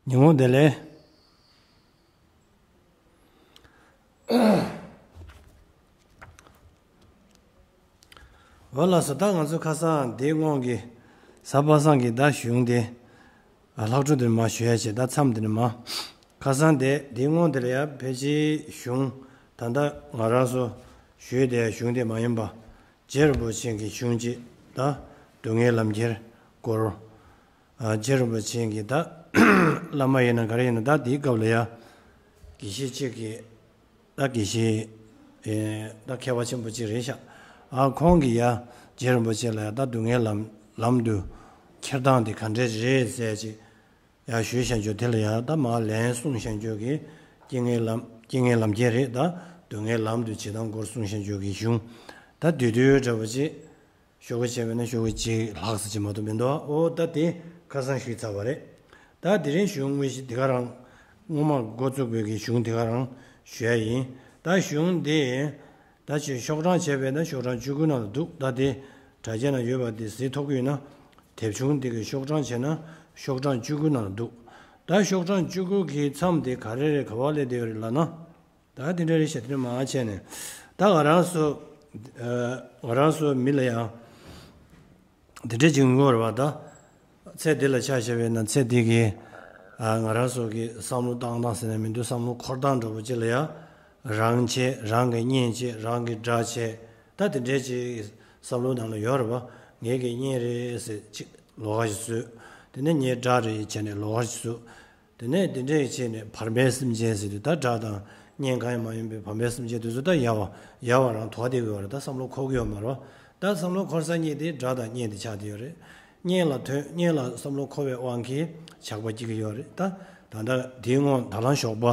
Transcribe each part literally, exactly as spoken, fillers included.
ཉིན་མོ་བདེ་ལེགས། འོ་ལགས་སོ། ད་ང་ཚོ་ཁ་སང་འདིའི་སྔོན་གྱི་གཟའ་པ་སངས་ཀྱི་ད་གཞུང་དེ་ལྷག་འཕྲོ་དེ་མར་ཞུ་ཡ་བྱས། ད་མཚམས་དེ་ནས་མར་ཁ་སང་དེ་འདིའི་སྔོན་དེ་ལ་ཡ་ཕལ་ཆེར་གཞུང་ད་ལྟ་ང་རང་ཚོ་ཞུས་དེ་གཞུང་དེ་མ་ཡིན་པ། རྗེ་རིན་པོ་ཆེ་གི་གཞུང་གཅིག་ད་སྡུག་བསྔལ་ལམ་ཁྱེར་སྐོར། ཨ། རྗེ་རིན་པོ་ཆེ་གི་ད་བླ་མ་ཡིན་ན་ག་རེ་ཡིན་ན། ད་དེའི་སྐབས་ལ་ཡ་དགེ་བཤེས་གཅིག་གིས། ད་དགེ་བཤེས། ཨེ། ད་མཁས་པ་ཆེན་པོ་གཅིག་རེད་ཤག་ཨ། ཁོང་གིས་ཡ་རྗེ་རིན་པོ་ཆེ་ལ་ཡ་ད་སྡུག་བསྔལ་ལམ་ལམ་དུ་ཁྱེར་སྟངས་དེ་ག་འདྲས་རེད་ཟེར་ཅིག་ཡ་ཞུས་བཞག་རྒྱུ་དེ་ལ་ཡ་ད་མར་ལན་གསུངས་བཞག་རྒྱུ་གི། རྐྱེན་ངན་ལམ། རྐྱེན་ངན་ལམ་ཁྱེར་རེད། ད་སྡུག་བསྔལ་ལམ་དུ་བྱེད་སྟངས་སྐོར་གསུངས་བཞག་རྒྱུ་གི་གཞུང་ད་བསྡུས་བསྡུས་འདྲ་པོ་ཅིག་ཤོག་གུ་བྱས་པས་ན་ཤོག་གུ་གཅིག་ལྷག་ཙམ་ཅིག་མ་གཏོགས་མི་འདུག་འོ་ད་དེ་ཁ་སང་ཞུས་ཚར་བ་རེད། ད་དེ་རིང་གཞུང་དངོས་གཞི་དེ་ག་རང་། སྔོན་མ་འགོ་བཙུགས་པའི་གི་གཞུང་དེ་ག་རང་ཞུ་ཡ་ཡིན། ད་གཞུང་དེ་ད་ཅིག་ཤོག་གྲངས་བྱས་པས་ན་ཤོག་གྲངས་བཅུ་དགུ་ནང་ལ་འདུག་ད་དེ་དྲ་རྒྱ་ནང་ཡོད་པ་དེ་གཟིགས་ཐུབ་ཀྱི་ཡོད་ན། དེབ་ཆུང་དེ་གི་ཤོག་གྲངས་བྱས་ན་ཤོག་གྲངས་བཅུ་དགུ་ནང་ལ་འདུག་ད་ཤོག་གྲངས་བཅུ་དགུ་གི་མཚམས་དེ་ག་རེ་རེད། ག་བ་སླེབས་བསྡད་ཡོད་རེད་ལབ་ན། ད་དེ་འདྲ་རེད་ཤག་དེ་འདྲ་མང་བྱས་ནས། ད་ང་རང་ཚོ། ཨ། ང་རང་ཚོ་མི་ལ་ཡང་དེ་འདྲ་ཅིག་ཡོང་གི་རེད་པ། ད་ཚེ་འདི་ལ་ཆ་བཞག་པས་ན་ཚེ་འདི་གི། ཨ། ང་རང་ཚོ་གི་བསམ་བློ་བཏང་སྟངས་ཟེར་ན་མི་འདུག་བསམ་བློ་འཁོར་སྟངས་འདྲ་པོ་ཅིག་ལ་ཡང་། རང་བྱས། རང་གིས་བརྙས་བྱས། རང་གིས་སྒྲ་བྱས། ད་དེ་འདྲ་ཅིག་བསམ་བློ་ནང་ལ་ཡོད་རེད་པ། ངེད་ཀྱིས་བརྙས་རེད་ཟེར་ཅིག་ལོགས་ཀ་ཞིག་བཟོས། དེ་ནས་ངས་སྒྲ་རེད་བྱས་ནས་ལོགས་ཀ་ཞིག་བཟོས། དེ་ནས་དེ་འདྲས་བྱས་ནས་བར་པའི་སེམས་ཅན་ཟེར་དུས། ད་སྒྲ་དང་བརྙན་གང་ཡང་མ་ཡིན་པའི་བར་པའི་སེམས་ཅན་དེ་ཚོ་ད་ཡལ་བ་ཡལ་བ་རང་དོར་བསྡད་ཀྱི་ཡོད་རེད། ད་བསམ་བློ་འཁོར་གྱི་ཡོད་མ་རེད། ད་བསམ་བློ་འཁོར་ས་གཉིས་དེ་སྒྲ་དང་བརྙན་དེ་ཆགས་བསྡད་ཡོད་རེད། བརྙན་ལ་ཐོན། བརྙན་ལ་བསམ་བློ་འཁོར་བའི་དབང་གིས་ཆགས་པ་སྐྱེ་གི་ཡོད་རེད། ད་ད་ལྟ་དེའི་སྔོན་ད་ལན་ཞོགས་པ་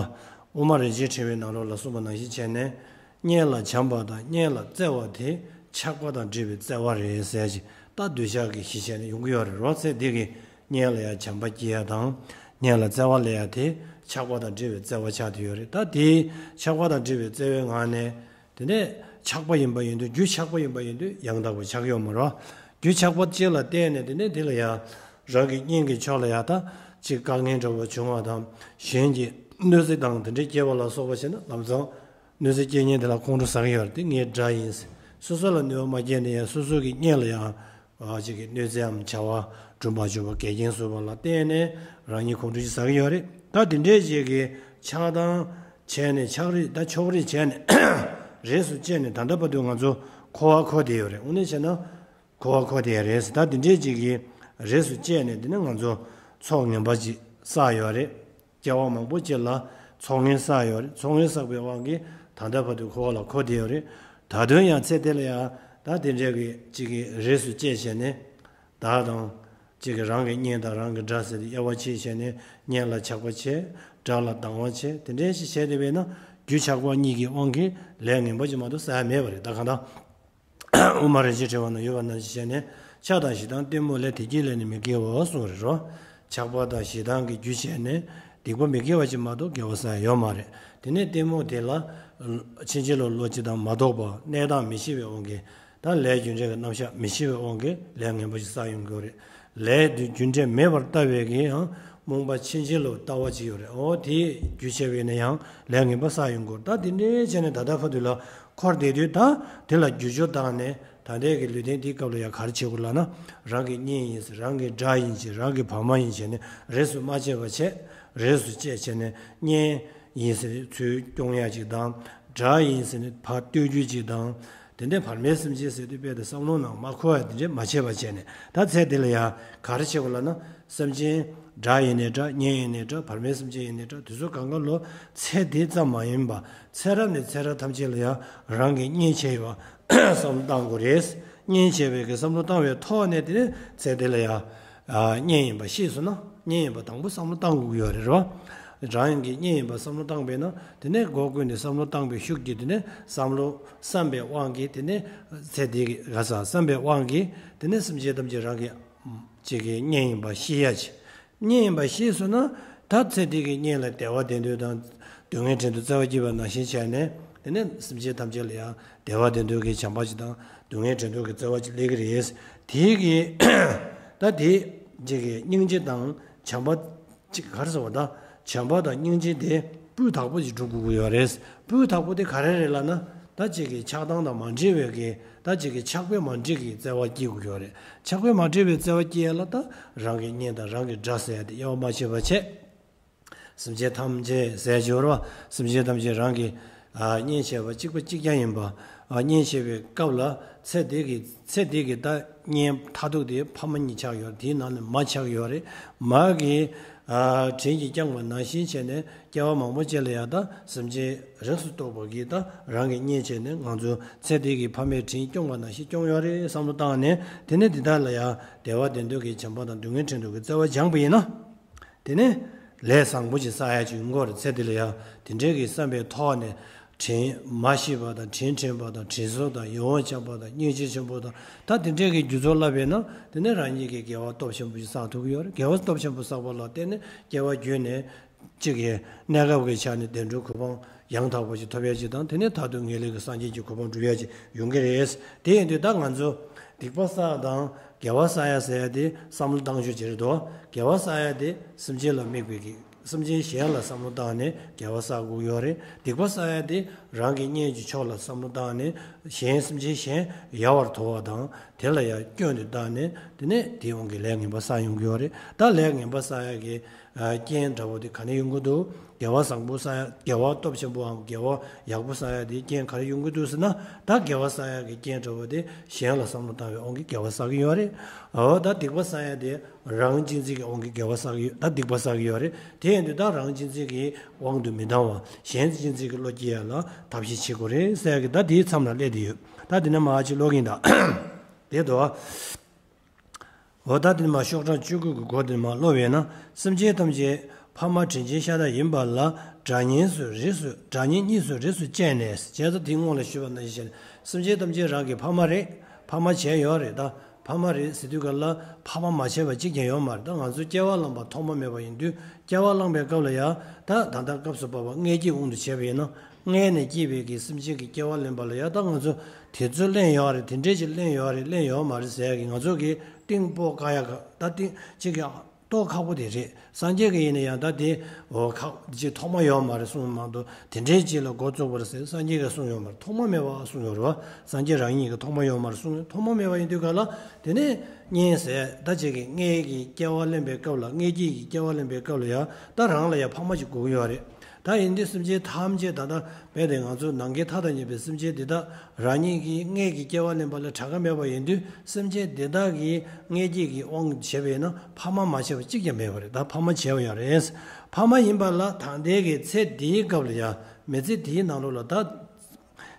དབུ་མ་རིན་ཆེན་ཕྲེང་བའི་ནང་ལོགས་ལ་གསུངས་པ་ནང་བཞིན་བྱས་ནས། བརྙན་ལ་བྱམས་པ་དང་བརྙན་ལ་བརྩེ་བ་དེ་ཆགས་པ་དང་འདྲེས་པའི་བརྩེ་བ་རེད་ཟེར་ཅིག་ད་འདོད་ཆགས་ཀྱི་གཞི་བྱས་ནས་ཡོང་གི་ཡོད་རེད། རོགས་ཚེ་འདི་གི་བརྙན་ལ་ཡང་བྱམས་པ་སྐྱེ་ཡ་དང་། བརྙན་ལ་བརྩེ་བ་སླེབས་ཡ་དེ་ཆགས་པ་དང་འདྲེས་པའི་བརྩེ་བ་ཆགས་བསྡད་ཡོད་རེད། ད་དེ་ཆགས་པ་དང་འདྲེས་པའི་བརྩེ་བའི་ངང་ནས། དེ་ནས་ཆགས་པ་ཡིན་པ་ཡིན་དུས། རྒྱུ་ཆགས་པ་ཡིན་པ་ཡིན་དུས་ཡང་དག་པར་ཆགས་ཡོད་མ་རེད། རྒྱུ་ཆགས་པ་ཅིག་ལ་བརྟེན་ནས་དེ་ནས་དེ་ལ་ཡང་རང་གི་གཉེན་གྱི་ཕྱོགས་ལ་ཡང་ད་ཅིག་དཀའ་ངལ་འདྲ་བོ་བྱུང་བ་དང་། གཞན་གྱིས་གནོད་འཚེ་དང་དེ་འདྲའི་སྐྱེལ་བ་ལ་སོགས་པ་བྱས་ན། ལམ་སང་གནོད་འཚེ་སྐྱེལ་མཁན་དེ་ལ་ཁོང་ཁྲོ་ཟ་གི་ཡོད་རེད། དེ་ངའི་དགྲ་ཡིན་ཟེར། སོ་སོ་ལ་གནོད་པ་མ་སྐྱེལ་ནས་ཡང་སོ་སོ་གི་གཉེན་ལ་ཡང་ཨ་ཅིག་གི་གནོད་འཚེའམ་བྱ་བ་སྒྲུབ་མ་བཅུག་པ། འགལ་རྐྱེན་བཟོས་པ་ལ་བརྟེན་ནས་རང་ཉིད་ཁོང་ཁྲོ་ཅིག་ཟ་གི་ཡོད་རེད། ད་དེ་འདྲའི་ཅིག་གི་ཆགས་སྡང་བྱས་ནས། ཆགས་རིས། ད་ཕྱོགས་རིས་བྱས་ནས་རིས་སུ་བཅད་ནས་ད་ལྟ་བར་དུ་ང་ཚོ་འཁོར་བ་འཁོར་བསྡད་ཡོད་རེད། དངོས་གནས་བྱས་ན་འཁོར་བ་འཁོར་བསྡད་ཡོད་རེད། ད་དེ་འདྲའི་ཅིག་གི་རིས་སུ་བཅད་ནས་དེ་ནས་ང་ཚོ་ཚོགས་ངན་པ་ཅིག་བསགས་ཡོད་རེད། སྐྱེ་བ་མང་པོ་ཅིག་ལ་ཚོགས་ངན་བསགས་ཡོད་རེད། ཚོགས་ངན་བསགས་པའི་དབང་གིས་ད་ལྟ་བར་དུ་འཁོར་བ་ལ་འཁོར་བསྡད་ཡོད་རེད། ད་དུང་ཡང་ཚེ་འདི་ལ་ཡང་ད་དེ་འདྲའི་གི་ཅིག་གི་རིས་སུ་བཅད་བྱས་ནས། བདག་དང་ཅིག་གི་རང་གི་གཉེན་དང་རང་གི་དགྲ་ཟེར་ཏེ་དབྱེ་བ་ཕྱེ་བྱས་ནས། གཉེན་ལ་ཆགས་པ་བྱས། དགྲ་ལ་སྡང་བ་བྱས། དེ་འདྲའི་ཞིག་བྱས་བསྡད་པས་ན། རྒྱུ་ཆགས་པ་གཉིས་ཀྱི་དབང་གིས་ལས་ངན་པ་ཅིག་མ་གཏོགས་བསགས་ཡ་མེད་པ་རེད། ད་གང་ལྟར། དབུ་མ་རིན་ཆེན་ཕྲེང་བ་ན་ཡོད་པ་ནང་བཞིན་བྱས་ནས། ཆགས་དང་ཞེ་སྡང་གཏི་མུག་ལས། དེ་གཉིས་ལས་ནི་མི་སྐྱེ་བ་གསུངས་རེད་རོ། ཆགས་པ་དང་ཞེ་སྡང་གི་རྒྱུ་བྱས་ནས་སྡིག་པ་མི་དགེ་བ་ཅིག་མ་གཏོགས་དགེ་བ་བསགས་ཡ་ཡོད་མ་རེད། དེ་ནས་གཏི་མུག་དེ་ལ་ཕྱིན་ཅི་ལོག་བློ་སྤྱི་དང་མ་རྟོགས་པ། གནས་སྟངས་མི་ཤེས་པའི་དབང་གིས། ད་ལས་རྒྱུ་འབྲས་ཀྱི་རྣམ་གཞག་མི་ཤེས་པའི་དབང་གིས་ལས་ངན་པ་ཞིག་བསགས་ཡོང་གི་ཡོད་རེད། ལས་དེ་རྒྱུ་འབྲས་མེད་པར་ལྟ་བའི་གི་ཡང་རྨོངས་པ་ཕྱིན་ཅི་ལོག་ལྟ་བ་ཅིག་ཡོད་རེད། འོ་དེའི་རྒྱུ་བྱས་པས་ན་ཡང་ལས་ངན་པ་བསགས་ཡོང་གི་ཡོད་རེད། ད་དེ་འདྲའི་བྱས་ནས་ད་ལྟ་བར་དུ་ལ་འཁོར་བསྡད་དུས། ད་དེ་ལ་འགྱུར་བཅོས་བཏང་ནས། ད་ལྟའི་གི་ལུས་རྟེན་འདིའི་སྐབས་ལ་ཡང་ག་རེ་བྱེད་དགོས་ལབ་ན། རང་གི་གཉེན་ཡིན་ཟེར། རང་གི་དགྲ་ཡིན་ཟེར། རང་གི་བར་མ་ཡིན་ཟེར་ནས་རིས་སུ་མ་ཆད་པ་བྱས། རིས་སུ་བཅད་བྱས་ནས། གཉེན་ཡིན་ཟེར་ནས་ཚུར་སྐྱོང་ཡ་ཅིག་དང་། དགྲ་ཡིན་ཟེར་ནས་ཕར་གཏོར་རྒྱུ་ཅིག་དང་། དེ་འདྲའི་བར་མའི་སེམས་ཅན་ཟེར་དུས་དཔེ་དེ་བསམ་བློ་ནང་མ་འཁོར་བ་དེ་འདྲའི་མ་བྱས་པ་བྱས་ནས། ད་ཚེ་འདི་ལ་ཡང་ག་རེ་བྱེད་དགོས་ལབ་ན། སེམས་ཅན་དགྲ་ཡིན་ནའི་འདྲ། གཉེན་ཡིན་ནའི་འདྲ། བར་མའི་སེམས་ཅན་ཡིན་ནའི་འདྲ། དེ་ཚོ་གང་ག་ལོ་ཚེ་འདི་ཙམ་མ་ཡིན་པ། ཚེ་རབས་ནས་ཚེ་རབས་ཐམས་ཅད་ལ་ཡང་རང་གི་གཉེན་བྱས་པ་བསམ་བློ་བཏང་དགོས་རེད། གཉེན་བྱས་པའི་གི་བསམ་བློ་བཏང་བའི་ཐོག་ནས། དེ་ནས་ཚེ་འདི་ལ་ཡང་ཨ་གཉེན་ཡིན་པ་ཤེས་སོང་ན། གཉེན་ཡིན་པ་དང་པོ་བསམ་བློ་བཏང་དགོས་ཀྱི་ཡོད་རེད་རོ། རང་གི་གཉེན་ཡིན་པ་བསམ་བློ་བཏང་བས་ན། དེ་ནས་སྒོ་ཀུན་ནས་བསམ་བློ་བཏང་བའི་ཤུགས་ཀྱིས། དེ་ནས་བསམ་བློ་བསམ་པའི་དབང་གིས། དེ་ནས་ཚེ་འདི་གི་ག་ས་བསམ་པའི་དབང་གིས། དེ་ནས་སེམས་ཅན་ཐམས་ཅད་རང་གི་ཅིག་གི་གཉེན་ཡིན་པ་ཤེས་ཡ་ཅིག་གཉེན་ཡིན་པ་ཤེས་སོང་ན། ད་ཚེ་འདི་གི་གཉེན་ལ་བདེ་བ་ལྡན་འདོད་དང་། སྡུག་བསྔལ་བྲལ་འདོད་བརྩེ་བ་སྐྱེས་པ་ནང་བཞིན་བྱས་ནས། དེ་ནས་སེམས་ཅན་ཐམས་ཅད་ལ་ཡང་བདེ་བ་ལྡན་འདོད་ཀྱི་བྱམས་པ་ཅིག་དང་། སྡུག་བསྔལ་བྲལ་འདོད་ཀྱི་བརྩེ་བ་ཅིག་སླེབས་ཀྱི་རེད། དེ་གི་ད་དེ་ཅིག་གི་སྙིང་རྗེ་དང་བྱམས་པ། ཅིག་ག་རེ་ཟེར་བ་ད། བྱམས་པ་དང་སྙིང་རྗེ་དེ་སྤུས་དག་པོ་ཞིག་སྒྲུབ་དགོས་ཀྱི་ཡོད་རེད། སྤུས་དག་པོ་དེ་ག་རེ་རེད་ལབ་ན། ད་ཅིག་གི་ཆགས་སྡང་དང་མ་འདྲེས་པའི་གི་ད་ཅིག་གི་ཆགས་པས་མ་འདྲེས་ཀྱི་བརྩེ་བ་སྐྱེ་དགོས་ཀྱི་ཡོད་རེད། ཆགས་པས་མ་འདྲེས་པའི་བརྩེ་བ་སྐྱེ་ཡ་ལ་ད་རང་གི་གཉེན་དང་རང་གི་དགྲ་ཟེར་ཡ་དེ་དབྱེ་བ་མ་ཕྱེ་བ་བྱས། སེམས་ཅན་ཐམས་ཅད་ཟེར་ཡ་ཅིག་ཡོད་རེད་བ། སེམས་ཅན་ཐམས་ཅད་རང་གི་ཨ་གཉེན་བྱས་པ་གཅིག་པ་གཅིག་རྐྱང་ཡིན་པ། ཨ་གཉེན་བྱས་པའི་སྐབས་ལ་ཚེ་འདི་གི་ཚེ་འདི་གི་ད་གཉེན་མཐར་ཐུག་དེ་ཕ་མ་གཉིས་ཆགས་ཡོད་རེད། དེའི་ནང་ནས་མ་ཆགས་ཡོད་རེད། མ་གི་ཨ་དྲིན་གྱིས་བསྐྱངས་པ་ནང་བཞིན་བྱས་ནས་སྐྱེ་བ་མང་པོ་ཅིག་ལ་ཡང་ད་སེམས་ཅན་རིགས་སུ་གཏོགས་པ་གིས་ད་རང་གི་གཉེན་བྱས་ནས་ང་ཚོ་ཚེ་འདི་གི་ཕ་མའི་དྲིན་སྐྱོང་བ་ནང་བཞིན་སྐྱོང་ཡོད་རེད་བསམ་བློ་བཏང་ནས། དེ་ནས་འདི་དག་ལ་ཡང་བདེ་བ་བདེ་འདོད་ཀྱི་བྱམས་པ་དང་སྡུག་བསྔལ་བྲལ་འདོད་ཀྱི་བརྩེ་བ་སྦྱངས་པ་ཡིན་ན། དེ་ནས་ལས་བཟང་པོ་ཅིག་བསགས་ཡ་ཅིག་ཡོང་གི་ཡོད་རེད། ཚེ་འདི་ལ་ཡང་དེ་འདྲའི་གི་བསམ་པའི་ཐོག་ནས་དྲིན་མ་ཞིག་པ་དང་། དྲིན་དྲན་པ་དང་། དྲིན་གཟོ་དང་། ཡིད་འོང་བྱམས་པ་དང་། སྙིང་རྗེ་ཆེན་པོ་དང་། ད་དེ་འདྲའི་གི་རྒྱུ་ཚོགས་བསླབས་པས་ན། དེ་ནས་རང་ཉིད་ཀྱི་དགེ་བ་སྟོབས་ཆེན་པོ་ཞིག་བསགས་ཐུབ་ཀྱི་ཡོད་རེད། དགེ་བ་སྟོབས་ཆེན་པོ་བསགས་པ་ལ་བརྟེན་ནས་སྐྱེ་བ་བརྒྱུད་ནས་གཅིག་གི་གནས་སྐབས་ཀྱི་ཆ་ནས་བདེ་འགྲོའི་གོ་འཕང་ཡང་དག་པ་ཞིག་ཐོབ་ཡ་ཅིག་དང་། དེ་ནས་མཐར་ཐུག་ངེས་ལེགས་ཀྱི་སངས་རྒྱས་ཀྱི་གོ་འཕང་སྒྲུབ་ཡ་ཅིག་ཡོང་གི་རེད། དེ་ཡིན་དུས་ད་ང་ཚོ་སྡིག་པ་བསགས་དང་དགེ་བ་བསགས་ཡ་ཟེར་ཡ་དེ་བསམ་བློ་བཏང་ཕྱོགས་ཅིག་རེད་དོ། དགེ་བ་བསགས་ཡ་དེ་སེམས་ཅན་ལ་དམིགས་པའི་གི་སེམས་ཅན་གཞན་ལ་བསམ་བློ་བཏང་ནས་དགེ་བ་བསགས་དགོས་ཡོད་རེད། སྡིག་པ་བསགས་ཡ་དེ་རང་གི་གཉེན་གྱི་ཕྱོགས་ལ་བསམ་བློ་བཏང་ནས་གཞན་སེམས་ཅན་གཞན་ཡལ་བར་དོར་བ་དང་། དེ་ལ་ཡང་སྐྱོན་དེ་བཏང་ནས། དེ་ནས་དེའི་དབང་གིས་ལས་ངན་པ་བསགས་ཡོང་གི་ཡོད་རེད། ད་ལས་ངན་པ་བསགས་ཡ་གི་ཨ་རྐྱེན་འདྲ་བོ་དེ་ག་ནས་ཡོང་གི་འདུག་དགེ་བ་བཟང་པོ་བསགས་ཡ། དགེ་བ་སྟོབས་ཆེན་པོའམ་དགེ་བ་ཡག་པོ་བསགས་ཡ་དེ་རྐྱེན་ག་རེ་ཡོང་གི་འདུག་ཟེར་ན། ད་དགེ་བ་བསགས་ཡ་གི་རྐྱེན་འདྲ་བོ་དེ་གཞན་ལ་བསམ་བློ་བཏང་བའི་དབང་གིས་དགེ་བ་བསགས་ཀྱི་ཡོད་རེད། འོ་ད་སྡིག་པ་བསགས་ཡ་དེ་རང་གཅེས་འཛིན་གྱི་དབང་གིས་དགེ་བ་བསགས་ཀྱི་ཡོད། ད་སྡིག་པ་བསགས་ཀྱི་ཡོད་རེད། དེ་ཡིན་དུས་ད་རང་གཅེས་འཛིན་གྱི་དབང་དུ་མི་བཏང་བ། གཞན་གཅེས་འཛིན་གྱི་བློ་སྐྱེ་ཡ་ལ་ཐབས་ཤེས་བྱེད་དགོས་རེད་ཟེར་ཡ་གི་ད་དེའི་མཚམས་ལ་སླེབས་བསྡད་ཡོད། ད་དེ་ནས་མར་ཅིག་ཀློག་གིན་གདའ། དེ་དོ། འོ་ད་དེ་ནས་མར་ཤོག་གྲངས་བཅུ་དགུ་གི་མགོ་དེ་ནས་མར་ཀློག་པས་ན། སེམས་ཅན་ཐམས་ཅད་ཕ་མ་དྲིན་ཅན་ཤ་སྟག་ཡིན་པ་ལ། དགྲ་གཉེན་སུ་རིགས་སུ། དགྲ་གཉེན་གཉིས་སུ་རིགས་སུ་དཔྱད་ནས། བྱས་ཙང་དེའི་སྔོན་ལ་ཞུས་པ་ནང་བཞིན་བྱས་ནས་སེམས་ཅན་ཐམས་ཅད་རང་གི་ཕ་མ་རེད། ཕ་མ་བྱས་ཡོད་རེད། ད་ཕ་མ་རེད་ཟེར་དུས་ག་ལ་ཕ་མ་མ་བྱས་པ་གཅིག་ཀྱང་ཡོད་མ་རེད། ད་ང་ཚོ་སྐྱེ་བ་བླངས་པ་ཐོག་མ་མེད་པ་ཡིན་དུས། སྐྱེ་བ་བླངས་པའི་སྐབས་ལ་ཡང་ད་ད་ལྟ་སྐབས་སུ་བབ་པ་མངལ་སྐྱེས་དབང་དུ་བྱས་པ་ཡིན་ན། མངལ་ནས་སྐྱེས་པའི་གི་སེམས་ཅན་གྱི་སྐྱེ་བ་ལེན་པ་ལ་ཡང་ད་ང་ཚོ་དེ་ཚོ་ལེན་ཡོད་རེད། དེ་འདྲས་ཅིག་ལེན་ཡོད་རེད། ལེན་ཡོད་མ་རེད་ཟེར་ཡ་གི་ང་ཚོ་གི་གཏིང་སྤོ་དཀའ་ཡ་ག་ད་གཏིང་གཅིག་གི་རྟོགས་ཁག་པོ་དེ་རེད། སངས་རྒྱས་ཀྱི་ཡིན་ན་ཡང་ད་དེ་འོ་ཁག་ཅིག་ཐོག་མ་ཡོད་མ་རེད་གསུངས་མ་གཏོགས། དེ་འདྲས་ཅིག་ལ་འགོ་བཙུགས་པ་རེད་ཟེར་སངས་རྒྱས་ཀྱིས་གསུངས་ཡོད་མ་རེད། ཐོག་མ་མེད་པ་གསུངས་ཡོད་རེད་བ། སངས་རྒྱས་རང་ཉིད་ཀྱིས་ཐོག་མ་ཡོད་མ་རེད་གསུངས་ཡོད། ཐོག་མ་མེད་པ་ཡིན་དུས་ག་ལ་དེ་ནས་གཉེན་ཟེར་ད་ཅིག་གི་མངལ་གྱི་སྐྱེ་བ་ལེན་པའི་སྐབས་ལ། མངལ་སྐྱེས་ཀྱི་སྐྱེ་བ་ལེན་པའི་སྐབས་ལ་ཡང་ད་རང་ལ་ཡང་ཕ་མ་ཅིག་དགོས་ཀྱི་ཡོད་རེད། ད་ཡིན་དུས་སེམས་ཅན་ཐམས་ཅད་ད་ལྟ་རྦད་དེ་ང་ཚོ་ནམ་མཁའི་མཐའ་དང་མཉམ་པའི་སེམས་ཅན་འདི་དག་རང་ཉིད་ཀྱི་མངལ་གྱི་སྐྱེ་བ་ལེན་པ་ལ་གྲངས་ཀ་མེད་པ་ཡིན་དུས། སེམས་ཅན་འདི་དག་གི་མངལ་སྐྱེས་ཀྱི་དབང་བྱས་པས་ན་ཕ་མ་མ་བྱས་པ་གཅིག་ཀྱང་མེད་པ་རེད། ད་ཕ་མ་བྱས་པ་ཡང་རེད། ཕ་མ་ཡིན་པ་ལ་ད་ལྟའི་གི་ཚེ་འདིའི་སྐབས་ལ་ཡང་མི་ཚེ་འདིའི་ནང་ལོགས་ལ་ད་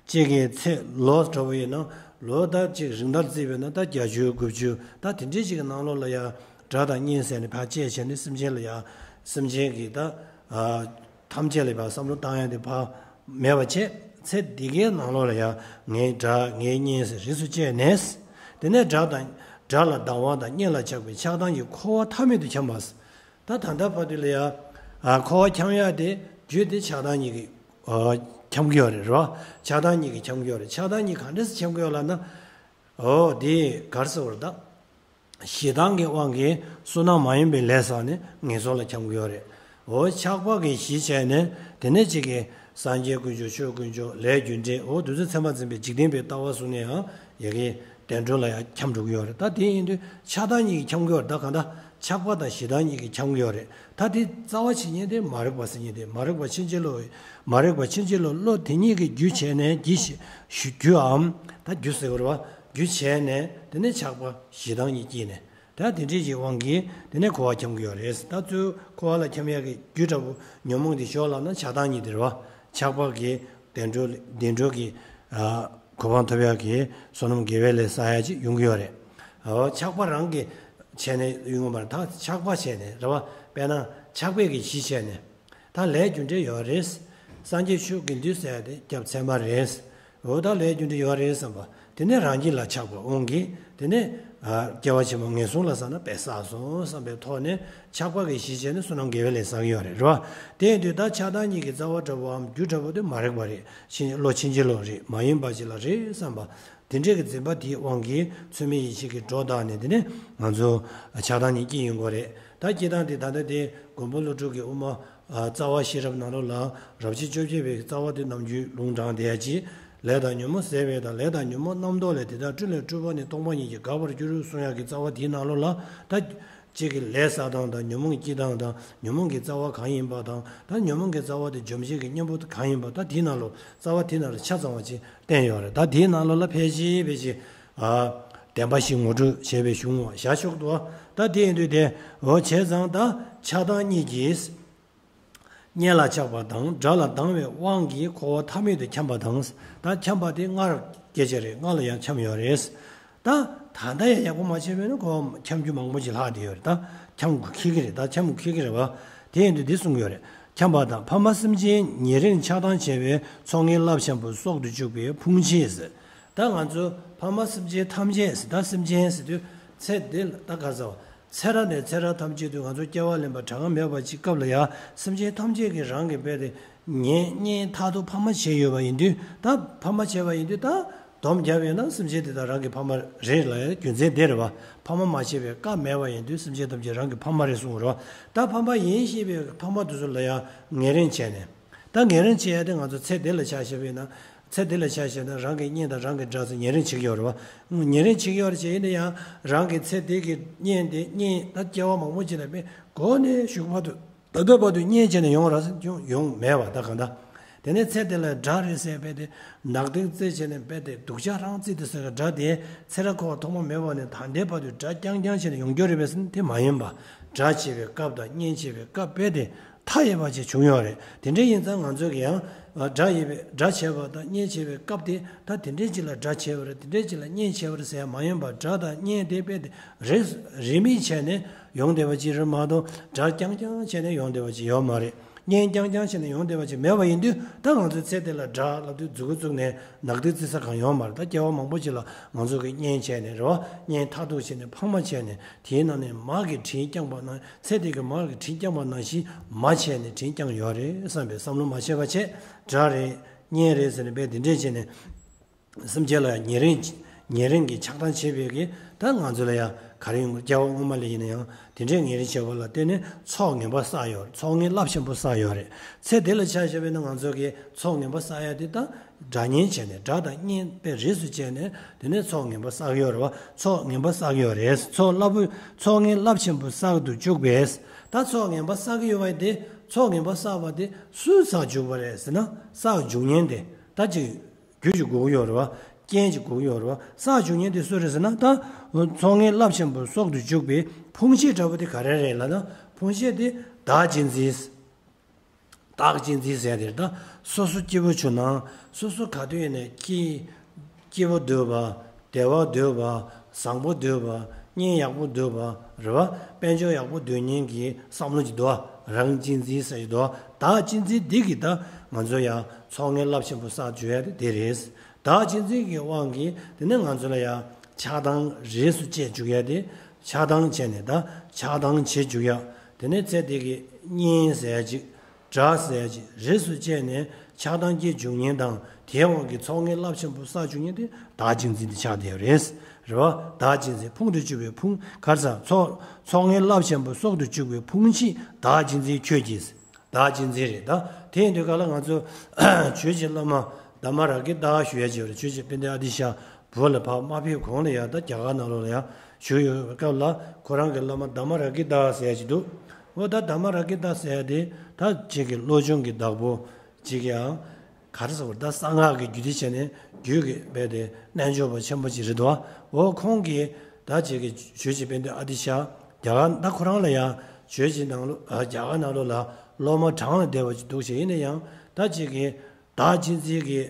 གཅིག་གི་ཚེ་ལོ་འདྲ་བོ་ཡིན་ན། ལོ་ད་གཅིག་རིང་ཐག་བརྩིས་པས་ན་ད་བརྒྱད་ཅུ་དགུ་བཅུ་ད་དེ་འདྲའི་ཅིག་གི་ནང་ལོགས་ལ་ཡང་དགྲ་དང་གཉེན་ཟེར་ནས་ཕར་བཅད་བྱས་ནས་སེམས་ཅན་ལ་ཡང་སེམས་ཅན་གྱི་ད་ཨ་ཐམས་ཅད་ལ་ཕར་བསམ་བློ་བཏང་ཡ་དེ་ཕར་མེད་པ་བྱས། ཚེ་འདི་གའི་ནང་ལོགས་ལ་ཡང་ངའི་དགྲ་ངའི་གཉེན་ཟེར་རིགས་སུ་བཅད་ནས། དེ་ནས་དགྲ་དང་དགྲ་ལ་སྡང་བ་དང་གཉེན་ལ་ཆགས་པའི་ཆགས་སྡང་གི་འཁོར་བ་མཐའ་མེད་དུ་འཁྱམས་པ། ད་ད་ལྟ་བར་དུ་ལ་ཡང་ཨ་འཁོར་བ་འཁྱམས་ཡ་དེ་རྒྱུ་དེ་ཆགས་སྡང་གཉིས་ཀྱིས་ཨ་འཁྱམས་ཀྱི་ཡོད་རེད་རོ། ཆགས་སྡང་གཉིས་ཀྱིས་འཁྱམས་ཀྱི་ཡོད་རེད། ཆགས་སྡང་གཉིས་ག་འདྲས་སེ་འཁྱམས་ཀྱི་ཡོད་ལབ་ན། འོ་དེ་ག་རེ་ཟེར་བ་རེད་ད། ཞེ་སྡང་གི་དབང་གིས་བསོད་ནམས་མ་ཡིན་པའི་ལས་བསགས་ནས་ངན་སོང་ལ་འཁྱམས་ཀྱི་ཡོད་རེད། འོ་ཆགས་པ་གིས་གཞི་བྱས་ནས་དེ་ནས་གཅིག་གི་སངས་རྒྱས་དཀོན་མཆོག་ཆོས་དཀོན་མཆོག་ལས་རྒྱུ་འབྲས། འོ་དེ་ཚོ་མཚན་མ་འཛིན་པའི་འཇིག་རྟེན་པའི་ལྟ་བ་བཟུང་ནས་ཡང་ཡ་གི་བདེ་འགྲོ་ལ་ཡང་འཁྱམས་འགྲོ་གི་ཡོད་རེད། ད་དེ་ཡིན་དུས་ཆགས་སྡང་གཉིས་ཀྱིས་འཁྱམས་ཀྱི་ཡོད་རེད། ད་གང་ལྟར་ཆགས་པ་དང་ཞེ་སྡང་གཉིས་ཀྱིས་འཁྱམས་ཀྱི་ཡོད་རེད། ད་དེ་རྩ་བ་བྱེད་མཁན་དེ་མ་རིག་པ་ཟེར་མཁན་དེ། མ་རིག་པ་ཕྱིན་ཅི་ལོག་མ་རིག་པ་ཕྱིན་ཅི་ལོག་བློ་དེ་གཉིས་ཀྱིས་རྒྱུ་བྱས་ནས་རྒྱུ་ཞིག་རྒྱུའམ་ད་རྒྱུ་ཟེར་བ་རེད་བ། རྒྱུ་བྱས་ནས་དེ་ནས་ཆགས་པ་ཞེ་སྡང་གཉིས་སྐྱེས་ནས། ད་དེ་འདྲའི་ཞིག་དབང་གིས་དེ་ནས་འཁོར་བ་འཁྱམས་ཀྱི་ཡོད་རེད། ད་གཙོ་བོ་འཁོར་བ་ལ་འཁྱམས་ཡག་གི་རྒྱུ་འདྲ་པོ་ཉོན་མོངས་དེ་ཞོག་ལབ་ན་ཆགས་སྡང་གཉིས་དེ་རེད་བ། ཆགས་པ་གིས་བདེ་འགྲོ་བདེ་འགྲོ་གི་ཨ་གོ་འཕང་ཐོབ་ཡག་གི་བསོད་ནམས་དགེ་བའི་ལས་བསགས་ཡག་ཅིག་ཡོང་གི་ཡོད་རེད། འོ་ཆགས་པ་རང་གིས་བྱས་ནས་ཡོང་གི་མ་རེད། ད་ཆགས་པ་བྱས་ནས་རེད་བ། དཔེར་ན་ཆགས་པས་ཀྱི་གཞི་བྱས་ནས། ད་ལས་རྒྱུ་འབྲས་ཡོད་རེད། སངས་རྒྱས་ཆོས་དགེ་འདུན་ཟེར་ཡ་དེ་སྐྱབས་ཚད་མ་རེད། འོ་ད་ལས་རྒྱུ་འབྲས་ཡོད་རེད་བསམ་པ། དེ་ནས་རང་ཉིད་ལ་ཆགས་པ་དབང་གིས་དེ་ནས་ཨ་སྐྱེ་བ་ཕྱི་མ་ངན་སོང་ལ་བསགས་ན་དཔེ་བསགས་སོང་བསམ་པའི་ཐོག་ནས་ཆགས་པ་གི་གཞི་བྱས་ནས་བསོད་ནམས་དགེ་བའི་ལས་བསགས་ཀྱི་ཡོད་རེད། རེད་བ། དེ་ཡིན་དུས་ད་ཆགས་སྡང་གཉིས་ཀྱི་རྩ་བ་འདྲ་པོའམ་རྒྱུ་འདྲ་པོ་དེ་མ་རིག་པ་རེད། ཕྱིན་བློ་ཕྱིན་ཅི་ལོག་རེད། མ་ཡིན་པ་ཅིག་ལ་རེད་བསམ་པ། དེ་འདྲའི་གི་འཛིན་པ་དེའི་དབང་གིས་ཚད་མེད་ཡེ་ཤེས་ཀྱིས་སྒྲོ་བཏགས་ནས་དེ་ནས་ང་ཚོ་ཆགས་སྡང་གཉིས་སྐྱེ་ཡོང་གི་རེད། ད་སྐྱེ་སྟངས་དེ་ད་ལྟ་དེ་མགོན་པོ་ཀླུ་སྒྲུབ་ཀྱི་དབུ་མ་རྩ་བ་ཤེས་རབ་ནང་ལོགས་ལ་རབ་བྱེད་བཅོ་བརྒྱད་པའི་རྩ་བ་དེ་ནམ་རྒྱུན་ལུང་དྲངས་བསྡད་ཡ་ཅིག་ལས་དང་ཉོན་མོངས་ཟད་པའི་དང་ལས་དང་ཉོན་མོངས་རྣམ་རྟོག་ལས་དེ་དག་སྤྲུལ་ལས་སྤྲུལ་པ་ནི་སྟོང་པ་ཉིད་ཀྱིས་དགག་པར་འགྱུར་གསུང་ཡག་གི་རྩ་བ་དེའི་ནང་ལོགས་ལ་ད། གཅིག་གི་ལས་བསགས་སྟངས་དང་ཉོན་མོངས་སྐྱེ་སྟངས་དང་ཉོན་མོངས་ཀྱི་རྩ་བ་གང་ཡིན་པ་དང་ད་ཉོན་མོངས་ཀྱི་རྩ་བ་དེ་འཇོམས་བྱེད་ཀྱི་གཉེན་པོ་གང་ཡིན་པ་ད་དེའི་ནང་ལོགས་རྩ་བ་དེའི་ནང་ལ་ཆ་ཚང་བ་ཅིག་བསྟན་ཡོད་རེད། ད་དེའི་ནང་ལོགས་ལ་ཕལ་ཆེར་ཕལ་ཆེར་ཨ་བདེན་པ་བཞི་ངོ་སྤྲོད་བྱས་པའི་གཞུང་བ་བཞག་ཆོག་ཏུ་བ། ད་དེ་ཡིན་དུས་དེ་འོ་བྱས་ཙང་ད་ཆགས་སྡང་གཉིས་ཀྱིས་གཉེན་ལ་ཆགས་པ་དང་དགྲ་ལ་སྡང་བའི་དབང་གིས་འཁོར་བ་མཐའ་མེད་དུ་འཁྱམས་པ་དང་། ད་འཁྱམས་པ་དེ་ལྔར་སྐད་ཆ་རེད། ལྔ་ལ་ཡང་འཁྱམས་ཡོད་རེད། ད་ད་ལྟ་ཡང་ཡག་པོ་མ་བྱས་པས་ན་ཁོ་འཁྱམ་རྒྱུ་མང་པོ་ཅིག་ལྷག་བསྡད་ཡོད་རེད། ད་འཁྱམ་དགོས་ཁེལ་གི་རེད། ད་འཁྱམ་དགོས་ཁེལ་གི་རེད་བ། དེ་ཡིན་དུས་འདི་གསུང་གི་ཡོད་རེད། འཁྱམས་པ་དང་ཕ་མ་སེམས་ཅན་ཉེ་རིང་ཆགས་སྡང་བྱས་པའི་ཚོགས་ངན་རླབས་ཆེན་པོ་གསོག་ཏུ་བཅུག་པའི་ཕུང་བྱེད་ཟེར། ད་ང་ཚོ་ཕ་མ་སེམས་ཅན་ཐམས་ཅད་ཟེར། ད་སེམས་ཅན་ཟེར་དུས་ཚེ་འདི་ལ་ད་ག་ཟེར་བ། ཚེ་རབས་ནས་ཚེ་རབས་ཐམས་ཅད་དུ་ང་ཚོ་སྐྱེ་བ་ལེན་པ་གྲངས་ཀ་མེད་པ་ཅིག་སྐབས་ལ་ཡང་སེམས་ཅན་ཐམས་ཅད་ཀྱིས་རང་གི་དཔེ་དེ་ཉེ་གཉེན་མཐར་ཐུག་ཕ་མ་བྱས་ཡོད་པ་ཡིན་དུས། ད་ཕ་མ་བྱས་པ་ཡིན་དུས་ད་སྡོམ་བརྒྱབ་ཡོད་ན་སེམས་ཅན་དེ་དག་རང་གི་ཕ་མ་རེད་ལ་ཡང་རྒྱུ་མཚན་དེ་རེད་བ། ཕ་མ་མ་བྱས་པའི་སྐབས་མེད་པ་ཡིན་དུས་སེམས་ཅན་ཐམས་ཅད་རང་གི་ཕ་མ་རེད་གསུངས་པ་རེད་བ། ད་ཕ་མ་ཡིན་ཤེས་པའི་ཕ་མ་དེ་ཚོ་ལ་ཡང་ཉེ་རིང་བྱས་ནས། ད་ཉེ་རིང་བྱེད་ཡ་དེ་ང་ཚོ་ཚེ་འདི་ལ་ཆ་བཞག་པ་ཡིན་ན། ཚེ་འདི་ལ་ཆ་བཞག་ན་རང་གི་གཉེན་དང་རང་གི་དགྲ་ཚོ་ཉེ་རིང་བྱེད་ཀྱི་ཡོད་རེད་བ། ཉེ་རིང་བྱེད་ཀྱི་ཡོད་རེད་བྱས་ཡིན་ན་ཡང་རང་གི་ཚེ་འདི་གི་གཉེན་དེ་གཉེན་ད་སྐྱེ་བ་མང་པོ་ཅིག་ལ་དཔེ་འགོ་ནས་གཞུག་བར་དུ་ད་ལྟ་བར་དུ་གཉེན་བྱས་ནས་ཡོང་བ་རེད་ཟེར་ཡོང་ཡོང་མེད་བ། ད་གང་ལྟར་དེ་ནས་ཚེ་འདི་ལ་དགྲ་རེད་ཟེར་བས་དེ་ནག་ཏིག་རྩེ་བྱས་ནས་བས་དེ་སྡུག་ཅག་རང་རྩིས་དེ་ཟེར་བའི་དགྲ་དེ་ཚེ་རབས་འཁོར་བ་ཐོག་མ་མེད་པ་ནས་ད་ལྟའི་བར་དུ་དགྲ་རྐྱང་རྐྱང་བྱས་ནས་ཡོང་རྒྱུ་རེད་པས་ཟེར་ན་དེ་མ་ཡིན་པ། དགྲ་བྱེད་པའི་སྐབས་དང་གཉེན་བྱེད་པའི་སྐབས་བས་དེ། མཐའ་ཡས་པ་ཅིག་བྱུང་ཡོད་རེད། དེ་འདྲ་ཡིན་ཙང་ང་ཚོས་ཀྱི་ཡང་དགྲ་ཡིན་པའི་དགྲ་བྱས་པ་དང་གཉེན་བྱས་པའི་སྐབས་དེ་ད་དེ་འདྲའི་ཅིག་ལ་དགྲ་བྱས་པ་རེད། དེ་འདྲའི་ཅིག་ལ་གཉེན་བྱས་པ་རེད་ཟེར་ཡ་མ་ཡིན་པར་དགྲ་དང་གཉེན་དེ་དཔེ་དེ་རེས་རེས་མོས་བྱས་ནས་ཡོང་བསྡད་པ་ཅིག་རེད་མ་གཏོགས་དགྲ་རྐྱང་རྐྱང་བྱས་ནས་ཡོང་བསྡད་པ་ཅིག་ཡོད་མ་རེད། གཉེན་རྐྱང་རྐྱང་བྱས་ནས་ཡོང་བསྡད་པ་ཅིག་མེད་པ་ཡིན་དུས་ད་ང་ཚོའི་ཚེ་འདི་ལ་དགྲ་ལབ་དུས་མཛུ་གུ་བཙུགས་ནས་ནག་དུས་བརྩི་ས་གང་ཡོད་མ་རེད། ད་སྐྱེ་བ་མང་པོ་ཅིག་ལ་ང་ཚོ་གི་གཉེན་བྱས་ནས་རེད་བ། གཉེན་མཐར་ཐུག་བྱས་ནས་ཕ་མ་བྱས་ནས་དེའི་ནང་ནས་མ་གི་དྲིན་བསྐྱངས་པ་ན། ཚེ་འདི་གི་མར་གྱི་དྲིན་བསྐྱངས་པ་ནང་བཞིན་མ་བྱས་ནས་དྲིན་བསྐྱངས་ཡོད་རེད་བསམ་པའི་བསམ་བློ་མ་བྱས་པ་བྱས། དགྲ་རེད་གཉེན་རེད་ཟེར་ནས་དཔེ་འདི་འདྲས་བྱས་ནས་སེམས་ཅན་ལ་ཡང་ཉེ་རིང་ཉེ་རིང་གི་ཆགས་སྡང་བྱེད་པའི་གི་ད་ང་ཚོ་ལ་ཡང་ག་རེ་ཡོང་སྐྱེ་བ་སྔོན་མ་ལ་ཡིན་ན་ཡང་དེ་འདྲས་ཉེ་རིང་བྱེད་པ་ལ་བརྟེན་ནས་ཚོགས་ངན་པ་བསགས་ཡོད། ཚོགས་ངན་རླབས་ཆེན་པོ་བསགས་ཡོད་རེད། ཚེ་འདི་ལ་ཆ་བཞག་པ་ཡིན་ན་ང་ཚོ་གི་ཚོགས་ངན་པ་བསགས་ཡ་དེ་ད། དགྲ་གཉེན་བྱས་ནས་དགྲ་དང་གཉེན་དཔེ་རིས་སུ་བཅད་ནས་དེ་ནས་ཚོགས་ངན་པ་བསགས་ཡོད་རེད་བ། ཚོགས་ངན་པ་བསགས་ཡོད་རེད། ཚོགས་རླབས་པོ་ཚོགས་ངན་རླབས་ཆེན་པོ་བསགས་ཏུ་བཅུག་པས། ད་ཚོགས་ངན་པ་བསགས་ཀྱི་ཡོད་པ་དེ་ཚོགས་ངན་པ་བསགས་པ་དེ་སུས་བསགས་བཅུག་པ་རེད་ཟེར་ན་བསགས་བཅུག་མཁན་དེ་ད་ཅིག་རྒྱུ་ཅིག་དགོས་ཀྱི་ཡོད་རེད་བ། རྐྱེན་ཅིག་དགོས་ཀྱི་ཡོད་རེད་བ། བསགས་བཅུག་མཁན་དེ་སུ་རེད་ཟེར་ན་ད་ཚོགས་ངན་རླབས་ཆེན་པོ་གསོག་ཏུ་བཅུག་པའི་ཕུང་བྱེད་འདྲ་པོ་དེ་ག་རེ་རེད་ལབ་ན་ཕུང་བྱེད་དེ་བདག་གཅེས་འཛིན། བདག་གཅེས་འཛིན་ཟེར་དེར་ད་སོ་སོ་སྐྱིད་པོ་བྱུང་ན་སོ་སོ་ག་དུས་ཡིན་ནའི་སྐྱིད་སྐྱིད་པོ་འདོད་པ། བདེ་བ་འདོད་པ། བཟང་པོ་འདོད་པ། གཉེན་ཡག་པོ་འདོད་པ་རེད་བ། དཔལ་འབྱོར་ཡག་པོ་འདོད་མཁན་གྱི་བསམ་བློ་ཅིག་འདུག་བ། རང་གཅེས་འཛིན་ཟེར་ཞིག་འདུག་བ། བདག་གཅེས་འཛིན་འདི་གིས་ད་ང་ཚོ་ཡང་ཚོགས་ངན་རླབས་ཆེན་པོ་བསགས་བཅུག་ཡ་དེ་དེ་རེད། བདག་གཅེས་འཛིན་གྱི་དབང་གིས་དེ་ནས་ང་ཚོ་ལ་ཡང་ཆགས་སྡང་རིས་སུ་བཅད་བཅུག་ཡ་དེ། ཆགས་སྡང་བྱས་ནས་ད་ཆགས་སྡང་བྱེད་བཅུག་ཡ། དེ་ནས་ཚེ་འདི་གི་གཉེན་ཟེར་ཡ་ཅིག་དགྲ་ཟེར་ཡ་ཅིག་རིས་སུ་བཅད་ནས་ཆགས་སྡང་སྐྱེ་བཅུག་མཁན་དང་དེའི་དབང་གིས་ཚོགས་ངན་རླབས་ཆེན་པོ་བསགས་བཅུག་མཁན་དེ་བདག་གཅེས་འཛིན་དེ་ཆགས་བསྡད་ཡོད་རེད། རེད་བ། བདག་གཅེས་འཛིན་ཕུང་དུ་བཅུག་པའི་ཕུང་གར་ས་ཚོགས་ཚོགས་ངན་རླབས་ཆེན་པོ་གསོག་ཏུ་བཅུག་པའི་ཕུང་བྱེད་བདག་གཅེས་འཛིན་ཁྱོད་ཀྱིས། བདག་གཅེས་འཛིན་རེད་ད། དེ་ཡིན་དུས་ག་ལ་ང་ཚོ་ཆོས་ཀྱི་བླ་མ་དྷརྨ་རཱ་གི་ཏ་ཞུ་ཡ་ཅིག་ཡོད་རེད། ཆོས་ཀྱི་དཔལ་ལྡན་ཨ་ཏི་ཤ་བོད་ལ་ཕར་མ་ཕེབས་གོང་ལ་ཡ་ད་རྒྱ་གར་ནང་ལོགས་ལ་ཡ་བཞུགས་ཡོད་པའི་སྐབས་ལ་ཁོ་རང་གི་བླ་མ་དྷརྨ་རཱ་གི་ཏ་ཟེར་ཡ་ཅིག་འདུག་འོ་ད་དྷརྨ་རཱ་གི་ཏ་ཟེར་ཡ་དེ་ད་ཅིག་གི་བློ་སྦྱོང་གི་བདག་པོ་ཅིག་ཡང་ག་རེ་ཟེར་བ་ད་གསང་སྔགས་ཀྱི་རྒྱུད་སྡེ་བྱས་ནས་རྒྱུད་ཀྱི་དཔེ་དེ་རྣལ་འབྱོར་པ་ཆེན་པོ་ཅིག་རེད་དོ། འོ་ཁོང་གིས་ད་ཅིག་གི་ཆོས་ཀྱི་དཔལ་ལྡན་ཨ་ཏི་ཤ་རྒྱ་གར་ད་ཁོ་རང་ལ་ཡང་ཆོས་ཀྱི་ནང་ལོ་རྒྱ་གར་ནང་ལོ་ལ་སློབ་མ་གྲངས་ལ་བསྡད་པ་ཅིག་འདུག་ཞེས་ཡིན་ན་ཡང་ད་ཅིག་གི་བདག་གཅེས་འཛིན་གྱི་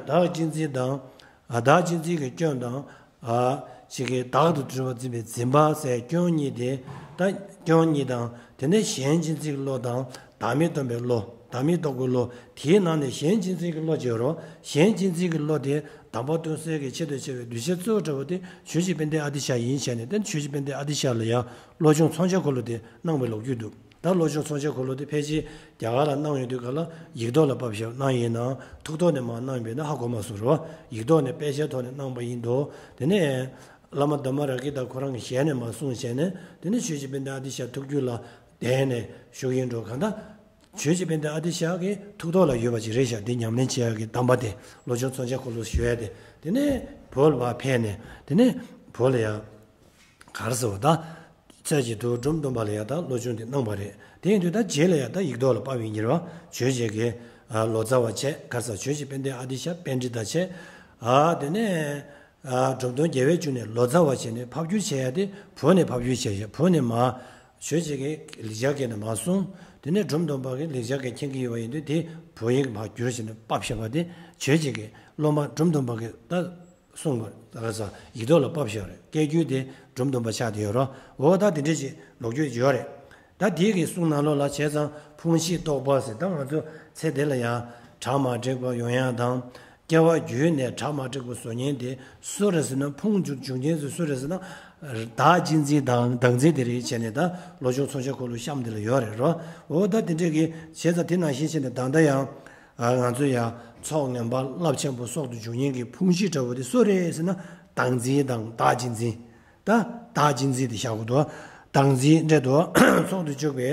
བདག་གཅེས་འཛིན་དང་། ཨ་བདག་གཅེས་འཛིན་གྱི་སྐྱོན་དང་། ཨ་ཅིག་གི་བདག་ཏུ་གྲུབ་པར་འཛིན་པའི་འཛིན་པ་ཟེར་སྐྱོན་གཉིས་དེ། ད་སྐྱོན་གཉིས་དང་དེ་ནས་གཞན་གཅེས་འཛིན་གྱི་བློ་དང་བདག་མེད་རྟོགས་པའི་བློ། བདག་མེད་རྟོགས་པའི་བློ་དེའི་ནང་ནས་གཞན་གཅེས་འཛིན་གྱི་བློ་བྱེད་རོ། གཞན་གཅེས་འཛིན་གྱི་བློ་དེ་དམ་པ་སྟོང་གསལ་གྱི་ཆེད་དུ་བྱས་པའི་གདུལ་བྱ་གཙོ་བོ་འདྲ་བོ་དེ་ཆོས་ཀྱི་དཔལ་ལྡན་ཨ་ཏི་ཤ་ཡིན་བྱས་ནས་དེ་ཆོས་ཀྱི་དཔལ་ལྡན་ཨ་ཏི་ཤ་ལ་ཡང་བློ་སྦྱོང་མཚོན་བྱ་འཁོར་ལོ་དེ་གནང་བའི་ལོ་རྒྱུས་འདུག་ད་བློ་སྦྱོང་མཚོན་བྱ་འཁོར་ལོ་དེ་ཕལ་ཆེར་རྒྱ་གར་ལ་གནང་ཡོང་དུས་ག་ལ་ཡིག་ཐོག་ལ་ཕབ་བཞག་གནང་ཡིན་ནའང་ཐུགས་ཐོག་ནས་མར་གནང་བས་ན་ཧ་གོ་མ་སོང་རོ། ཡིག་ཐོག་ནས་དཔེ་ཆའི་ཐོག་ནས་གནང་པ་ཡིན་དོ། དེ་ནས་ བླ་མ་དྷརྨ་རཱ་གི་དང་ཁོ་རང་གི་ཞལ་ནས་མར་གསུངས་བྱས་ནས། དེ་ནས་ཆོས་རྗེ་དཔལ་ལྡན་ཨ་ཏི་ཤ་ཐུགས་རྒྱུད་ལ་བརྟེན་ནས་བཞུགས་ཡིན་འགྲོ། གང་ལྟར་ཆོས་རྗེ་དཔལ་ལྡན་ཨ་ཏི་ཤ་གི་ཐུགས་ཐོག་ལ་ཡོད་པ་ཅིག་རེད་ཤག་འདི་ཉམས་ལེན་བྱེད་ཡག་གི་གདམས་པ་དེ། བློ་ཆུང་མཚོན་ཆ་འཁོར་ལོ་ཞུ་ཡ་དེ། དེ་ནས་བོད་ལ་ཕར་ཕེབས་ནས། དེ་ནས་བོད་ལ་ཡང་ག་རེ་ཟེར་བ་ད། ཚེ་གཅིག་ཏུ་འབྲོམ་སྟོན་པ་ལ་ཡང་ད་བློ་སྦྱོང་དེ་གནང་བ་རེད། དེ་ཡིན་དུས་ད་རྗེས་ལ་ཡང་ད་ཡིག་ཐོག་ལ་ཕབ་ཡིན་གྱི་རེད་བ། ཆོས་རྗེ་གི་ཨ་ལོ་ཙཱ་བ་བྱས། ག་རེ་ཟེར། ཆོས་རྗེ་དཔལ་ལྡན་ཨ་ཏི་ཤ་པཎྜི་ཏ་བྱས། ཨ་དེ་ནས་ཨ་འབྲོམ་སྟོན་རྒྱལ་བའི་འབྱུང་གནས་ལོ་ཙཱ་བ་བྱས་ནས་ཕབ་བསྒྱུར་བྱས་ཡ་དེ་བོད་ནས་ཕབ་བསྒྱུར་བྱས་ཤག་བོད་ནས་མར་ཆོས་རྗེ་གིས་ལེགས་སྦྱར་སྐད་ནས་མར་གསུངས། དེ་ནས་འབྲོམ་སྟོན་པ་གིས་ལེགས་སྦྱར་སྐད་མཁྱེན་གྱི་ཡོད་པ་ཡིན་དུས། དེ་བོད་ཡིག་མར་བསྒྱུར་བྱས་ནས་ཕབ་བཞག་པ་དེ། ཆོས་རྗེ་གི་སློབ་མ་འབྲོམ་སྟོན་པ་གིས་ད་གསུངས་པ་ད་ག་རེ་ཟེར། ཡིག་ཐོག་ལ་ཕབ་བཞག་རེད། སྐད་བསྒྱུར་དེ་འབྲོམ་སྟོན་པ་ཆགས་བསྡད་ཡོད་རེད། འོ་ད་དེ་འདྲ་ཞིག་ལོ་རྒྱུས་ཡོད་རེད། ད་དེའི་གི་གསུང་ནང་ལོགས་ལ་བྱས་ཙང་ཕུང་བཞི་རྟོགས་པ་ཟེར། ད་ང་ཚོ་ཚེ་འདི་ལ་ཡང་གྲ་མ་འགྲིག་པ་ཡོང་ཡ་དང་། སྐྱེ་བ་རྒྱུད་ནས་གྲ་མ་འགྲིག་པ་བཟོ་མཁན་དེ་སུ་རེད་ཟེར་ན། ཕུང་འཇུག་འཇུག་མཁན་ཚོ་སུ་རེད་ཟེར་ན། བདག་གཅེས་འཛིན་དང་བདག་འཛིན་དེ་རེད་བྱས་ནས། ད་བློ་ཆུང་མཚོན་ཆ་འཁོར་ལོ་གཤམ་དེ་ལ་ཡོད་རེད་རོ། འོ་ད་དེ་འདྲས་གི་བྱས་ཙང་དེ་ནང་བཞིན་བྱས་ནས་ད་ལྟ་ཡང་ང་ཚོ་ཡང་ཚོགས་ངན་པ་རླབས་ཆེན་པོ་གསོག་ཏུ་འཇུག་མཁན་གྱི་ཕུང་བཞི་འདྲ་བོ་དེ་སུ་རེད་ཟེར་ན། བདག་འཛིན་དང་བདག་གཅེས་འཛིན། ད་བདག་གཅེས་འཛིན་དེ་བཞག་དགོས་འདུག་བདག་འཛིན་འདྲ་འདུག་ཚོགས་སུ་བཅུག་པའི།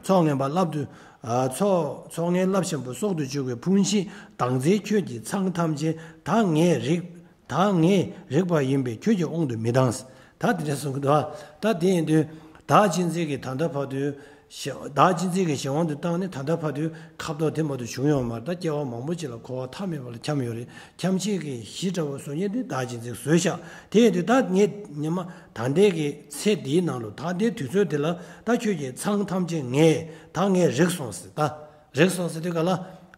ཚོགས་ངན་པ་རླབས་ཏུ། ཨ་ཚོགས་ཚོགས་ངན་རླབས་ཆེན་པོ་གསོག་ཏུ་བཅུག་པའི་ཕུང་བཞི། བདག་འཛིན་ཁྱོད་ཀྱི་ཚང་ཐམས་ཅད། བདག་ངས་རིག་བདག་ངས་རིག་པ་ཡིན་པས་ཁྱོད་ཀྱི་དབང་དུ་མི་བཏང་། ད་དེ་འདྲ་གསུང་གི་འདུག་ད་དེ་ཡིན་དུས་བདག་གཅེས་འཛིན་གྱི་ད་ལྟ་བར་དུ། བདག་གཅེས་འཛིན་གྱི་གཞན་དབང་དུ་བཏང་ནས་ད་ལྟ་བར་དུ་ཁ་ཕྱོགས་དེ་མ་གཏོགས་བྱུང་ཡོད་མ་རེད། ད་སྐྱེ་བ་མང་པོ་ཅིག་ལ་འཁོར་བ་མཐའ་མེད་པ་ལ་འཁྱམས་ཡོད་རེད། འཁྱམས་བྱེད་ཀྱི་གཞི་འདྲ་བོ་བཟོ་མཁན་དེ་བདག་གཅེས་འཛིན་བཟོས་ཤག་དེ་ཡིན་དུས་ད་ངས་ཉི་མ་ད་ལྟའི་གི་ཚེ་འདིའི་ནང་ལ། ད་ལྟའི་དུས་ཚོད་འདི་ལ་ད་ཁྱོད་ཀྱི་ཚང་ཐམས་ཅད་ངས། ད་ངས་རིག་སོང་ཟེར། ད་རིག་སོང་ཟེར་དུས་ག་ལ།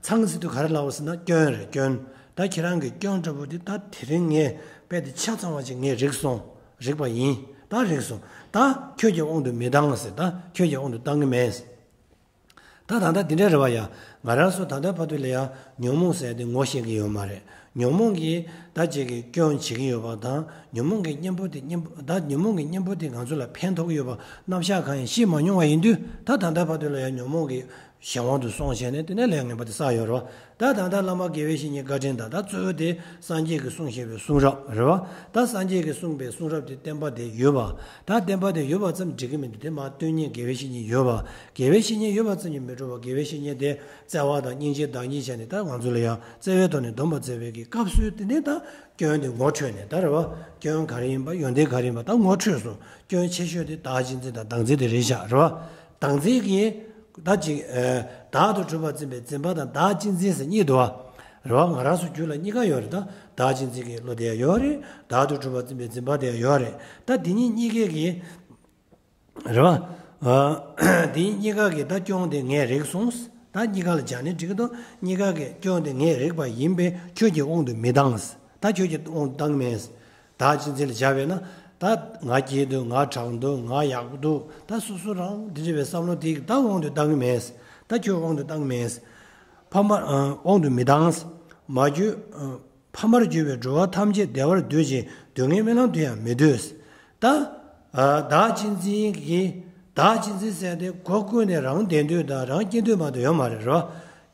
ཚང་ཟེར་དུས་ག་རེ་ལབ་པ་ཟེར་ན། སྐྱོན་རེད། སྐྱོན། ད་ཁྱེད་རང་གི་སྐྱོན་འདྲ་བོ་དེ་ད་དེ་རིང་ངས་རྦད་དེ་ཆ་ཚང་བ་ཅིག་ངས་རིག་སོང་། རིག་པ་ཡིན། ད་རིག་སོང་། ད་ཁྱོད་ཀྱི་དབང་དུ་མི་བཏང་ཟེར། ད་ཁྱོད་ཀྱི་དབང་དུ་བཏང་གི་མེད་ཟེར། ད་ད་ལྟ་འདི་འདྲ་རེད་བ་ཡ། ང་རང་ཚོ་ད་ལྟ་བར་དུ་ལ་ཡ་ཉོན་མོངས་ཟེར་དེ་ངོ་ཤེས་ཀྱི་ཡོད་མ་རེད། ཉོན་མོངས་ཀྱིས་ད་ཅིག་གི་སྐྱོན་བྱེད་ཀྱི་ཡོད་པ་དང་། ཉོན་མོངས་ཀྱི་གཉེན་པོ་དེ་གཉེན་པོ། ད་ཉོན་མོངས་ཀྱི་གཉེན་པོ་དེ་ང་ཚོ་ལ་ཕན་ཐོགས་ཀྱི་ཡོད་པ་རྣམ་གཞག་གང་ཡང་ཤེས་མ་མྱོང་བ་ཡིན་དུས། ད་ད་ལྟ་བར་དུ་ལ་ཡ་ཉོན་མོངས་ཀྱི་གཞན་དབང་དུ་སོང་བྱས་ནས། དེ་ནས་ལས་ངན་པ་དེ་བསགས་ཡོད་རེད་བ། ད་ད་ལྟ་བླ་མ་དགེ་བའི་བཤེས་གཉེན་བཀའ་དྲིན་དང་། ད་གཙོ་བོ་དེ་སངས་རྒྱས་ཀྱིས་གསུངས་བཞག་པའི་གསུང་རབ་རེད་བ། ད་སངས་རྒྱས་ཀྱིས་གསུངས་པའི་གསུང་རབ་དེ་བསྟན་པ་དེ་ཡོད་པ། ད་བསྟན་པ་དེ་ཡོད་པ་ཙམ་འགྲིག་གི་མི་འདུག་དེ་མར་སྟོན་མཁན་དགེ་བའི་བཤེས་གཉེན་ཡོད་པ། དགེ་བའི་བཤེས་གཉེན་ཡོད་པ་ཙམ་གྱིས་མི་འགྲོ་བ། དགེ་བའི་བཤེས་གཉེན་དེ་བརྩེ་བ་དང་སྙིང་རྗེ་བདག་ཉིད་བྱས་ནས། ད་ང་ཚོ་ལ་ཡང་བརྩེ་བའི་ཐོག་ནས་སྡོམ་པ་བསྩལ་བའི་གི་སྐབས་སུ། དེ་ནས་ད་སྐྱོན་དེ་ངོ་འཕྲོད་ནས། ད་རེད་བ། སྐྱོན་ག་རེ་ཡིན་པ། ཡོན་ཏན་ག་རེ་ཡིན་པ་ད་ངོ་འཕྲོད་སོང་། སྐྱོན་ཆེ་ཤོས་དེ་བདག་གཅེས་འཛིན་དང་བདག་འཛིན་དེ་རེད་ཤག་རེད་བ། བདག་འཛིན་གྱིས་ད་ཅིག་ཨ་བདག་ཏུ་གྲུབ་པར་འཛིན་པའི་འཛིན་པ་དང་བདག་གཅེས་འཛིན་ཟེར་གཉིས་འདུག་བ། རེད་བ། ང་རང་ཚོ་རྒྱུད་ལ་གཉིས་ཀ་ཡོད་རེད། ད་བདག་གཅེས་འཛིན་གྱི་བློ་དེ་ཡང་ཡོད་རེད། བདག་ཏུ་གྲུབ་པར་འཛིན་པའི་འཛིན་པ་དེ་ཡང་ཡོད་རེད། ད་འདི་གཉིས་གཉིས་ཀའི་གི་རེད་བ། ཨ་འདི་གཉིས་ཀ་གི་ད་སྐྱོན་དེ་ངས་རིག་སོང་། ད་གཉིས་ཀ་ལ་སྦྱར་ནས་འགྲིག་གི་འདུག་གཉིས་ཀ་གི་སྐྱོན་དེ་ངས་རིག་པ་ཡིན་པས་ཁྱོད་ཀྱི་དབང་དུ་མི་བཏང་། ད་ཁྱོད་ཀྱི་དབང་དུ་བཏང་མེད། བདག་གཅེས་འཛིན་ལ་སྦྱར་བས་ན། ད་ང་སྐྱིད་འདུག་ང་དྲག་འདུག་ང་ཡག་པོ་འདུག་ད་སོ་སོ་རང་འདི་འདྲ་བའི་བསམ་བློ་དེ་ད་དབང་དུ་བཏང་གི་མེད། ད་ཁྱོད་དབང་དུ་བཏང་གི་མེད། ཕ་མ་ཨ་དབང་དུ་མི་བཏང་། མ་གྱུར་ཨ་ཕ་མར་གྱུར་པའི་འགྲོ་བ་ཐམས་ཅད་བདེ་བར་འདོད་ཅིང་སྡུག་བསྔལ་རྨི་ལམ་དུ་ཡང་མི་འདོད། ད་ཨ་བདག་གཅེས་འཛིན་གྱི། བདག་གཅེས་འཛིན་ཟེར་དེ་སྒོ་ཀུན་ནས་རང་བདེ་འདོད་དང་རང་སྐྱིད་འདོད་མ་གཏོགས་ཡོད་མ་རེད་རོ།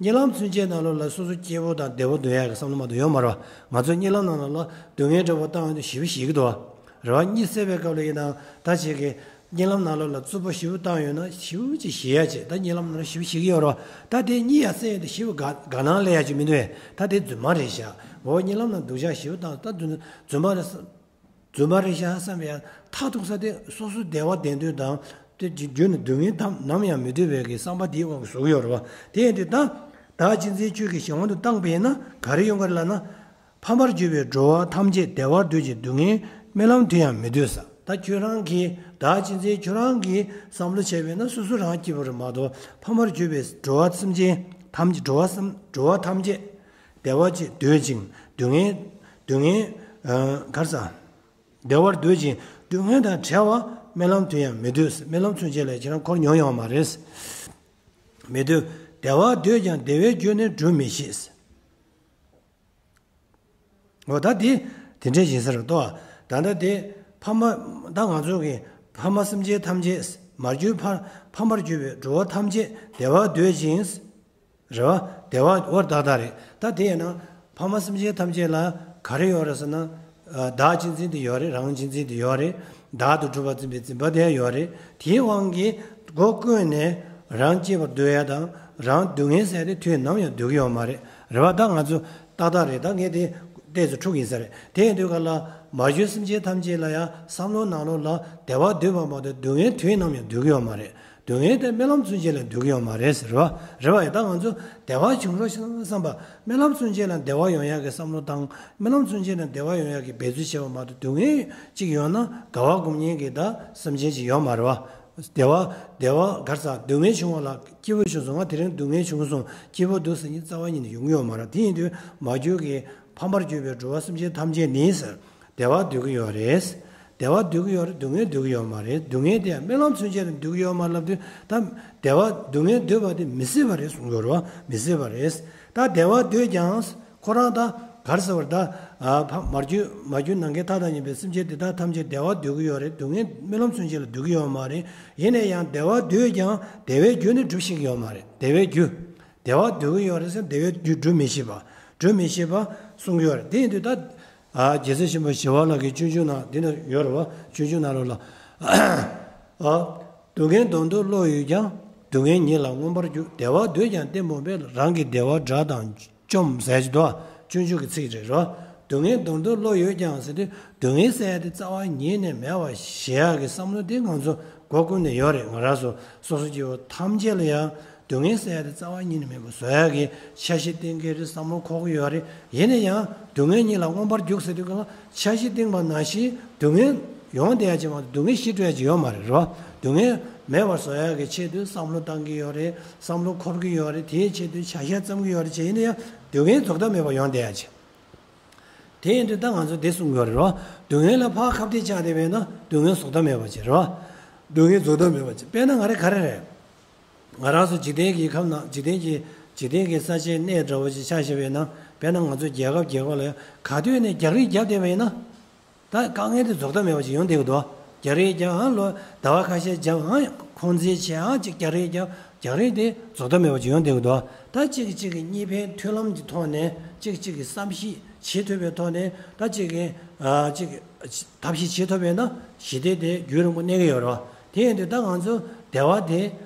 གཉིད་ལམ་ཚུན་ཆད་ནང་ལོགས་ལ་སོ་སོ་སྐྱིད་པོ་དང་བདེ་པོ་འདོད་ཡག་གི་བསམ་བློ་མ་གཏོགས་ཡོད་མ་རེད་བ། ང་ཚོ་གཉིད་ལམ་ནང་ལོགས་ལ་སྡུག་བསྔལ་འདྲ་པོ་བཏང་ཡོང་དུས་ཞེ་པོ་ཞེད་ཀྱི་འདུག་བ། རེད་བ། གཉིད་སད་པའི་སྐབས་ལ་ཡིན་ནའང་ད་ཅིག་གི་གཉིད་ལམ་ནང་ལོགས་ལ་རྩུབ་པོ་ཞེ་པོ་བཏང་ཡོད་ན་ཞེ་པོ་ཅིག་ཞེད་ཡ་ཅིག་ད་གཉིད་ལམ་ནང་ལ་ཞེ་པོ་ཞེད་ཀྱི་ཡོད་རེད་བ། ད་དེ་གཉིད་ཡང་སད་ཡོང་དུས་ཞེ་པོ་དགའ་དགའ་སྣང་སླེབས་ཡ་ཅིག་མི་འདུག་ཨེ། ད་དེ་རྫུན་མ་རེད་ཤག་འོ། གཉིད་ལམ་ནང་སྡུག་ཅག་ཞེ་པོ་བཏང་། ད་རྫུན་རྫུན་མ་རེད། རྫུན་མ་རེད་ཤག་བསམ་པའི་མཐར་ཐུག་ས་དེ་སོ་སོ་བདེ་བ་བདེ་འདོད་དང་། དེ་རྒྱུ་ནི་སྡུག་བསྔལ་དང་ནམ་ཡང་མི་འདོད་པའི་གི་བསམ་པ་དེའི་དབང་གིས་བཟོ་གི་ཡོད་རེད་བ། དེ་ཡིན་དུས་ད་བདག་གཅེས་འཛིན་ཁྱོད་ཀྱི་གཞན་དབང་དུ་བཏང་པས་ན་ག་རེ་ཡོང་གི་རེད་ལབ་ན། ཕ་མར་གྱུར་པའི་འགྲོ་བ་ཐམས་ཅད་བདེ་བར་འདོད་ཅིང་སྡུག་བསྔལ་རྨི་ལམ་དུ་ཡང་མི་འདོད་ཟེར། ད་ཁྱོད་རང་གིས་བདག་གཅེས་འཛིན་ཁྱོད་རང་གིས་བསམ་བློ་བྱས་པས་ན་སོ་སོ་རང་སྐྱིད་པོ་རེད་མ་གཏོགས། ཕ་མར་གྱུར་པའི་འགྲོ་བ་སེམས་ཅན་ཐམས་ཅད། འགྲོ་བ་སེམས་འགྲོ་བ་ཐམས་ཅད་བདེ་བ་ཅིག་འདོད་ཅིང་སྡུག་བསྔལ་སྡུག་བསྔལ་ཨ་ག་རེ་ཟེར། བདེ་བར་འདོད་ཅིང་སྡུག་བསྔལ་དང་བྲལ་བ་རྨི་ལམ་དུ་ཡང་མི་འདོད། རྨི་ལམ་ཚུན་ཆད་ལ་ཁྱེད་རང་འཁོར་མྱོང་ཡོད་མ་རེད། མི་འདོད། བདེ་བ་འདོད་ཀྱང་བདེ་བའི་རྒྱུ་ནི་སྒྲུབ་མི་ཤེས། འོ་ད་དེ་དེ་འདྲས་ཡིན་ས་རེད་དོ། ད་ལྟ་དེ་ཕ་མ། ད་ང་ཚོ་གི་ཕ་མ་སེམས་ཅན་ཐམས་ཅད་མར་གྱུར་ཕ་ཕ་མར་གྱུར་པའི་འགྲོ་བ་ཐམས་ཅད་བདེ་བ་འདོད་ཅིང་། རེད་བ། བདེ་བ་འོ་ཏག་ཏག་རེད། ད་དེ་ཡིན་ན་ཕ་མ་སེམས་ཅན་ཐམས་ཅད་ལ་ག་རེ་ཡོད་རེད་ཟེར་ན། བདག་གཅེས་འཛིན་དེ་ཡོད་རེད། རང་གཅེས་འཛིན་དེ་ཡོད་རེད། བདག་ཏུ་གྲུབ་པར་འཛིན་པའི་འཛིན་པ་དེ་ཡོད་རེད། དེའི་དབང་གིས་སྒོ་ཀུན་ནས་རང་གཅེས་པར་འདོད་ཡ་དང་རང་སྡུག་བསྔལ་ཟེར་དེ་དུས་ནམ་ཡང་འདོད་ཀྱི་ཡོད་མ་རེད། རེད་བ། ད་ང་ཚོ་ཏག་ཏག་རེད། ད་ངས་དེ་ཏོག་ཙམ་འཁྲུག་ཡིན་ས་རེད། དེ་ཡིན་དུས་ག་ལ་མ་གྱུར་སེམས་ཅན་ཐམས་ཅད་ལ་ཡང་བསམ་བློ་ནང་ལོགས་ལ་བདེ་བ་འདོད་པ་མ་གཏོགས་སྡུག་བསྔལ་དུས་ནམ་ཡང་འདོད་ཀྱི་ཡོད་མ་རེད། སྡུག་བསྔལ་དེ་རྨི་ལམ་ཚུན་ཆད་ལ་འདོད་ཀྱི་ཡོད་མ་རེད་ཟེར་བ། རེད་བ། ཡ། ད་ང་ཚོ་བདེ་བ་བྱུང་རོགས་ཞེས་བསམ་པ། རྨི་ལམ་ཚུན་ཆད་ལ་བདེ་བ་ཡོང་ཡག་གི་བསམ་བློ་བཏང་། རྨི་ལམ་ཚུན་ཆད་ལ་བདེ་བ་ཡོང་ཡག་གི་འབད་རྩོལ་བྱེད་པ་མ་གཏོགས་སྡུག་བསྔལ་ཅིག་ཡོང་ན་དགའ་བ་སྒོམ་མཁན་གྱི་ད་སེམས་ཅན་ཅིག་ཡོད་མ་རེད་བ། བདེ་བ་བདེ་བ་ག་རེ་ཟ། སྡུག་བསྔལ་བྱུང་བ་ལ་སྐྱིད་པོ་བྱུང་སོང་། ང་དེ་རིང་སྡུག་བསྔལ་བྱུང་སོང་། སྐྱིད་པོ་འདུག་ཟེར་མཁན་རྩ་བ་ཉིད་ནས་ཡོང་གི་ཡོད་མ་རེད། དེ་ཡིན་དུས་མ་གྱུར་གྱི་ཕ་མར་གྱུར་པའི་འགྲོ་བ་སེམས་ཅན་ཐམས་ཅད་ནི་ཟེར། བདེ་བ་འདོད་ཀྱི་ཡོད་རེད། བདེ་བ་འདོད་ཀྱི་ཡོད་རེད། སྡུག་བསྔལ་འདོད་ཀྱི་ཡོད་མ་རེད། སྡུག་བསྔལ་དེ་ཡང་རྨི་ལམ་ཚུན་ཆད་ལ་འདོད་ཀྱི་ཡོད་མ་རེད་ལབ་དུས། ད་བདེ་བ་སྡུག་བསྔལ་འདོད་པ་དེ་མི་སྲིད་པ་རེད་གསུང་གི་ཡོད་རེད་བ། མི་སྲིད་པ་རེད། ད་བདེ་བ་འདོད་ཀྱང་ཁོ་རང་ད་ག་རེ་ཟེར་བ་རེད། ད་ཨ་ཕ་མར་གྱུར་མར་གྱུར་ནམ་མཁའི་མཐའ་དང་མཉམ་པའི་སེམས་ཅན་དེ་དག་ཐམས་ཅད་བདེ་བ་འདོད་ཀྱི་ཡོད་རེད། སྡུག་བསྔལ་རྨི་ལམ་ཚུན་ཆད་ལ་འདོད་ཀྱི་ཡོད་མ་རེད། ཡིན་ན་ཡང་བདེ་བ་འདོད་ཀྱང་བདེ་བའི་རྒྱུ་ནི་སྒྲུབ་ཤེས་ཀྱི་ཡོད་མ་རེད། བདེ་བའི་རྒྱུ། བདེ་བ་འདོད་ཀྱི་ཡོད་རེད་ཟེར་བདེ་བའི་རྒྱུ་སྒྲུབ་མི་ཤེས་པ། སྒྲུབ་མི་ཤེས་པ་གསུང་གི་ཡོད་རེད། དེ་ཡིན་དུས་ད། ཨ་རྒྱལ་སྲས་ཆེན་པོ་ཞི་བ་ལྷ་གི་སྤྱོད་འཇུག་ནང་འདི་ན་ཡོད་རེད་བ། སྤྱོད་འཇུག་ནང་ལོགས་ལ། ཨ་སྡུག་བསྔལ་མདོར་བསྡུ་བློ་ཡོད་ཀྱང་། སྡུག་བསྔལ་ཉིད་ལ་མངོན་པར་རྒྱུག་བདེ་བ་འདོད་ཀྱང་གཏི་མུག་པས། རང་གི་བདེ་བ་དགྲ་དང་བཅོམ་ཟེར་གྱི་འདུག་སྤྱོད་འཇུག་གི་ཚིག་རེད་རོ། སྡུག་བསྔལ་མདོར་བསྡུ་བློ་ཡོད་ཀྱང་ཟེར་དུས་སྡུག་བསྔལ་ཟེར་ཡ་དེ་རྩ་བ་ཉིད་ནས་མེད་པ་ཞེས་ཡག་གི་བསམ་བློ་དེ་ང་ཚོ་སྒོ་ཀུན་ནས་ཡོད་རེད། ང་རང་ཚོ་སོ་སོ་སྐྱེ་བོ་ཐམས་ཅད་ལ་ཡང་སྡུག་བསྔལ་ཟེར་ཡ་དེ་རྩ་བ་ཉིད་ནས་མེད་པ་བཟོ་ཡག་གི་འཆར་གཞི་བཏིང་གི་རེད། བསམ་བློ་འཁོར་གི་ཡོད་རེད། ཡིན་ན་ཡང་སྡུག་བསྔལ་ཉིད་ལ་མངོན་པར་རྒྱུག་ཟེར་དུས་ག་ལ་འཆར་གཞི་བཏིང་བ་ནང་བཞིན་སྡུག་བསྔལ་ཡོང་བསྡད་ཡ་ཅིག་མ་གཏོགས་སྡུག་བསྔལ་ཞི་འགྲོ་ཡ་ཅིག་ཡོད་མ་རེད་རོ། སྡུག་བསྔལ་མེད་པར་བཟོ་ཡག་གི་ཆེད་དུ་བསམ་བློ་བཏང་གི་ཡོད་རེད། བསམ་བློ་འཁོར་གི་ཡོད་རེད། དེའི་ཆེད་དུ་བྱ་བཞག་བརྩམ་གི་ཡོད་རེད་བྱས། ཡིན་ན་ཡང་སྡུག་བསྔལ་རྫོགས་མཐའ་མེད་པ་ཡོང་བསྡད་ཡ་ཅིག་དེ་ཡིན་དུས་ད་ང་ཚོ་འདི་གསུང་གི་ཡོད་རེད་རོ། སྡུག་བསྔལ་ལ་ཕར་ཁ་གཏད་བཅག་བསྡད་པས་ན་སྡུག་བསྔལ་རྫོགས་མཐའ་མེད་པ་ཅིག་རེད་རོ། སྡུག་བསྔལ་རྫོགས་མཐའ་མེད་པ་ཅིག་དཔེར་ན་ང་རང་ག་རེ་རེད། ང་རང་ཚོ་འཇིག་རྟེན་གྱི་ཁམས་ནང་འཇིག་རྟེན་གྱི་འཇིག་རྟེན་གྱི་ས་ཆའི་གནས་འདྲ་བོ་ཞིག་ཆ་བཞག་པས་ན། དཔེར་ན་ང་ཚོ་རྒྱལ་ཁབ་རྒྱལ་ཁབ་ལ་ག་དུས་ནས་རྒྱག་རེས་བརྒྱབ་བསྡད་པ་ཡིན་ན། ད་དཀའ་ངལ་དེ་རྫོགས་མཐའ་མེད་པ་ཞིག་ཡོང་བསྡད་ཀྱི་འདུག་རྒྱག་རེས་རྒྱབ་ཨང་ལོ་ཟླ་བ་ཁ་ཤས་རྒྱབ་ཨང་ཁོང་འཛིན་བྱས་ཨང་ཅིག་རྒྱག་རེས་རྒྱབ། རྒྱག་རེས་དེ་རྫོགས་མཐའ་མེད་པ་ཞིག་ཡོང་བསྡད་ཀྱི་འདུག་ད་གཅིག་གིས་གཅིག་གི་གཉིས་ཕན་མཐུན་ལམ་གྱི་ཐོག་ནས་གཅིག་གཅིག་གི་བསམ་ཤེས་བྱེད་ཐུབ་པའི་ཐོག་ནས། ད་གཅིག་གིས་ཨ་གཅིག་གིས་ཐབས་ཤེས་བྱེད་ཐུབ་པས་ན་ཞི་བདེ་དེ་རྒྱུན་རིང་པོ་གནས་ཀྱི་ཡོད་རེད་བ། དེ་ཡིན་དུས་ད་ང་ཚོ་བདེ་བ་དེ་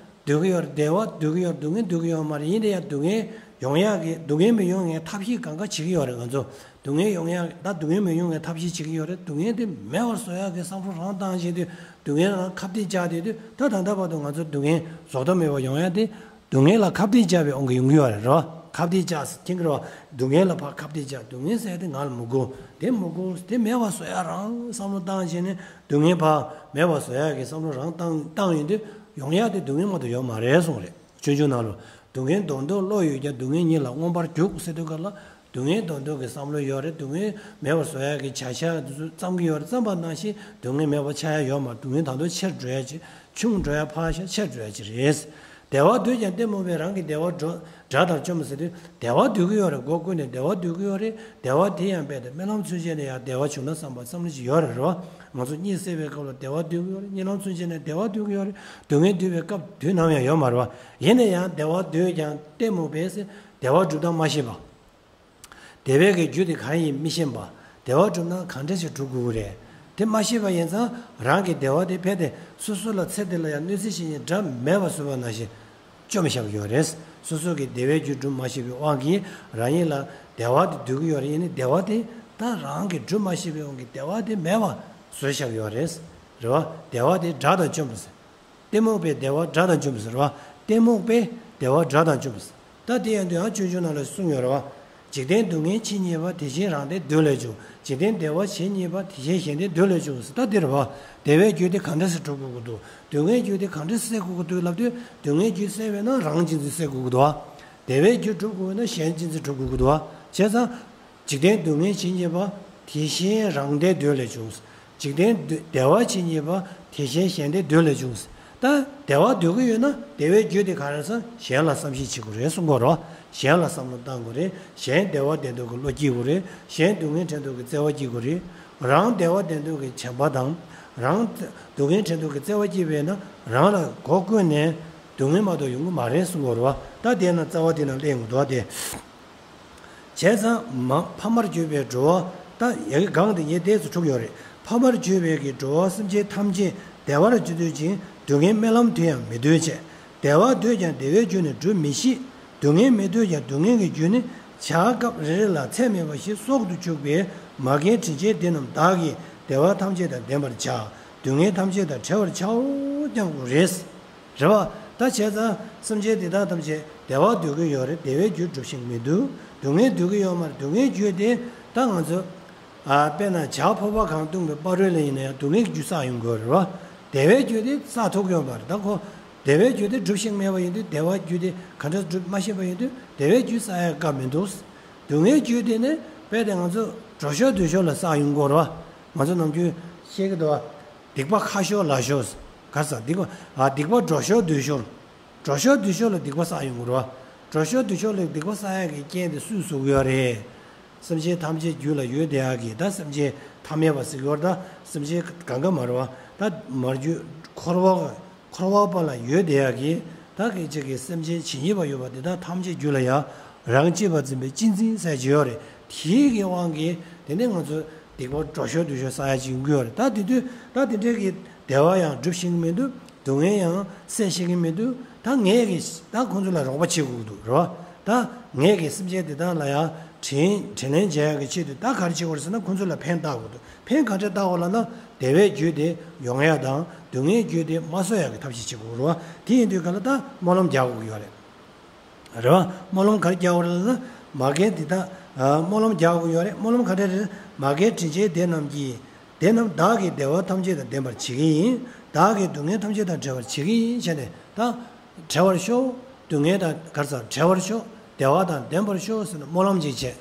འདོད་ཀྱི་ཡོད་རེད། བདེ་བ་འདོད་ཀྱི་ཡོད་རེད། སྡུག་བསྔལ་འདོད་ཀྱི་ཡོད་མ་རེད། ཡིན་ན་ཡང་སྡུག་བསྔལ་ཡོང་ཡག་གི་སྡུག་བསྔལ་མི་ཡོང་ཡག་ཐབས་ཤེས་གང་ག་བྱེད་ཀྱི་ཡོད་རེད། ང་ཚོ་སྡུག་བསྔལ་ཡོང་ཡག་ད་སྡུག་བསྔལ་མི་ཡོང་ཡག་ཐབས་ཤེས་བྱེད་ཀྱི་ཡོད་རེད། སྡུག་བསྔལ་དེ་མེད་པར་བཟོ་ཡག་གི་བསམ་བློ་རང་བཏང་བྱས་དུས་སྡུག་བསྔལ་རང་ཁ་གཏད་བཅག་བསྡད་དུས་ད་ད་ལྟ་བར་དུ་ང་ཚོ་སྡུག་བསྔལ་རྫོགས་མཐའ་མེད་པ་ཡོང་ཡག་དེ་སྡུག་བསྔལ་ལ་ཁ་གཏད་བཅག་པའི་དབང་གིས་ཡོང་གི་ཡོད་རེད་རོ། ཁ་གཏད་བཅག་ཟེར་མཁན་གྱི་རོ། སྡུག་བསྔལ་ལ་ཕར་ཁ་གཏད་བཅག་སྡུག་བསྔལ་ཟེར་དེ་ང་ལ་མི་དགོས། དེ་མི་དགོས། དེ་མེད་པ་བཟོ་ཡག་རང་བསམ་བློ་བཏང་བྱས་ནས་སྡུག་བསྔལ་ཕར་མེད་པ་བཟོ་ཡག་གི་བསམ་བློ་རང་བཏང་བཏང་ཡོང་དུས་ཡོང་ཡག་དེ་སྡུག་བསྔལ་མ་གཏོགས་ཡོད་མ་རེད་གསུངས་རེད། སྤྱོད་འཇུག་ནང་ལོ། སྡུག་བསྔལ་མདོར་བསྡུ་བློ་ཡོད་ཀྱང་། སྡུག་བསྔལ་ཉིད་ལ་མངོན་པར་རྒྱུག་ཟེར་དུས་ག་ལ། སྡུག་བསྔལ་མདོར་བསྡུ་གི་བསམ་བློ་ཡོད་རེད། སྡུག་བསྔལ་མེད་པར་བཟོ་ཡག་གི་བྱ་བཞག་འདི་ཚོ་བརྩམ་གྱི་ཡོད་རེད། བརྩམས་པ་ནང་བཞིན་སྡུག་བསྔལ་མེད་པ་ཆགས་ཡག་ཡོད་མ་རེད། སྡུག་བསྔལ་ད་དུང་ཆེར་འགྲོ་ཡག་ཅིག་ཆུང་འགྲོ་ཡག་ཕར་བཞག་ཆེར་འགྲོ་ཡག་ཅིག་རེད། བདེ་བ་འདོད་ཀྱང་གཏི་མུག་པས། རང་གི་བདེ་བ་དགྲ་དགྲ་ལྟར་བཅོམ་ཟེར་དུས་བདེ་བ་འདོད་ཀྱི་ཡོད་རེད། སྒོ་ཀུན་ནས་བདེ་བ་འདོད་ཀྱི་ཡོད་རེད། བདེ་བ་དེ་ཡང་རྦད་དེ་རྨི་ལམ་ཚུན་ཆད་ནས་ཡང་བདེ་བ་བྱུང་ན་བསམ་པ་བསམ་བློ་ཅིག་ཡོད་རེད་རོ། ང་ཚོ་གཉིད་སད་པའི་སྐབས་ལ་བདེ་བ་འདོད་ཀྱི་ཡོད་རེད། གཉིད་ལམ་ཚུན་ཆད་ནས་བདེ་བ་འདོད་ཀྱི་ཡོད་རེད། སྡུག་བསྔལ་འདོད་པའི་སྐབས་དུས་ནམ་ཡང་ཡོད་མ་རེད་བ། ཡིན་ན་ཡང་བདེ་བ་འདོད་ཀྱང་གཏི་མུག་པས་ཟེར། བདེ་བ་སྒྲུབ་སྟངས་མ་ཤེས་པ། བདེ་བའི་གི་རྒྱུ་དེ་གང་ཡིན་མི་ཤེས་པ། བདེ་བ་སྒྲུབ་ན་གང་འདྲ་ཞིག་སྒྲུབ་དགོས་ཀྱི་རེད། དེ་མ་ཤེས་པ་ཡིན་ཙང་རང་གི་བདེ་བ་དེ་རྦད་དེ་སོ་སོ་ལ་ཚེ་འདི་ལ་ཡང་གནོད་འཚེ་བྱེད་མཁན་དགྲ་མེད་པ་བཟོས་པ་ནང་བཞིན་བཅོམ་བཞག་གི་ཡོད་རེད། སོ་སོ་གི་བདེ་བའི་རྒྱུ་སྒྲུབ་མ་ཤེས་པའི་དབང་གིས་རང་ཉིད་ལ་བདེ་བ་དེ་འདོད་ཀྱི་ཡོད་རེད། ཡིན་ནའི་བདེ་བ་དེ་ད་རང་གིས་སྒྲུབ་མ་ཤེས་པའི་དབང་གིས་བདེ་བ་དེ་མེད་པ་བཟོས་བཞག་གི་ཡོད་རེད། རེད་བ། བདེ་བ་དེ་དགྲ་དང་བཅོམ་པ་ཟེར། གཏི་མུག་པས་བདེ་བ་དགྲ་དང་བཅོམ་པ་ཟེར་བ། གཏི་མུག་པས་བདེ་བ་དགྲ་དང་བཅོམ་པ་ཟེར། ད་དེ་ཡང་དུ་ཡང་སྤྱོད་འཇུག་ནང་ལ་གསུངས་ཡོད་རེད་བ། འཇིག་རྟེན་སྡུག་བསྔལ་ཇི་སྙེད་པ། དེ་བཞིན་རང་བདེ་འདོད་ལས་བྱུང་། འཇིག་རྟེན་བདེ་བ་ཇི་སྙེད་པ། དེ་བཞིན་གཞན་བདེ་འདོད་ལས་བྱུང་ཟེར། ད་འདི་རེད་བ། བདེ་བའི་རྒྱུ་དེ་གང་འདྲ་སེ་སྒྲུབ་དགོས་ཀྱི་འདུག་སྡུག་བསྔལ་རྒྱུ་དེ་གང་འདྲ་སེ་སེལ་དགོས་ཀྱི་འདུག་ལབ་དུས། སྡུག་བསྔལ་རྒྱུ་སེལ་བས་ན་རང་གཅེས་འཛིན་སེལ་དགོས་ཀྱི་འདུག་བ། བདེ་བའི་རྒྱུ་སྒྲུབ་དགོས་ན་གཞན་གཅེས་འཛིན་སྒྲུབ་དགོས་ཀྱི་འདུག་བ། བྱས་ཙང་། འཇིག་རྟེན་སྡུག་བསྔལ་ཇི་སྙེད་པ། དེ་བཞིན་རང་བདེ་འདོད་ལས་བྱུང་། འཇིག་རྟེན་བདེ་བ་ཇི་སྙེད་པ། དེ་བཞིན་གཞན་བདེ་འདོད་ལས་བྱུང་། ད་བདེ་བ་འདོད་ཀྱི་ཡོད་ན་བདེ་བའི་རྒྱུ་དེ་ག་རེ་ཟེར། གཞན་ལ་བསམ་ཤེས་བྱེད་དགོས་རེད་གསུང་གི་ཡོད་རེད་བ། གཞན་ལ་བསམ་བློ་བཏང་དགོས་རེད། གཞན་བདེ་བ་བདེ་འདོད་ཀྱི་བློ་སྐྱེ་དགོས་རེད། གཞན་སྡུག་བསྔལ་བྲལ་འདོད་ཀྱི་བརྩེ་བ་སྐྱེ་དགོས་རེད། རང་བདེ་བ་བདེ་འདོད་ཀྱི་བྱམས་པ་དང་། རང་སྡུག་བསྔལ་བྲལ་འདོད་ཀྱི་བརྩེ་བ་སྐྱེས་པས་ན་རང་ལ་སྒོ་ཀུན་ནས་སྡུག་བསྔལ་མ་གཏོགས་ཡོང་གི་མ་རེད་གསུང་གི་ཡོད་རེད་བ། ད་དེ་ན་རྩ་བ་དེ་ན་སླེབས་ཡོང་གི་འདུག་བ་དེ། བྱས་ཙང་མ་ཕ་མར་གྱུར་པའི་འགྲོ་ ད་ཡ་གི་གང་དེ་ཉེ་དེས་སུ་འཁྲུག་ཡོད་རེད། ཕ་མར་གྱུར་པའི་གི་འགྲོ་བ་སེམས་ཅན་ཐམས་ཅད་བདེ་བར་གྱུར་འདོད་ཅིང་སྡུག་བསྔལ་སྨོན་ལམ་དུ་ཡང་མི་འདོད་བྱས། བདེ་བ་འདོད་ཀྱང་བདེ་བའི་རྒྱུ་ནི་སྒྲུབ་མི་ཤེས། སྡུག་བསྔལ་མི་འདོད་ཀྱང་སྡུག་བསྔལ་གྱི་རྒྱུ་ནི་བྱ་སྐབས་རེ་རེ་ལ་ཚད་མེད་པ་ཞིག་གསོག་ཏུ་བཅུག་པས་མ་རྒན་དྲིན་ཅན་འདི་རྣམས་བདག་གིས་བདེ་བ་ཐམས་ཅད་དང་ལྡན་པར་བྱ། སྡུག་བསྔལ་ཐམས་ཅད་དང་བྲལ་བར་བྱའོ་སྙམ་དགོས་རེད། རེད་བ། ད་བྱས་ཙང་སེམས་ཅན་འདི་དག་ཐམས་ཅད་བདེ་བ་འདོད་ཀྱི་ཡོད་རེད། བདེ་བའི་རྒྱུ་སྒྲུབ་ཤེས་ཀྱི་མི་འདུག་སྡུག་བསྔལ་འདོད་ཀྱི་ཡོད་མ་རེད། སྡུག་བསྔལ་རྒྱུ་དེ་ད་ང་ཚོ། ཨ། དཔེར་ན་བྱ་ཕོར་པ་གང་བཏུངས་པའི་ཕ་རོལ་ལ་ཡིན་ན་ཡང་སྡུག་བསྔལ་གྱི་རྒྱུ་བསགས་ཡོང་གི་ཡོད་རེད་བ། བདེ་བའི་རྒྱུ་དེ་བསགས་ཐུབ་ཀྱི་ཡོད་མ་རེད། ད་ཁོ་བདེ་བའི་རྒྱུ་དེ་སྒྲུབ་ཤེས་ཀྱི་མེད་པ་ཡིན་དུས་བདེ་བའི་རྒྱུ་དེ་ག་འདྲ་སྒྲུབ་མ་ཤེས་པ་ཡིན་དུས་བདེ་བའི་རྒྱུ་བསགས་ཡ་སྐབས་མི་འདུག་སྡུག་བསྔལ་རྒྱུ་དེ་ནི་དཔེ་དེ་ང་ཚོ་དྲོ་ཤོར་སྡུག་ཤོར་ལ་བསགས་ཡོང་གི་ཡོད་རེད་བ། ང་ཚོ་ནམ་རྒྱུན་བཤད་ཀྱི་འདུག་བ། སྡིག་པ་ཁ་ཤོར་ལག་ཤོར། ག་རེ་ཟ། སྡིག་པ། ཨ། སྡིག་པ་དྲོ་ཤོར་སྡུག་ཤོར། དྲོ་ཤོར་སྡུག་ཤོར་ལ་སྡིག་པ་བསགས་ཡོང་གི་རེད་བ། དྲོ་ཤོར་སྡུག་ཤོར་ལ་སྡིག་པ་བསགས་ཡག་གི་རྐྱེན་དེ་སུས་བཟོ་གི་ཡོད་རེད། སེམས་ཅན་ཐམས་ཅད་རྒྱུད་ལ་ཡོད་བསྡད་ཡག་གི། ད་སེམས་ཅན་ཐ་མལ་པ་ཟེར་གི་ཡོད་རེད། ད་སེམས་ཅན་གང་ག་མ་རེད་བ། ད་མར་རྒྱུད་འཁོར་བ། འཁོར་བ་པ་ལ་ཡོད་བསྡད་ཡག་གི། ད་སྐད་ཅིག་གི་སེམས་ཅན་ཇི་སྙེད་པ་ཡོད་པ་དེ་དག་ཐམས་ཅད་རྒྱུད་ལ་ཡང་རང་གཅེས་པར་འཛིན་པའི་གཅེས་འཛིན་ཟེར་གྱི་ཡོད་རེད། དེའི་གི་དབང་གིས་དེ་ནས་ང་ཚོ་སྡིག་པ་དྲོ་ཤོར་སྡུག་ཤོར་བསགས་ཡག་ཅིག་ཡོང་གི་ཡོད་རེད། ད་དེ་དུས་ད་དེ་འདྲའི་གི་བདེ་བ་ཡང་སྒྲུབ་ཤེས་ཀྱི་མི་འདུག་སྡུག་བསྔལ་ཡང་སེལ་ཤེས་ཀྱི་མི་འདུག་ད་ངས་གི་ད་ཁོང་ཚོ་ལ་རོགས་པ་བྱེད་དགོས་འདུག་རེད་བ། ད་ངས་གི་སེམས་ཅན་དེ་དག་ལ་ཡང་དྲིན་དྲིན་ལན་འཇལ་ཡག་གི་ཆེད་དུ་ད་ག་རེ་བྱེད་དགོས་རེད་ཟེར་ན་ཁོང་ཚོ་ལ་ཕན་བཏགས་དགོས་འདུག་ཕན་ག་འདྲ་བཏགས་དགོས་ལབ་ན་བདེ་བའི་རྒྱུ་དེ་ཡོང་ཡག་དང་སྡུག་བསྔལ་རྒྱུ་དེ་མ་གསོ་ཡག་གི་ཐབས་ཤེས་བྱེད་དགོས་རེད་བ། དེ་ཡིན་དུས་ག་ལ་ད་སྨོན་ལམ་རྒྱག་དགོས་ཀྱི་ཡོད་རེད། རེད་བ། སྨོན་ལམ་ག་རེ་རྒྱག་དགོས་རེད་ལབ་ན། མ་རྒན་འདི་དག་ཨ། སྨོན་ལམ་རྒྱག་དགོས་ཡོད་རེད། སྨོན་ལམ་ག་འདྲ་རེད། མ་རྒན་དྲིན་ཅན་དེ་རྣམས་ཀྱིས། དེ་རྣམས་བདག་གིས་བདེ་བ་ཐམས་ཅད་དང་ལྡན་པར་བྱེད་ཀྱི་ཡིན། བདག་གིས་སྡུག་བསྔལ་ཐམས་ཅད་དང་བྲལ་བར་བྱེད་ཀྱི་ཡིན་བྱས་ནས་ད། བྲལ་བར་ཤོག་སྡུག་བསྔལ་དང་ག་རེ་ཟ། བྲལ་བར་ཤོག་བདེ་བ་དང་ལྡན་པར་ཤོག་ཟེར་ནས་སྨོན་ལམ་ཅིག་བྱས།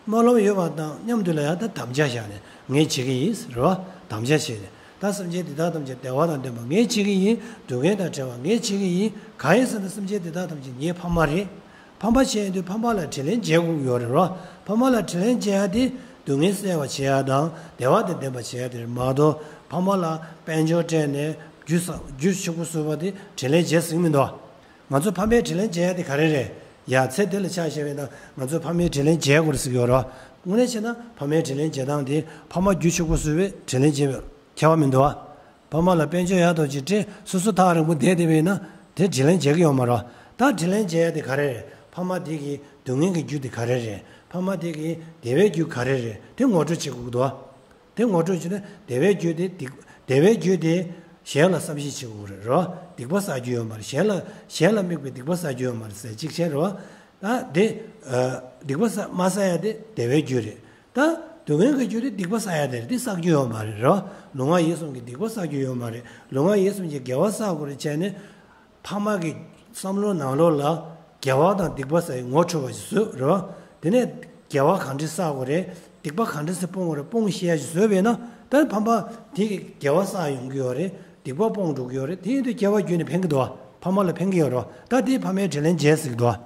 སྨོན་ལམ་ཡོད་པ་དང་མཉམ་དུ་ལ་ཡང་ད་དམ་བཅའ་བཞག་ནས་ངས་བྱེད་ཀྱི་ཡིན་ཟེར་བ། དམ་བཅའ་བྱས་ནས་ད་སེམས་ཅན་འདི་དག་ཐམས་ཅད་བདེ་བ་དང་ལྡན་པ་ངས་བྱེད་ཀྱི་ཡིན། སྡུག་བསྔལ་དང་བྲལ་བ་ངས་བྱེད་ཀྱི་ཡིན། གང་ཡིན་ཟེར་ན་སེམས་ཅན་འདི་དག་ཐམས་ཅད་ངའི་ཕ་མ་རེད། ཕ་མ་བྱས་ཡོང་དུས་ཕ་མ་ལ་དྲིན་ལན་འཇལ་དགོས་ཀྱི་ཡོད་རེད་རོ། ཕ་མ་ལ་དྲིན་ལན་འཇལ་ཡ་དེ་སྡུག་བསྔལ་སེལ་བ་བྱེད་ཡ་དང་བདེ་བ་དང་ལྡན་པ་བྱེད་ཡ་དེ་རེད་མ་གཏོགས་ཕ་མ་ལ་དཔལ་འབྱོར་སྤྲད་ནས་རྒྱུ་ས་རྒྱུ་ཕྱུག་པོ་བཟོས་པ་དེ་དྲིན་ལན་འཇལ་ཟེར་གྱི་མི་འདུག་ང་ཚོ་ཕ་མའི་དྲིན་ལན་འཇལ་ཡ་དེ་ག་རེ་རེད། ཡ་ཚེ་འདི་ལ་ཆ་བཞག་པ་ཡིན་ན་ང་ཚོ་ཕ་མའི་དྲིན་ལན་འཇལ་དགོས་རེད་ཟེར་གྱི་ཡོད་རོ། དངོས་གནས་བྱས་ན་ཕ་མའི་དྲིན་ལན་འཇལ་སྟངས་དེ་ཕ་མ་རྒྱུ་ཕྱུག་པོ་བཟོས་པའི་དྲིན་ལན་འཇལ་བའི་ཁྱད་པར་མི་འདུག་ཨ། ཕ་མ་ལ་དཔལ་འབྱོར་ཡག་ཐོག་ཅིག་སྤྲད་སོ་སོ་ཐག་རིང་པོ་བསྡད་བསྡད་པ་ཡིན་ན་དེ་དྲིན་ལན་འཇལ་གྱི་ཡོད་མ་རེད། ད་དྲིན་ལན་འཇལ་ཡ་དེ་ག་རེ་རེད། ཕ་མ་དེ་གི་སྡུག་བསྔལ་གྱི་རྒྱུ་དེ་ག་རེ་རེད། ཕ་མ་དེ་གི་བདེ་བའི་རྒྱུ་ག་རེ་རེད། དེ་ངོ་སྤྲོད་བྱེད་དགོས་ཀྱི་འདུག་ཨ། དེ་ངོ་སྤྲོད་བྱས་ནས་བདེ་བའི་རྒྱུ་དེ་སྡིག་བདེ་བའི་རྒྱུ་དེ་གཞན་ལ་བསམ་ཤེས་བྱེད་དགོས་རེད་རོ། སྡིག་པ་བསགས་རྒྱུ་ཡོད་མ་རེད། གཞན་ལ་གཞན་ལ་དམིགས་པའི་སྡིག་པ་བསགས་རྒྱུ་ཡོད་མ་རེད་ཟེར་གཅིག་བྱས་རོ། ད་དེ་ཨ། སྡིག་པ་བསགས་མ་བསགས་ཡ་དེ་བདེ་བའི་རྒྱུ་རེད། ད་སྡུག་བསྔལ་གྱི་རྒྱུ་དེ་སྡིག་པ་བསགས་ཡ་དེ་རེད། དེ་བསགས་རྒྱུ་ཡོད་མ་རེད་རོ། ལུས་ངག་ཡིད་གསུམ་གྱི་སྡིག་པ་བསགས་རྒྱུ་ཡོད་མ་རེད། ལུས་ངག་ཡིད་གསུམ་གྱི་དགེ་བ་བསགས་དགོས་རེད་བྱས་ནས། ཕ་མ་གི་བསམ་བློ་ནང་ལོགས་ལ་དགེ་བ་དང་སྡིག་པ་ཟེར་ངོ་འཕྲོད་པ་ཞིག་བཟོས་རེད་བ། དེ་ནས་དགེ་བ་གང་འདྲ་བསགས་དགོས་རེད། སྡིག་པ་གང་འདྲ་སེ་སྤོང་དགོས་རེད། སྤོང་ཤེས་ཡ་ཞིག་བཟོས་པས་ན་ད་ཕ་མ་དེ་གི་དགེ་བ་བསགས་ཡོང་གི་ཡོད་རེད། སྡིག་པ་སྤོང་འགྲོ་གི་ཡོད་རེད། དེ་ཡིན་དུས་དགེ་བ་བརྒྱུད་ནས་ཕན་གི་འདུག་བ། ཕ་མ་ལ་ཕན་གི་ཡོད་རེད་བ། ད་དེ་ཕ་མའི་དྲིན་ལན་འཇལ་ཟེར་གི་འདུག་བ།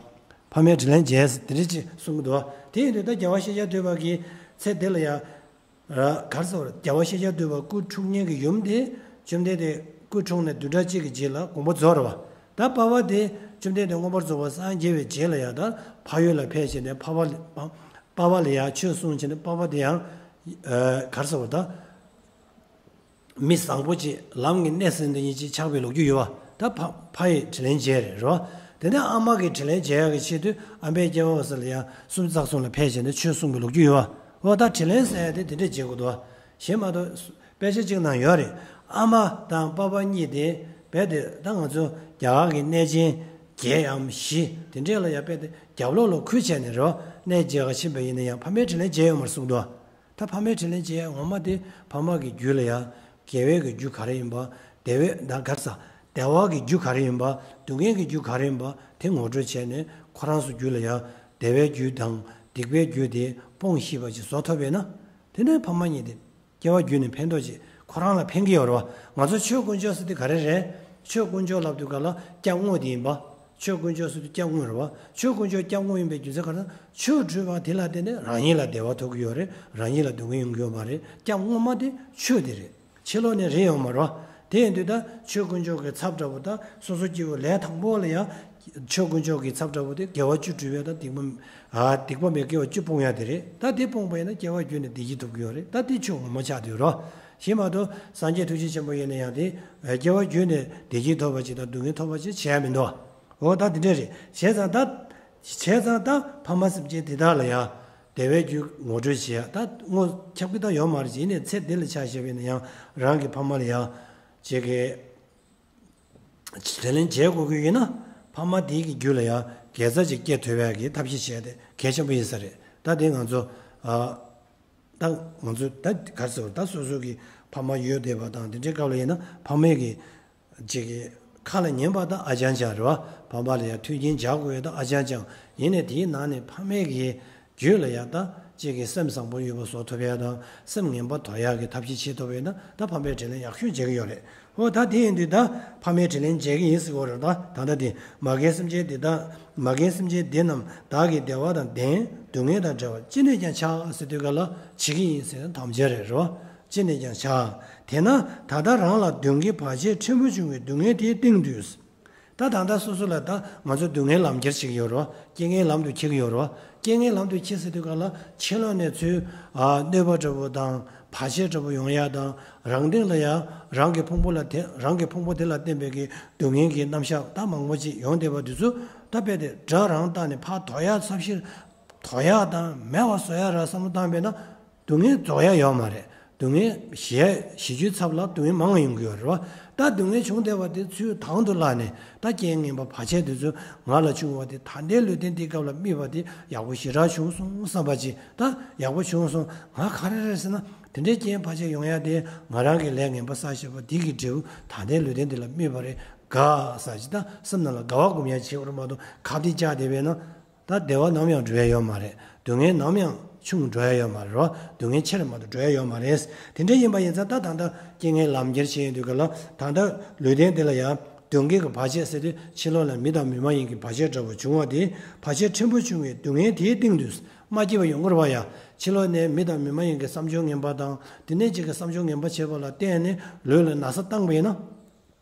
ཕ་མའི་དྲིན་ལན་འཇལ་ཟེར་དེ་འདྲ་ཅིག་གསུང་གི་འདུག་བ། དེ་ཡིན་དུས་ད་རྒྱལ་བ་ཤཱཀྱ་ཐུབ་པ་གི་ཚེ་འདི་ལ་ཡ། གར་སོང་རྒྱལ་བ་ཤཱཀྱ་ཐུབ་པ་སྐུ་འཁྲུངས་མཁན་གྱི་ཡུམ་དེ་བཅོམ་ལྡན་འདས་སྐུ་འཁྲུངས་ནས་བདུན་ཕྲག་གཅིག་གི་རྗེས་ལ་དགོངས་པ་རྫོགས་རེད་བ། ད་པ་ཕ་དེ་བཅོམ་ལྡན་འདས་མངོན་པར་རྫོགས་པར་སངས་རྒྱས་པའི་རྗེས་ལ་ཡང་ད་འཕགས་ཡུལ་ལ་ཕེབས་བྱས་ནས་པ་ཕ་ལ་པ་ཕ་ལ་ཡང་ཆོས་གསུངས་བྱས་ནས་པ་ཕ་དེ་ཡང་གར་སོང་ད་མི་བཟང་པོ་ཅིག་ལམ་གྱི་གནས་ཟིན་དུ་ཉིད་ཅིག་ཆགས་པའི་ལོ་རྒྱུས་ཡོད་བ། ད་ཕ་ཕ་ཡི་དྲིན་ལན་འཇལ་རེད་རོ། དེ་ནས་ཨ་མ་གི་དྲིན་ལན་འཇལ་ཡག་གི་ཆེད་དུ་ཨམ་བན་སྐྱེ་བ་ཟེར་ལ་ཡང་སུམ་རྩ་གསུམ་ལ་ཕེབས་བྱས་ནས་ཆོས་གསུངས་པའི་ལོ་རྒྱུས་ཡོད་བ། འོ་ད་དྲིན་ལན་ཟེར་ཡ་དེ་དེ་འདྲས་བྱེད་དགོས་འདུག་བ། གཞན་མ་གཏོགས་དཔེ་ཆ་གཅིག་ནང་ཡོད་རེད། ཨ་མ་དང་པ་ཕ་གཉིས་དེ་རྦད་དེ་ད་ང་ཚོ་རྒྱ་གར་གྱི་གནས་ཆེན་བརྒྱད་འམ་བཞི་དེ་འདྲས་ལ་ཡང་རྦད་དེ་རྒྱབ་ལོགས་ལ་ཁུར་བྱས་ནས་རོ། གནས་མཇལ་ག་ཕྱིན་པ་ཡིན་ན་ཡང་ཕ་མའི་དྲིན་ལན་འཇལ་ཡོད་མ་རེད་གསུངས་འདུག་བ། ད་ཕ་མའི་དྲིན་ལན་འཇལ་ཡ་ངོ་མ་དེ་ཕ་མ་གི་རྒྱུད་ལ་ཡང་དགེ་བའི་གི་རྒྱུ་ག་རེ་ཡིན་པ། བདེ་བའི་ད་གར་ས་བདེ་བ་གི་རྒྱུ་ག་རེ་ཡིན་པ། སྡུག་བསྔལ་གྱི་རྒྱུ་ག་རེ་ཡིན་པ་དེ་ངོ་སྤྲོད་བྱས་ནས་ཁོ་རང་ཚོ་རྒྱུད་ལ་ཡང་བདེ་བའི་རྒྱུ་དང་སྡིག་པའི་རྒྱུ་དེ་སྤོང་ཤེས་པ་ཅིག་བཟོ་ཐུབ་པས་ན། དེ་ནས་ཕ་མ་གཉིས་དེ་སྐྱེ་བ་བརྒྱུད་ནས་ཕན་ཐོགས་ཅིག་ཁོ་རང་ལ་ཕན་གྱི་ཡོད་རེད་བ། ང་ཚོ་ཆོས་དཀོན་མཆོག་ཟེར་དུས་ག་རེ་རེད། ཆོས་དཀོན་མཆོག་ལབ་དུས་ག་ལ་སྐྱབས་དངོས་དེ་ཡིན་པ། ཆོས་དཀོན་མཆོག་ཟེར་དུས་སྐྱབས་དངོས་རེད་བ། ཆོས་དཀོན་མཆོག་སྐྱབས་དངོས་ཡིན་པའི་རྒྱུ་མཚན་ག་རེ་ཟེར་ན་ཆོས་སྒྲུབ་པ་དེ་ལ་བརྟེན་ནས་རང་ཉིད་ལ་བདེ་བ་ཐོབ་ཀྱི་ཡོད་རེད། རང་ཉིད་ལ་སྡུག་བསྔལ་ཡོང་གི་ཡོད་མ་རེད། སྐྱབས་དངོས་མ་དེ་ཆོས་དེ་རེད། ཕྱི་ལོགས་ནས་རེད་ཡོང་མ་རེད་བ། དེ་ཡིན་དུས་ད་ཆོས་དཀོན་མཆོག་གི་ཚབ་འདྲ་པོ་ད་སོ་སོ་སྐྱེ་བོ་ལས་དང་པོ་ལ་ཡང་ ཆོས་དཀོན་མཆོག་གི་ཚབ་འདྲ་པོ་དེ་དགེ་བ་བཅུ་སྒྲུབ་པ་དང་སྡིག་པ། ཨ། སྡིག་པ་མེད་དགེ་བ་བཅུ་སྤོང་ཡ་དེ་རེད། ད་དེ་སྤོང་པ་ཡིན་ན་སྐྱེ་བ་བརྒྱུད་ནས་བདེ་སྐྱིད་ཐོབ་ཀྱི་ཡོད་རེད། ད་དེ་ཆོས་ངོ་མ་ཆགས་བསྡད་ཡོད་རེད་བ། ཞེས་མ་གཏོགས་སངས་རྒྱས་ཐུགས་རྗེ་ཆེན་པོ་ཡིན་ན་ཡང་དེ་སྐྱེ་བ་བརྒྱུད་ནས་བདེ་སྐྱིད་ཐོབ་པ་ཅིག་དང་སྡུག་བསྔལ་ཐོབ་པ་ཅིག་བྱས་མི་འདུག་འོ་ད་དེ་འདྲ་རེད། བྱས་ཙང་ད། བྱས་ཙང་ད་ཕ་མ་སེམས་ཅན་དེ་དག་ལ་ཡང་བདེ་བའི་རྒྱུ་ངོ་སྤྲོད་བྱེད་ཡ་ད་དངོས་ཁྱབ་ཀྱི་ད་ཡོད་མ་རེད། ཡིན་ནའི་ཚེ་འདི་ལ་ཆ་བཞག་པ་ཡིན་ན་ཡང་རང་གི་ཕ་མ་ལ་ཡང་ཅིག་གི་དྲིན་ལན་འཇལ་དགོས་ཀྱི་ཡིན་ན། ཕ་མ་དེའི་གི་རྒྱུད་ལ་ཡང་དགེ་རྩ་ཅིག་སྐྱེ་ཐུབ་ཡག་གི་ཐབས་ཤེས་བྱས་ཏེ་གལ་ཆེན་པོ་ཡིན་ས་རེད། ད་དེ་ང་ཚོ། ཨ། ད་ང་ཚོ་ད་ག་རེ་ཟེར་ད་སོ་སོ་གི་ཕ་མ་ཡོད་བསྡད་པ་དང་དེ་འདྲའི་སྐབས་ལ་ཡིན་ན་ཕ་མའི་གི་ཅིག་གི་ཁ་ལ་ཉན་པ་ད་ཨ་ཅང་ཅང་རེད་བ། ཕ་མ་ལ་ཡང་མཐུན་རྐྱེན་སྦྱར་དགོས་ཡ་ད་ཨ་ཅང་ཅང་ཡིན་ནའི་དེའི་ནང་ནས་ཕ་མའི་གི་རྒྱུད་ལ་ཡང་ད་ཅིག་གི་སེམས་བཟང་པོ་ཡོད་པ་བཟོ་ཐུབ་ཡ་དང་སེམས་ངན་པ་དོར་ཡ་གི་ཐབས་ཤེས་བྱེད་ཐུབ་ཡ་ན་ད་ཕ་མའི་དྲིན་ལན་ཡག་ཤོས་འཇལ་གི་ཡོད་རེད། ཨོ་ད་དེ་ཡིན་དུས་ད་ཕ་མའི་དྲིན་ལན་འཇལ་གི་ཡིན་ཟེར་གོ་རེད། ད་ད་ལྟ་དེ་མ་རྒན་སེམས་ཅན་འདི་དག་མ་རྒན་སེམས་ཅན་འདི་རྣམས་བདག་གི་བདེ་བ་དང་ལྡན། སྡུག་བསྔལ་དང་བྲལ་བ་ཅི་ནས་ཀྱང་འཆའ་ཟེར་དུས་ག་ལ་བྱེད་ཀྱི་ཡིན་ཟེར་ན་དམ་བཅའ་རེད་རོ། ཅི་ནས་ཀྱང་འཆའ། དེས་ན་ད་ལྟ་རང་ལ་གདོན་བགེགས་བར་ཆད་ཕྲན་བུ་བྱུང་བའི་སྡུག་བསྔལ་དེའི་སྟེང་དུ། ད་ད་ལྟ་སོ་སོ་ལ་ད་ང་ཚོ་སྡུག་བསྔལ་ལམ་ཁྱེར་བྱེད་ཀྱི་ཡོད་རེད་བ། རྐྱེན་ངན་ལམ་དུ་འཁྱེར་གྱི་ཡོད་རེད་བ། རྐྱེན་ངན་ལམ་དུ་འཁྱེར་ཟེར་དུས་ག་ལ་ཕྱི་ལོགས་ནས་ཚུར་ཨ་གནོད་པ་འདྲ་པོ་དང་བར་ཆད་འདྲ་པོ་ཡོང་ཡ་དང་རང་སྟེང་ལ་ཡང་རང་གི་ཕུང་པོ་ལ་དེ་རང་གི་ཕུང་པོ་དེ་ལ་བརྟེན་པའི་གི་སྡུག་བསྔལ་གྱི་རྣམ་གཞག་ད་མང་པོ་ཅིག་ཡོང་བསྡད་པ་དེ་ཚོ་ད་རྦད་དེ་དགྲ་རང་བཏགས་ནས་ཕར་དོར་ཡ་ཚབ་ཤེས་དོར་ཡ་དང་མེད་པ་བཟོ་ཡ་ར་བསམ་བློ་བཏང་བས་ན། སྡུག་བསྔལ་རྫོགས་ཡ་ཡོད་མ་རེད། སྡུག་བསྔལ་ཞི་ཞི་རྒྱུའི་ཚབ་ལ་སྡུག་བསྔལ་མང་བ་ཡོང་གི་ཡོད་རེད་བ། ད་སྡུག་བསྔལ་བྱུང་བསྡད་པ་དེ་ཚུར་དང་དུ་བླངས་ནས་ད་རྐྱེན་ངན་པ་བར་ཆད་དེ་ཚོ་ང་ལ་བྱུང་བ་དེ་ད་ལྟའི་ལུས་རྟེན་འདིའི་སྐབས་ལ་དམིགས་པ་དེ་ཡག་པོ་ཞེ་དྲག་བྱུང་སོང་བསམ་པ་ཅིག་ད་ཡག་པོ་བྱུང་སོང་ང་ག་རེ་རེད་ཟེར་ན་དེ་འདྲའི་རྐྱེན་བར་ཆད་ཡོང་ཡ་དེ་ང་རང་གི་ལས་ངན་པ་བསགས་བཞག་པ་འདི་གི་འབྲས་བུ་ད་ལྟའི་ལུས་རྟེན་འདི་ལ་དམིགས་པ་རེད་དགའ་ས་ཅིག་ད་སེམས་ནང་ལ་དགའ་བ་སྒོམ་ཡ་བྱེད་དགོས་རེད་མ་གཏོགས་ཁ་གཏད་བཅག་བསྡད་པས་ན། ད་བདེ་བ་ནམ་ཡང་འགྲོ་ཡ་ཡོད་མ་རེད། སྡུག་བསྔལ་ནམ་ཡང་ཆུང་འགྲོ་ཡ་ཡོད་མ་རེད་རོ། སྡུག་བསྔལ་ཆེ་རུ་མ་གཏོགས་འགྲོ་ཡ་ཡོད་མ་རེད། དེ་འདྲ་ཡིན་པ་ཡིན་ཙང་ད་ད་ལྟ་རྐྱེན་ངན་ལམ་ཁྱེར་བྱེད་ཡོང་དུས་ག་ལ་ད་ལྟ་ལུས་རྟེན་འདི་ལ་ཡང་གདོན་བགེགས་ཀྱི་བར་ཆད་ཟེར་དུས་ཕྱི་ལོགས་ལ་མི་དང་མི་མ་ཡིན་གྱི་བར་ཆད་འདྲ་པོ་བྱུང་བ་དེ་བར་ཆད་ཕྲན་བུ་བྱུང་བའི་སྡུག་བསྔལ་དེའི་སྟེང་དུ་མ་སྐྱིད་པ་ཡོང་གི་རེད་བ། ཡ་ཕྱི་ལོགས་ནས་མི་དང་མི་མ་ཡིན་གྱི་བསམ་སྦྱོར་ངན་པ་དང་དེ་ནས་ཅིག་གི་བསམ་སྦྱོར་ངན་པ་བྱས་པ་ལ་བརྟེན་ནས་ལུས་ལ་ན་ཚ་བཏང་པ་ཡིན་ན།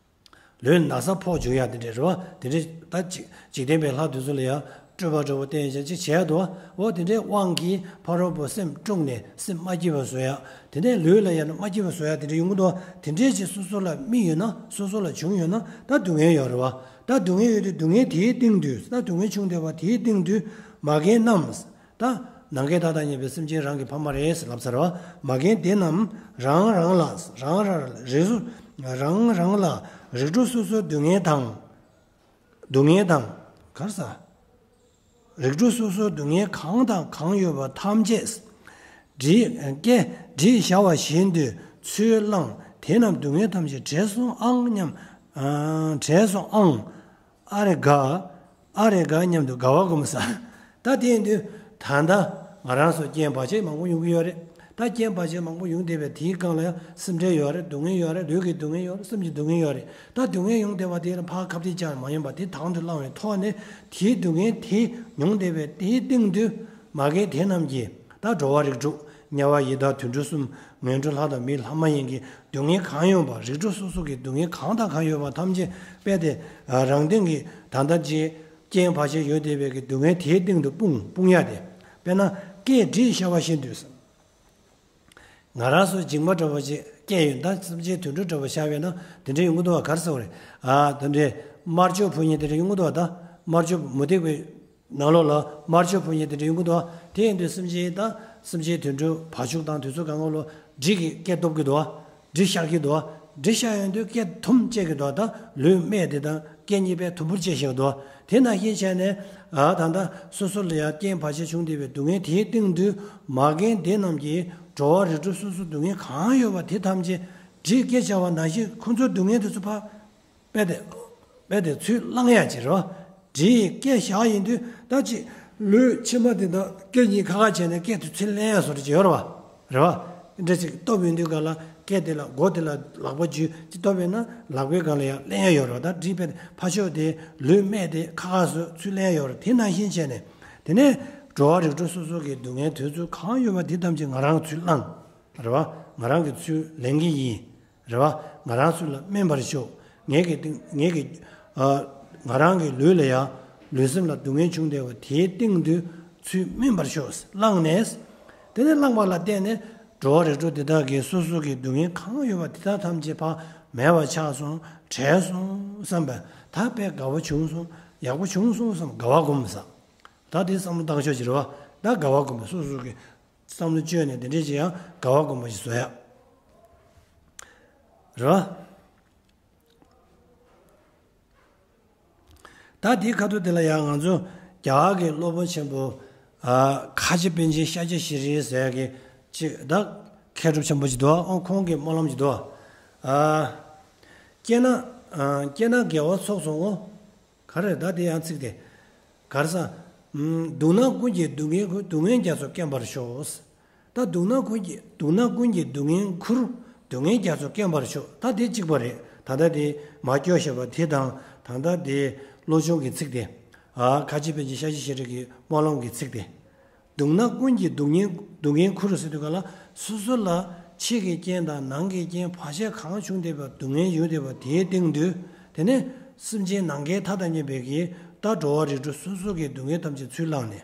ལུས་ན་ཚ་ཕོག་འཇུག་ཡ་དེ་འདྲས་རེད་བ། དེ་འདྲས་ད་ཅིག་འཇིག་རྟེན་པའི་ལྷ་དེ་ཚོ་ལ་ཡ་སྤྲོས་པ་འདྲ་བོ་བསྟན་ཡ་ཅིག་བྱས་འདུག་བ། འོ་དེ་འདྲས་དབང་གིས་ཕ་རོལ་པོ་སེམས་དཀྲུགས་ནས་སེམས་མ་སྐྱིད་པ་བཟོ་ཡ། དེ་འདྲས་ལུས་ལ་ཡ་ན་མ་སྐྱིད་པ་བཟོ་ཡ་དེ་འདྲས་ཡོང་གི་འདུག་བ། དེ་འདྲས་ཅིག་སོ་སོ་ལ་དམིགས་ཡོད་ན་སོ་སོ་ལ་བྱུང་ཡོད་ན་ད་སྡུག་བསྔལ་ཡོད་རེད་བ། ད་སྡུག་བསྔལ་ཡོད་དུས་སྡུག་བསྔལ་དེའི་སྟེང་དུ་ད་སྡུག་བསྔལ་བྱུང་བསྡད་པ་དེའི་སྟེང་དུ་མ་རྒན་རྣམས། ད་ནམ་མཁའི་མཐའ་དང་མཉམ་པའི་སེམས་ཅན་རང་གི་ཕ་མ་རེད་ལབ་ཚར་བ། མ་རྒན་དེ་རྣམས་རང་རང་ལ་རང་རང་རིགས་སུ་རང་རང་ལ་རིགས་དྲུག་སོ་སོའི་སྡུག་བསྔལ་དང་། སྡུག་བསྔལ་དང་གར་ས། རིགས་དྲུག་སོ་སོའི་སྡུག་བསྔལ་གང་དང་གང་ཡོད་པ་ཐམས་ཅད། བྲིས་སྐད་བྲིས་བཞག་པ་བཞིན་དུ་ཚུར་བླངས་དེ་རྣམས་སྡུག་བསྔལ་ཐམས་ཅད་བྲལ་སོང་ཨང་སྙམ། བྲལ་སོང་ཨང་། ཨ་རེ་དགའ། ཨ་རེ་དགའ་སྙམ་དུ་དགའ་བ་སྒོམ་ས། ད་དེ་ཡིན་དུས་ད་ལྟ་ང་རང་ཚོ་རྐྱེན་བར་ཆད་མང་པོ་ཡོང་གི་ཡོད་རེད། ད་རྐྱེན་བར་ཆད་མང་པོ་ཡོང་བསྡད་པའི་དེའི་སྒང་ལ་ཡང་སེམས་ཁྲལ་ཡོད་རེད། སྡུག་བསྔལ་ཡོད་རེད། ལུས་ཀྱི་སྡུག་བསྔལ་ཡོད་རེད། སེམས་ཀྱི་སྡུག་བསྔལ་ཡོད་རེད། ད་སྡུག་བསྔལ་ཡོང་བསྡད་པ་དེ་ལ་ཕར་ཁ་གཏད་བཅག་མ་ཡིན་པ་དེ་དང་དུ་བླངས་པའི་ཐོག་ནས་དེའི་སྡུག་བསྔལ་དེ་མྱོང་བསྡད་པའི་དེའི་སྟེང་དུ་མ་རྒན་དེ་རྣམས་ཀྱིས། ད་འགྲོ་བ་རིགས་དྲུག་དམྱལ་བ་ཡི་དྭགས་དུད་འགྲོ་གསུམ་ངན་འགྲོ་ལྷ་དང་མི་ལྷ་མ་ཡིན་གྱི་སྡུག་བསྔལ་གང་ཡོད་པ་རིགས་དྲུག་སོ་སོ་གི་སྡུག་བསྔལ་གང་དང་གང་ཡོད་པ་ཐམས་ཅད་རྦད་དེ་རང་སྟེང་གི་ད་ལྟ་ཅིག་རྐྱེན་བར་ཆད་ཡོད་བསྡད་པའི་གི་སྡུག་བསྔལ་དེའི་སྟེང་དུ་སྤུངས་སྤུངས་ཡ་དེ། དཔེར་ན་སྐད་བྲིས་བཞག་པ་བཞིན་དུ། ང་རང་ཚོ་སྦྱིན་པ་འདྲ་བོ་ཅིག་སྐད་ཡོད་ད་སེམས་ཅན་དུད་འགྲོ་འདྲ་བོ་བཞག་པས་ན་དེ་འདྲ་ཡོང་གི་འདུག་བ། ག་རེ་ཟེར་བ་རེད། ཨ་དེ་འདྲའི་དམར་ཕྱོགས་ཕུལ་མཁན་དེ་འདྲ་ཡོང་གི་འདུག་བ། ད་དམར་ཕྱོགས་མུ་སྟེགས་པའི། ནང་ལོགས་ལ་དམར་ཕྱོགས་ཕུལ་མཁན་དེ་འདྲ་ཡོང་གི་འདུག་དེ་ཡིན་དུས་སེམས་ཅན་དང་སེམས་ཅན་དུད་འགྲོ་བ་ཕྱུགས་དང་དེ་ཚོ་གང་ག་ལོ་འབྲི་གི་སྐད་སྟོབས་ཀྱི་འདུག་འབྲི་ཤར་གྱི་འདུག་འབྲི་ཤར་ཡོང་དུས་སྐད་དུམ་བཅད་ཀྱི་འདུག་ད་ལུས་སྨད་དེ་དང་སྐད་གཉིས་པས་དུམ་བུར་བཅད་བཞག་འདུག་དེ་ནང་བཞིན་བྱས་ནས་ཨ་ད་ལྟ་སོ་སོ་ལ་ཡང་རྐྱེན་བར་ཆད་བྱུང་བསྡད་པའི་སྡུག་བསྔལ་དེའི་སྟེང་དུ་མ་རྒན་དེ་རྣམས་ཀྱིས་འགྲོ་བ་རིགས་དྲུག་སོ་སོ་སྡུག་བསྔལ་གང་ཡོད་པ་དེ་ཐམས་ཅད་འབྲི་སྐད་བྱ་བ་ནང་བཞིན་ཁོ་ཚོའི་སྡུག་བསྔལ་དེ་ཚོ་ཕར། རྦད་དེ། རྦད་དེ་ཚུར་བླངས་ཡ་ཅིག་རོ། འབྲི་སྐད་བཞག་ཡིན་དུས་ད་ཅིག་ལུས་ཕྱི་མ་དེ་དང་སྐད་གཉིས་ཁ་ཁ་བྱས་ནས་སྐད་དེ་ཚུར་ལེན་ཡ་བཟོ་འདྲ་ཅིག་ཡོད་རེད་བ། རེད་བ། འདྲ་ཅིག་སྟོབས་ཡོད་དུས་ག་ལ་སྐད་དེ་ལ་མགོ་དེ་ལ་ལག་པ་འཇུས་ཅིག་སྟོབས་ཡོད་ན་ལག་པའི་སྒང་ལ་ཡང་ལེན་ཡ་ཡོད་རེད་བ། ད་འབྲི་རྦད་དེ་ཕར་ཕྱོགས་དེ་ལུས་སྨད་དེ་ཁ་ཁ་བཟོས་ཚུར་ལེན་ཡ་ཡོད་རེད། དེ་ནང་བཞིན་བྱས་ནས་དེ་ནས་འགྲོ་བ་རིགས་དྲུག་སོ་སོ་གི་སྡུག་བསྔལ་དེ་ཚོ་གང་ཡོད་པ་དེ་ཐམས་ཅད་ང་རང་ཚུར་བླངས། རེད་བ། ང་རང་གིས་ཚུར་ལེན་གྱི་ཡིན། རེད་བ། ང་རང་ཚུར་ལ་སྨན་པར་ཤོག་ངེད་ཀྱི་སྟེང་ངེད་ཀྱི་ཨ། ང་རང་གི་ལུས་ལ་ཡང་ ལུས་སེམས་ལ་སྡུག་བསྔལ་བྱུང་བསྡད་པ་དེའི་སྟེང་དུ་ཚུར་སྨིན་པར་ཤོག་བླངས་ནས། དེ་ནས་བླངས་པ་ལ་བརྟེན་ནས་འགྲོ་བ་རིགས་དྲུག་དེ་དག་གིས་སོ་སོ་གི་སྡུག་བསྔལ་གང་ཡོད་པ་དེ་དག་ཐམས་ཅད་ཕར་མེད་པར་ཆགས་སོང་། བྲལ་སོང་བསམ་པས་ད་དཔེ་དགའ་བོ་བྱུང་སོང་། ཡག་པོ་བྱུང་སོང་བསམ་དགའ་བ་སྒོམ་ས། ད་དེ་བསམ་བློ་བཏང་ཕྱོགས་ཅིག་རེད་བ། ད་དགའ་བ་སྒོམ་པ། སོ་སོ་གི་བསམ་བློ་བཅོས་ནས་དེ་འདྲས་ཅིག་ཡང་དགའ་བ་སྒོམ་པ་ཞིག་བཟོ་ཡག་རེད་བ། ད་དེའི་ཁ་ཐུག་དེ་ལ་ཡང་ང་ཚོ་རྒྱ་གར་གྱི་སློབ་དཔོན་ཆེན་པོ་ཨ་ཁ་ཆེ་པཎ་ཆེན་ཤཱཀྱ་ཤྲཱི་ཟེར་ཡག་གི་ཅིག་ད་མཁས་གྲུབ་ཆེན་པོ་ཅིག་འདུག་ཨོ་ཁོང་གི་སྨོན་ལམ་ཅིག་འདུག་ཨ་སྐྱེས་ན་ཨ་སྐྱེས་ན་དགེ་བ་ཚོགས་སོ་ངོ་། ག་རེ་ད་དེ་ཡང་ཚིག་དེ། ག་རེ་ཟ། སྡུག་ན་ཀུན་གྱི་སྡུག་བསྔལ་ཁུར། སྡུག་བསྔལ་རྒྱ་མཚོ་སྐེམ་པར་ཤོག་ད་སྡུག་ན་ཀུན་གྱི་སྡུག་ན་ཀུན་གྱི་སྡུག་བསྔལ་ཁུར། སྡུག་བསྔལ་རྒྱ་མཚོ་སྐེམ་པར་ཤོག་ད་དེ་གཅིག་པ་རེད། ད་ལྟ་དེ་མ་སྐྱོ་ཞེས་པ་དེ་དང་ད་ལྟ་དེ་བློ་སྦྱོང་གི་ཚིག་དེ། ཨ་ཁ་ཆེ་པཎ་ཆེན་ཤཱཀྱ་ཤྲཱི་གི་སྨོན་ལམ་གྱི་ཚིག་དེ། སྡུག་ན་ཀུན་གྱི་སྡུག་བསྔལ་སྡུག་བསྔལ་ཁུར་ཟེར་དུས་ག་ལ་སོ་སོ་ལ་ཕྱི་གི་རྐྱེན་དང་ནང་གི་རྐྱེན་བར་ཆད་གང་བྱུང་བསྡད་པ་སྡུག་བསྔལ་ཡོང་བསྡད་པ་དེའི་སྟེང་དུ། དེ་ནས་སེམས་ཅན་ནམ་མཁའི་མཐའ་དང་མཉམ་པའི་གི་ད་འགྲོ་བ་རིགས་དྲུག་སོ་སོ་གི་སྡུག་བསྔལ་ཐམས་ཅད་ཚུར་བླངས་ནས།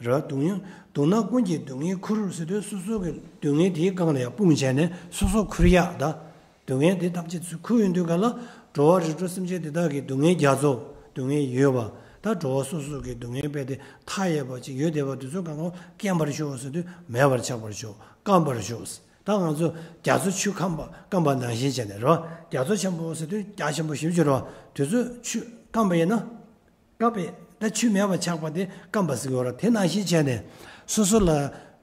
རེད་བ། སྡུག་བསྔལ་སྡུག་ན་ཀུན་གྱི་སྡུག་བསྔལ་ཁུར་ཟེར་དུས་སོ་སོ་གི་སྡུག་བསྔལ་དེའི་སྒང་ལ་ཡང་སྤུངས་བྱས་ནས་སོ་སོ་ཁུར་ཡག་ད། སྡུག་བསྔལ་དེ་ཐམས་ཅད་ཚུར་ཁུར་ཡོང་དུས་ག་ལ་འགྲོ་བ་རིགས་དྲུག་སེམས་ཅན་དེ་དག་གི་སྡུག་བསྔལ་རྒྱ་མཚོ་སྡུག་བསྔལ་ཡོད་པ། ད་འགྲོ་བ་སོ་སོ་གི་སྡུག་བསྔལ་རྦད་དེ་མཐའ་ཡས་པ་ཅིག་ཡོད་བསྡད་པ་དེ་ཚོ་གང་གང་སྐེམ་པར་ཤོག་ཟེར་དུས་མེད་པར་ཆགས་པར་ཤོག་སྐམ་པར་ཤོག་ད་ང་ཚོ་རྒྱ་མཚོ་ཆུ་སྐམ་པ་སྐམ་པ་ནང་བཞིན་བྱས་ནས་རེད་བ། རྒྱ་མཚོ་ཆེན་པོ་ཟེར་དུས་རྒྱ་ཆེན་པོ་ཞེ་པོ་ཅིག་རེད་བ། དེ་ཚོ་ཆུ་སྐམ་པ་ཡིན་ན། སྐམ་པའི་ད་ཆུ་མེད་པ་ཆགས་པ་དེ་སྐམ་པ་ཟེར་གྱི་ཡོད་རེད། དེ་ནང་བཞིན་བྱས་ནས་སོ་སོ་ལ་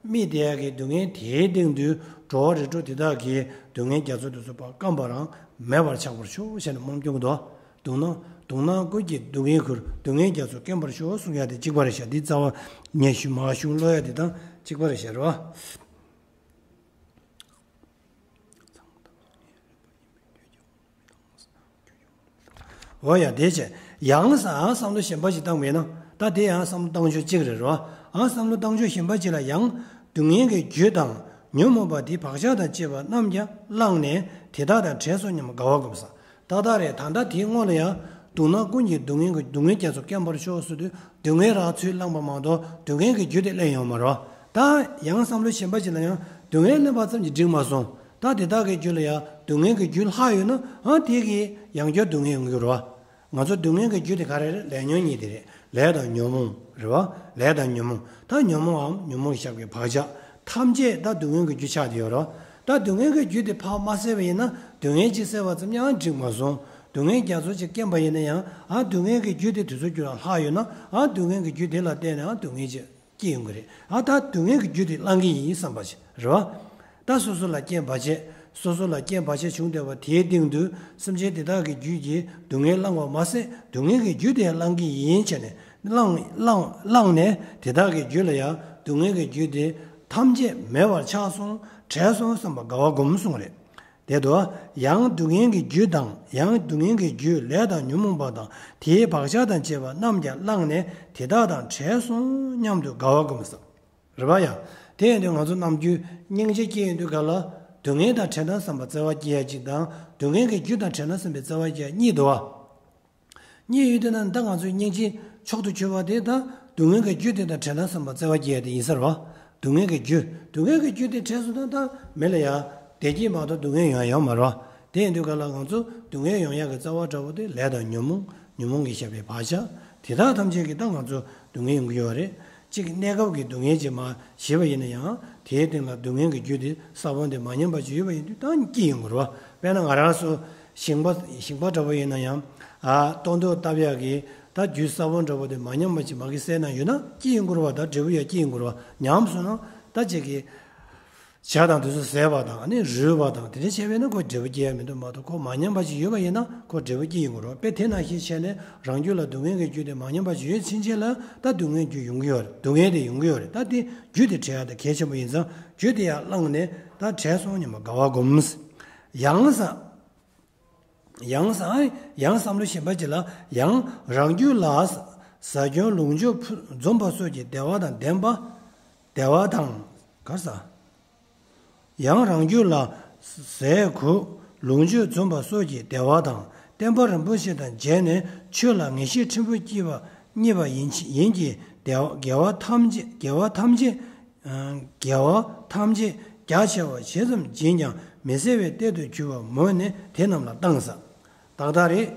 དམིགས་བསྡད་ཡག་གི་སྡུག་བསྔལ་དེའི་སྟེང་དུ་འགྲོ་བ་རིགས་དྲུག་དེ་དག་གི་སྡུག་བསྔལ་རྒྱ་མཚོ་དེ་ཚོ་ཕར་སྐམ་པ་རང་མེད་པར་ཆགས་པར་ཤོག་ཞེས་ནས་སྨོན་སྐྱོན་གྱི་འདུག་སྡུག་ན་སྡུག་ན་ཀུན་གྱི་སྡུག་བསྔལ་ཁུར། སྡུག་བསྔལ་རྒྱ་མཚོ་སྐེམ་པར་ཤོག་གསུང་ཡག་དེ་གཅིག་པ་རེད་ཤག་འདི་རྩ་བ་ཉེ་ཞུ་མ་གཞུང་ཀློག་ཡག་དེ་དང་གཅིག་པ་རེད་ཤག་རེད་བ། འོ་ཡ་དེ་བྱས། ཡང་ས་ཨ་བསམ་བློ་གཞན་པ་ཞིག་བཏང་བས་ན། ད་དེ་ཡང་བསམ་བློ་བཏང་ཕྱོགས་གཅིག་རེད་རོ། ཨ་བསམ་བློ་བཏང་ཕྱོགས་གཞན་པ་ཅིག་ལ་ཡང་། སྡུག་བསྔལ་གྱི་རྒྱུ་དང་ཉོན་མོངས་པ་དེའི་བག་ཆགས་དང་བཅས་པ་རྣམས་ཀྱང་བླངས་ནས་དེ་དག་དང་བྲལ་སོང་སྙམ་དགའ་བ་སྒོམ་ས། ཏག་ཏག་རེད། ད་ལྟ་དེའི་སྔོན་ལ་ཡང་། སྡུག་ན་ཀུན་གྱི་སྡུག་བསྔལ་གྱི་སྡུག་བསྔལ་རྒྱ་མཚོ་སྐེམ་པར་ཤོག་ཟེར་དུས་སྡུག་བསྔལ་རང་ཚུར་བླངས་པ་མ་གཏོགས་སྡུག་བསྔལ་གྱི་རྒྱུ་དེ་ལེན་ཡོང་མ་རེད། ད་ཡང་བསམ་བློ་གཞན་པ་ཅིག་ལ་ཡང་སྡུག་བསྔལ་ལེན་པ་ཙམ་གྱིས་འགྲིག་མ་སོང་། ད་དེ་དག་གི་རྒྱུད་ལ་ཡང་སྡུག་བསྔལ་གྱི་རྒྱུ་ལྷག་ཡོད་ན་ཨ་དེ་གིས་ཡང་བསྐྱར་སྡུག་བསྔལ་ཡོང་གི་རེད་བ། ང་ཚོ་སྡུག་བསྔལ་གྱི་རྒྱུ་དེ་ག་རེ་རེད། ལས་ཉོན་གཉིས་དེ་རེད། ལས་དང་ཉོན་མོངས་རེད་བ། ལས་དང་ཉོན་མོངས། ད་ཉོན་མོངས་འམ་ཉོན་མོངས་ཀྱི་ཞགས་པའི་བག་ཆགས་ཐམས་ཅད་ད་སྡུག་བསྔལ་གྱི་རྒྱུ་ཆགས་བསྡད་ཡོད་རེད། ད་སྡུག་བསྔལ་གྱི་རྒྱུ་དེ་ཕར་མ་བསལ་བ་ཡིན་ན་སྡུག་བསྔལ་གཅིག་བསལ་བ་ཙམ་ཡང་འགྲིག་མ་སོང་། སྡུག་བསྔལ་རྒྱ་མཚོ་གཅིག་སྐེམ་པ་ཡིན་ན་ཡང་ཨ་སྡུག་བསྔལ་གྱི་རྒྱུ་དེ་དུས་ཚོད་རྒྱུད་ལ་ལྷག་ཡོད་ན་ཨ་སྡུག་བསྔལ་གྱི་རྒྱུ་དེ་ལ་བརྟེན་ནས་ཨ་སྡུག་བསྔལ་གཅིག་སྐྱེ་ཡོང་གི་རེད། ཨ་ད་སྡུག་བསྔལ་གྱི་རྒྱུ་དེ་བླང་གི་ཡིན་བསམ་པ་ཞིག་རེད་བ། ད་སོ་སོ་ལ་རྐྱེན་བར་ཆད། སོ་སོ་ལ་རྐྱེན་བར་ཆད་བྱུང་བསྡད་པ་དེའི་སྟེང་དུ་སེམས་ཅན་དེ་དག་གི་རྒྱུད་ཀྱི་སྡུག་བསྔལ་བླང་བ་མ་ཟད་སྡུག་བསྔལ་གྱི་རྒྱུ་དེ་བླང་གི་ཡིན་བྱས་ནས་བླངས་བླངས་བླངས་ནས་དེ་དག་གི་རྒྱུད་ལ་ཡང་སྡུག་བསྔལ་གྱི་རྒྱུ་དེ་ཐམས་ཅད་མེད་པར་ཆགས་སོང་བྲལ་སོང་བསམ་པ་དགའ་བ་སྒོམ་གསུངས་རེད། དེ་དུ་ཡང་སྡུག་བསྔལ་གྱི་རྒྱུ་དང་ཡང་སྡུག་བསྔལ་གྱི་རྒྱུ་ལས་དང་ཉོན་མོངས་པ་དང་དེའི་བག་ཆགས་དང་བཅས་པ་རྣམས་ཀྱང་བླངས་ནས་དེ་དག་དང་བྲལ་སོང་སྙམ་དུ་དགའ་བ་སྒོམ་གསུངས། རེད་པ་ཡ། དེ་ཡིན་དུས་ང་ཚོ་ནམ་རྒྱུན་སྙིང་རྗེ་སྐྱེ་ཡོང་དུས་ག་ལ་སྡུག་བསྔལ་དང་བྲལ་ན་བསམ་པ་བརྩེ་བ་སྐྱེ་ཡ་གཅིག་དང་སྡུག་བསྔལ་གྱི་རྒྱུ་དང་བྲལ་ན་བསམ་པའི་བརྩེ་བ་སྐྱེ་ཡ་གཉིས་འདུག་བ། གཉིས་ཡོད་དུས་ན་ད་ང་ཚོའི་སྙིང་རྗེ་མཆོག་ཏུ་གྱུར་པ་དེ་ད་སྡུག་བསྔལ་གྱི་རྒྱུ་དེ་དང་བྲལ་ན་བསམ་པ་བརྩེ་བ་སྐྱེ་ཡ་དེ་ཡིན་ས་རེད་བ། སྡུག་བསྔལ་གྱི་རྒྱུ་སྡུག་བསྔལ་གྱི་རྒྱུ་དེ་བྲལ་སོང་ན་ད་མི་ལ་ཡ་བདེ་སྐྱིད་མ་གཏོགས་སྡུག་བསྔལ་ཡོང་ཡ་ཡོད་མ་རེད་བ། དེ་ཡིན་དུས་ག་ལ་ང་ཚོ་སྡུག་བསྔལ་ཡོང་ཡག་གི་རྩ་བ་འདྲ་བོ་དེ་ལས་དང་ཉོན་མོངས་ཉོན་མོངས་ཀྱི་ཞགས་པའི་བག་ཆགས་དེ་དག་ཐམས་ཅད་ཀྱིས་ད་ང་ཚོ་སྡུག་བསྔལ་ཡོང་གི་ཡོད་རེད། གཅིག་གི་གནས་སྐབས་ཀྱི་སྡུག་བསྔལ་ཅིག་མར་ཞི་བ་ཡིན་ན་ཡང་དེའི་སྟེང་ལ་སྡུག་བསྔལ་གྱི་རྒྱུ་དེ་ས་བོན་དེ་མ་ཉམས་པ་ཅིག་ཡོད་པ་ཡིན་དུས་ད་སྐྱེ་ཡོང་གི་རེད་བ། དཔེར་ན་ང་རང་ཚོ་ཞིང་པ་ཞིང་པ་འདྲ་བོ་ཡིན་ན་ཡང་ཨ་ལྟོ་འདོགས་བཏབ་ཡག་གི་ད་རྒྱུའི་ས་བོན་འདྲ་བོ་དེ་མ་ཉམས་པ་ཅིག་མ་གི་བསལ་ན་ཡོད་ན་སྐྱེ་ཡོང་གི་རེད་བ། ད་འབྲས་བུ་ཡང་སྐྱེ་ཡོང་གི་རེད་བ། ཉམས་སོང་ན་ད་གཅིག་གི་ཇ་དང་དེ་ཚོ་ཟས་པ་དང་ཨ་ནི་རུལ་བ་དང་དེ་འདྲ་བྱས་པས་ན་ཁོ་འབྲས་བུ་སྐྱེ་ཡ་མི་འདུག་མ་གཏོགས་ཁོ་མ་ཉམས་པ་ཅིག་ཡོད་པ་ཡིན་ན་ཁོ་འབྲས་བུ་སྐྱེ་ཡོང་གི་རེད། དཔེ་དེ་ནང་བཞིན་བྱས་ནས་རང་རྒྱུད་ལ་སྡུག་བསྔལ་གྱི་རྒྱུ་དེ་མ་ཉམས་པ་ཅིག་ཡོད་ཕྱིན་ཆད་ལ་ད་སྡུག་བསྔལ་རྒྱུ་ཡོང་གི་ཡོད་རེད། སྡུག་བསྔལ་དེ་ཡོང་གི་ཡོད་རེད། ད་དེ་རྒྱུ་དེ་བྲལ་ཡ་དེ་གལ་ཆེན་པོ་ཡིན་ཙང་རྒྱུ་དེ་ཡང་བླངས་ནས་ད་བྲལ་སོང་སྙམ་པ་དགའ་བ་སྒོམ། ཡང་ས། ཡང་ས། ཡང་བསམ་བློ་གཞན་པ་ཅིག་ལ་ཡང་རང་རྒྱུད་ལ་ཟ་སྐྱོན་ལོངས་སྤྱོད་ཕུ་འཛོམས་པ་སོགས་ཀྱི་བདེ་བ་དང་ལྡན་པ། བདེ་བ་དང་ག་ས། ཡང་རང་རྒྱུད་ལ་ཟས་གོས་ལོངས་སྤྱོད་འཛོམས་པ་སོགས་ཀྱི་བདེ་བ་དང་བསྟན་པ་རིན་པོ་ཆེ་དང་མཇལ་ནས་ཆོས་ལ་ངེས་ཤེས་ཕྲན་བུ་སྐྱེས་པ་ རྙེད་པ་ཡིན་ཕྱིར་ཡིན་གྱི། དགེ་བ་དགེ་བ་ཐམས་ཅད་དགེ་བ་ཐམས་ཅད་དགེ་བ་ཐམས་ཅད་རྒྱ་ཆེ་བ་ཇི་ཙམ་བྱིན་ཀྱང་མི་ཟད་པའི་གཏེར་དུ་གྱུར་པ་མོས་ནས་དེ་རྣམས་ལ་བཏང་ཟེར། ཏག་ཏག་རེད།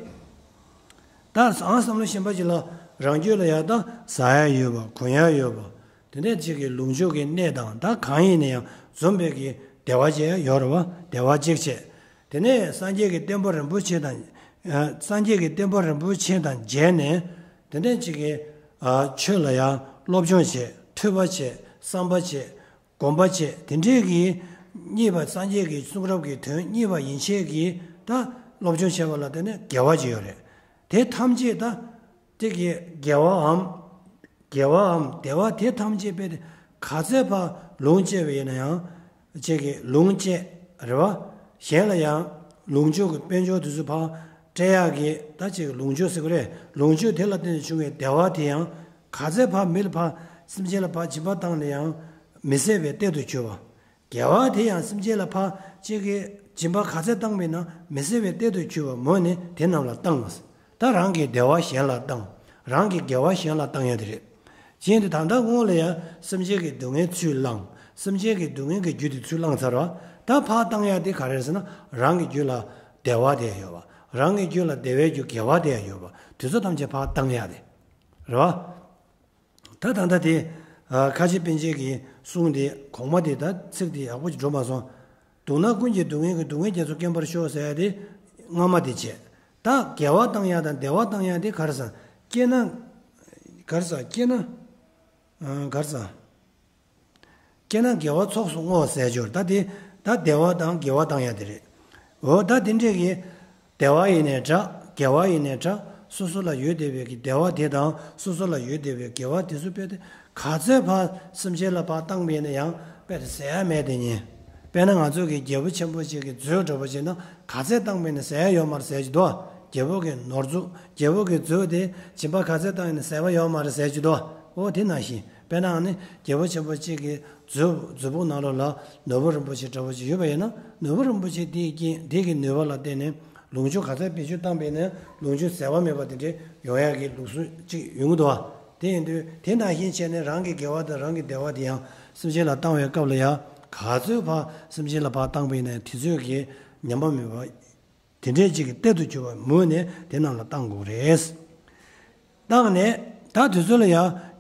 ད་ཨང་བསམ་བློ་གཞན་པ་ཅིག་ལ་རང་རྒྱུད་ལ་ཡང་ད་ཟ་ཡ་ཡོད་པ་གོན་ཡ་ཡོད་པ། དེ་འདྲ་ཅིག་གི་ལོངས་སྤྱོད་ཀྱི་གནས་དང་ད་གང་ཡིན་ན་ཡང་འཛོམས་པའི་གི་བདེ་བ་ཅིག་ཡོད་རེད་བ། བདེ་བ་གཅིག་བྱས། དེ་ནས་སངས་རྒྱས་ཀྱི་བསྟན་པ་རིན་པོ་ཆེ་དང་། སངས་རྒྱས་ཀྱི་བསྟན་པ་རིན་པོ་ཆེ་དང་མཇལ་ནས། དེ་འདྲ་ཅིག་གི་ཆོས་ལ་ཡང་སློབ་སྦྱོང་བྱས། ཐོས་པ་བྱས། བསམ་པ་བྱས། སྒོམ་པ་བྱས། དེ་འདྲའི་གི་རྙེད་པ་སངས་རྒྱས་ཀྱི་གསུང་རབ་ཀྱི་དོན་རྙེད་པ་ཡིན་ཕྱིར་གྱི་ད་སློབ་སྦྱོང་བྱས་པ་ལ་དེ་ནས་དགེ་བ་ཅིག་ཡོད་རེད། དེ་ཐམས་ཅད་ད་དེ་གི་དགེ་བའམ། དགེ་བའམ་བདེ་བ་དེ་ཐམས་ཅད་དཔེ་དེ་ག་ཚད་ཕར་ལོངས་སྤྱད་པ་ཡིན་ན་ཡང་། ཅིག་གི་ལོངས་སྤྱད་རེད་བ། གཞན་ལ་ཡང་ལོངས་སྤྱོད་ཀྱི་དཔལ་འབྱོར་དེ་ཚོ་ཕར་སྤྲད་ཡག་གི་ད་ཅིག་ལོངས་སྤྱོད་ཟེར་གི་རེད། ལོངས་སྤྱོད་དེ་ལ་བརྟེན་ནས་བྱུང་བའི་བདེ་བ་དེ་ཡང་ག་ཚད་ཕར་མི་ལ་ཕར་སེམས་ཅན་ལ་ཕར་སྦྱིན་པ་བཏང་ན་ཡང་མི་ཟད་པའི་གཏེར་དུ་གྱུར་པ། དགེ་བ་དེ་ཡང་སེམས་ཅན་ལ་ཕར་ཅིག་གི་སྦྱིན་པ་ག་ཚད་བཏང་པས་ན་མི་ཟད་པའི་གཏེར་དུ་གྱུར་པ་མོས་ནས་དེ་རྣམས་ལ་བཏང་ཟེར། ད་རང་གི་བདེ་བ་གཞན་ལ་བཏང་། རང་གི་དགེ་བ་གཞན་ལ་བཏང་ཡ་དེ་རེད། ཅེས་དེ་ད་ལྟ་སྔོན་ལ་ཡང་སེམས་ཅན་གྱི་སྡུག་བསྔལ་ཚུར་བླངས། སེམས་ཅན་གྱི་སྡུག་བསྔལ་གྱི་རྒྱུ་དེ་ཚུར་བླངས་ཚར་བ། ད་ཕར་བཏང་ཡ་དེ་ག་རེ་རེད་ཟེར་ན་རང་གི་རྒྱུད་ལ་བདེ་བ་དེ་ཡང་ཡོད་པ། རང་གི་རྒྱུད་ལ་བདེ་བའི་རྒྱུ་དགེ་བ་དེ་ཡང་ཡོད་པ་དེ་ཚོ་ཐམས་ཅད་ཕར་བཏང་ཡ་དེ་རེད་བ། ད་ད་ལྟ་དེ། ཁ་ཆེ་པཎ་ཆེན་གྱི་གསུང་དེ་གོང་མ་དེ་ད་ཚིག་དེ་ཡག་པོ་ཅིག་འགྲོ་མ་སོང་། སྡུག་ན་ཀུན་གྱི་སྡུག་བསྔལ་གྱི་སྡུག་བསྔལ་རྒྱ་མཚོ་སྐེམ་པར་ཤོག་ཟེར་ཡ་དེ་སྔ་མ་དེ་བྱས། ད་དགེ་བ་བཏང་ཡ་དང་བདེ་བ་བཏང་ཡ་དེ་ག་རེ་ཟེར། སྐྱེས་ན། ག་རེ་ཟེར་སྐྱེས་ན། ག་རེ་ཟེར། སྐྱེས་ན་དགེ་བ་ཚོགས་སུ་བསྔོ་ཟེར་སྦྱོར་ད་དེ། ད་བདེ་བ་དང་དགེ་བ་བཏང་ཡ་དེ་རེད། འོ་ད་དེ་འདྲས་ཀྱི། བདེ་བ་ཡིན་ནའི་འདྲ། དགེ་བ་ཡིན་ནའི་འདྲ། སོ་སོ་ལ་ཡོད་བསྡད་པའི་གི་བདེ་བ་དེ་དང་སོ་སོ་ལ་ཡོད་བསྡད་པའི་དགེ་བ་དེ་ཚོ་དཔེ་དེ་ག་ཚད་ཕར་སེམས་ཅན་ལ་ཕར་བཏང་པས་ན་ཡང་དཔེ་དེ་ཟད་ཡ་མེད་དེ་ཉིད། དཔེར་ན་ང་ཚོ་གི་རྒྱལ་པོ་ཆེན་པོ་ཅིག་གི་མཛོད་འདྲ་པོ་ཅིག་ན་ག་ཚད་བཏང་པས་ན་ཟད་ཡ་ཡོད་མ་རེད་ཟེར་གྱི་འདུག་རྒྱལ་པོ་གི་ནོར་རྫོགས་རྒྱལ་པོ་གི་མཛོད་དེ་སྦྱིན་པ་ག་ཚད་བཏང་ཡིན་ན་ཟད་པ་ཡོད་མ་རེད་ཟེར་གྱི་འདུག་འོ་དེ་ནང་བཞིན། དཔེར་ན་ཨ་ནི་རྒྱལ་པོ་ཆེན་པོ་གཅིག་གི་མཛོད་མཛོད་ཕུག་ནང་ལོགས་ལ་ནོར་བུ་རིན་པོ་ཆེ་འདྲ་པོ་ཅིག་ཡོད་པ་ཡིན་ན་ནོར་བུ་རིན་པོ་ཆེ་དེའི་རྐྱེན་དེ་གི་ནུས་པ་ལ་བརྟེན་ནས་ལོངས་སྤྱོད་ག་ཚད་བེད་སྤྱོད་བཏང་པས་ན་ལོངས་སྤྱོད་ཟད་པ་མེད་པ་དེ་འདྲས་ཡོང་ཡག་གི་ལུགས་སྲོལ་ཅིག་ཡོང་གི་འདུག་བ། དེ་ཡིན་དུས་དེ་ནང་བཞིན་བྱས་ནས་རང་གི་དགེ་བ་དང་རང་གི་བདེ་བ་དེ་ཡང་སེམས་ཅན་ལ་བཏང་བའི་སྐབས་ལ་ཡང་ག་ཚོད་ཕར་སེམས་ཅན་ལ་ཕར་བཏང་པས་ན་དེ་ཚོད་ཀྱི་ཉམས་པ་མེད་པ། དེ་འདྲའི་ཅིག་གི་གཏེར་དུ་གྱུར་པ་མོས་ནས་དེ་རྣམས་ལ་བཏང་དགོས་རེད། བཏང་ནས་ད་དུས་ཚོད་ལ་ཡང་།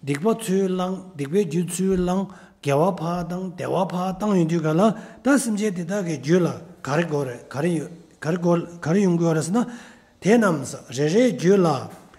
སྡིག་པ་ཚུར་བླང་སྡིག་པའི་རྒྱུ་ཚུར་བླང་། དགེ་བ་ཕར་བཏང་བདེ་བ་ཕར་བཏང་ཡོང་དུས་ག་ལ་ད་སེམས་ཅན་དེ་དག་གི་རྒྱུད་ལ་ག་རེ་དགོས་རེད་ག་རེ་ཡོད་ག་རེ་དགོས་ག་རེ་ཡོང་དགོས་རེད་ཟེར་ན། དེ་རྣམས་རེ་རེའི་རྒྱུད་ལ་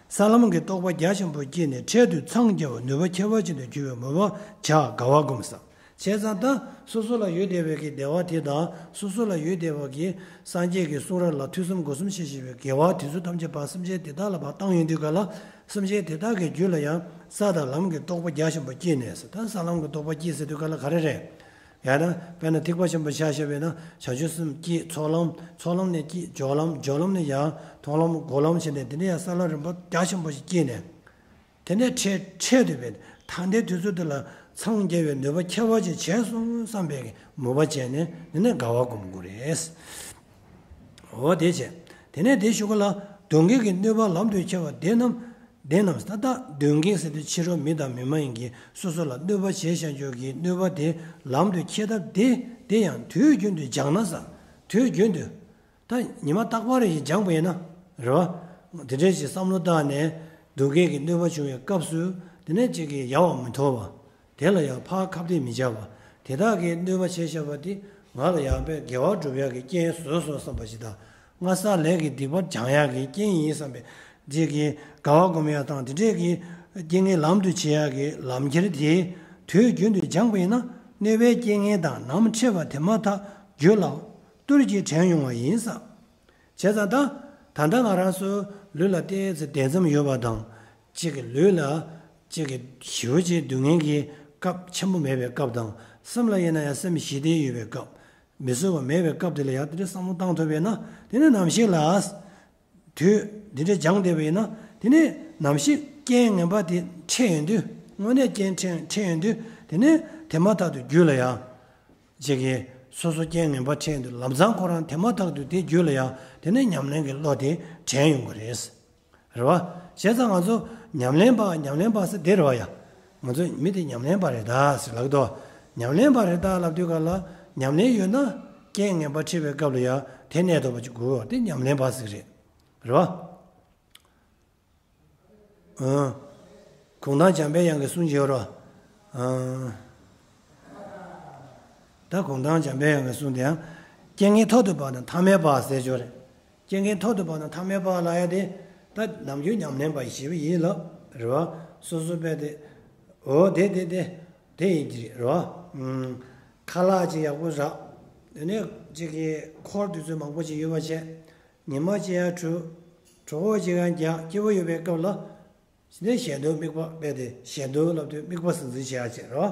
ས་ལམ་གྱི་རྟོགས་པ་རྒྱ་ཆེན་པོ་སྐྱེས་ནས་འཕྲལ་དུ་འཚང་རྒྱ་བ་ནུས་པ་ཁྱད་པར་ཅན་དུ་གྱུར་པའི་མོས་པ་བྱ་དགའ་བ་བསྒོམ་ས། བྱས་ཙང་ད་སོ་སོ་ལ་ཡོད་བསྡད་པའི་གི་བདེ་བ་དེ་དང་སོ་སོ་ལ་ཡོད་བསྡད་པ་གི་སངས་རྒྱས་ཀྱི་གསུང་རབ་ལ་ཐོས་བསམ་སྒོམ་གསུམ་བྱས་བཞིན་པའི་དགེ་བ་དེ་ཚོ་ཐམས་ཅད་པ་སེམས་ཅན་དེ་དག་ལ་ཕར་བཏང་ཡོང་དུས་ག་ལ་སེམས་ཅན་དེ་དག་གི་རྒྱུད་ལ་ཡང་ས་དང་ལམ་གྱི་རྟོགས་པ་རྒྱ་ཆེན་པོ་སྐྱེས་ནས་ཟེར་ད་ས་ལམ་གྱི་རྟོགས་པ་སྐྱེས་ཟེར་དུས་ག་ལ་ག་རེ་རེད། ཡང་ན་དཔེར་ན་ཐེག་པ་ཆེན་པོ་ཆ་བཞག་པས་ན་བྱང་ཆུབ་སེམས་སྐྱེས་ཚོགས་ལམ་ཚོགས་ལམ་ནས་སྐྱེས་སྦྱོར་ལམ་སྦྱོར་ལམ་ནས་ཡང་མཐོང་ལམ་སྒོམ་ལམ་བྱས་ནས་དེ་ནས་ཡང་ས་ལམ་རིམ་པ་རྒྱ་ཆེན་པོ་ཞིག་སྐྱེས་ནས། དེ་ནས་འཕྲལ་འཕྲལ་དུ་བས་ད་ལྟའི་དུས་ཚོད་འདི་ལ་འཚང་རྒྱ་བའི་ནུས་པ་ཁྱད་པར་ཅན་བྱས་སོང་བསམ་པའི་མོས་པ་བྱས་ནས་དེ་ནས་དགའ་བ་སྒོམ་དགོས་རེད། འོ་དེ་བྱས། དེ་ནས་དེ་ཞུ་ག་ལ་སྡུག་བསྔལ་གྱི་གནོད་པ་ལམ་དུ་ཁྱེར་བ་དེ་རྣམས་དེ་རྣམས་ད་ལྟ་སྡུག་བསྔལ་ཟེར་དུས་ཕྱི་རོལ་མི་དང་མི་མ་ཡིན་གྱི་སོ་སོ་ལ་གནོད་པ་བྱས་བཞག་རྒྱུ་གི་གནོད་པ་དེ་ལམ་དུ་ཁྱེར་ཐབས་དེ་དེ་ཡང་དུས་རྒྱུན་དུ་སྦྱངས་ན་ཟེར། དུས་རྒྱུན་དུ། ད་ཉི་མ་རྟག་པར་ཡིན་སྦྱངས་པ་ཡིན་ན། རེད་བ། དེ་འདྲའི་ཞིག་བསམ་བློ་བཏང་ནས་སྡུག་བསྔལ་གྱི་གནོད་པ་བྱུང་བའི་སྐབས་སུ་དེ་ནས་ཅིག་གིས་ཡལ་བ་མི་ཐོབ་པ། དེ་ལ་ཡང་ཕར་ཁ་གཏད་མི་བཅག་པ། དེ་དག་གིས་གནོད་པ་བྱས་བཞག་པ་དེ་ང་ལ་ཡང་དཔེ་དགེ་བ་སྒྲུབ་ཡག་གི་རྐྱེན་བཟོས་སོང་བསམ་པ་ཞིག་དང་། སྔ་ས་ལས་ཀྱི་སྡིག་པ་སྦྱང་ཡག་གི་རྐྱེན་ཡིན་བསམ་པའི་ཅིག་གིས་དགའ་བ་སྒོམ་ཡག་དང་དེ་འདྲའི་གི་རྐྱེན་ངན་ལམ་དུ་བྱེད་ཡག་གི་ལམ་ཁྱེར་དེ་དུས་རྒྱུན་དུ་སྦྱངས་པ་ཡིན་ན་གནོད་པའི་རྐྱེན་ངན་དང་ནམ་འཕྲད་པ་དེ་མ་ཐག་རྒྱུད་ལ། ཏུར་གྱིས་དྲན་ཡོང་བ་ཡིན་ས། བྱས་ཙང་ད། ད་ལྟ་ང་རང་ཚོའི་ལུས་ལ་ཏོག་ཙམ་བདེ་མཚམས་ཡོད་པ་དང་། གཅིག་གི་ལུས་ལ། གཅིག་གི་ཞེ་པོ་ཅིག་སྡུག་བསྔལ་གྱི་སྐབས་ཆེན་པོ་མེད་པའི་སྐབས་དང་། སེམས་ལ་ཡིན་ན་ཡང་སེམས་ཞི་བདེ་ཡོད་པའི་སྐབས། མི་བཟོད་པ་མེད་པའི་སྐབས་དེ་ལ་ཡང་དེ་འདྲའི་བསམ་བློ་བཏང་ཐུབ་པས་ན་དེ་ནི་ནམ་ཞིག་ལ། དུས་འདི་འདྲ་སྦྱངས་བསྡད་པ་ཡིན་ན་དེ་ནི་ནམ་ཞིག་རྐྱེན་ངན་པ་དེ་འཕྲད་ཡོང་དུས་དངོས་གནས་རྐྱེན་འཕྲད་འཕྲད་ཡོང་དུས་དེ་ནི་དེ་མ་ཐག་ཏུ་རྒྱུད་ལ་ཡང་། ཅིག་གིས་སོ་སོ་རྐྱེན་ངན་པ་འཕྲད་དུས་ལམ་སང་ཁོ་རང་དེ་མ་ཐག་ཏུ་དེ་རྒྱུད་ལ་ཡང་དེ་ནས་ཉམས་ལེན་གྱི་བློ་དེ་དྲན་ཡོང་གི་རེད། རེད་བ། བྱས་ཙང་ང་ཚོ་ ཉམས་ལེན་པ་ཉམས་ལེན་པ་ཟེར་དེ་རེད་བ་ཡ། ང་ཚོ་མི་དེ་ཉམས་ལེན་པ་རེད་ད་ཟེར་ལབ་དོ། ཉམས་ལེན་པ་རེད་ད་ལབ་དུས་ག་ལ་ཉམས་ལེན་ཡོད་ན་རྐྱེན་ངན་པ་འཁྲི་བའི་སྐབས་ལ་ཡ་དེ་གནས་ཐུབ་པ་ཅིག་དགོས་བ་དེ་ཉམས་ལེན་པ་ཟེར་གི་རེད། རེད་བ། ཨང་། གུང་ཐང་འཇམ་པའི་དབྱངས་ཀྱི་གསུང་བརྗོད་རོ། ཨང་། ད་གུང་ཐང་འཇམ་པའི་དབྱངས་ཀྱི་གསུང་དེའང་རྐྱེན་ངན་ཐོག་ཏུ་བབས་ན་ཐ་མལ་པ་ཟེར་ཆོག་རེད། རྐྱེན་ངན་ཐོག་ཏུ་བབས་ན་ཐ་མལ་པ་ལབ་ཡ་དེ་ད་ནམ་རྒྱུན་ཉམས་ལེན་པ་ཞེས་པ་ཡིན་ལ། རེད་བ། སོ་སོ་པས་དེ། འོ་དེ་དེ་དེ། དེ་ཡིན་གྱི་རེད་རེད་བ། ཨང་། ཁ་ལག་ཅིག་ཡག་པོ་རག་དེ་ནས་ཅིག་གི་འཁོར་དུས་ཚོད་མང་པོ་ཅིག་ཡོད་པ་བྱས། ཉི་མ་ཅིག་ཡར་དྲོས། གྲོད་ཁོག་ཅིག་ཡར་རྒྱག་སྐྱིད་པོ་ཡོད་པའི་སྐབས་ལ། དེ་ནས་ཞལ་འདོན་དམིགས་པ་རྦད་དེ་ཞལ་འདོན་ལབ་དུས་དམིགས་པ་སྲིད་འཛིན་བྱེད་ཡག་བྱེད་རོ།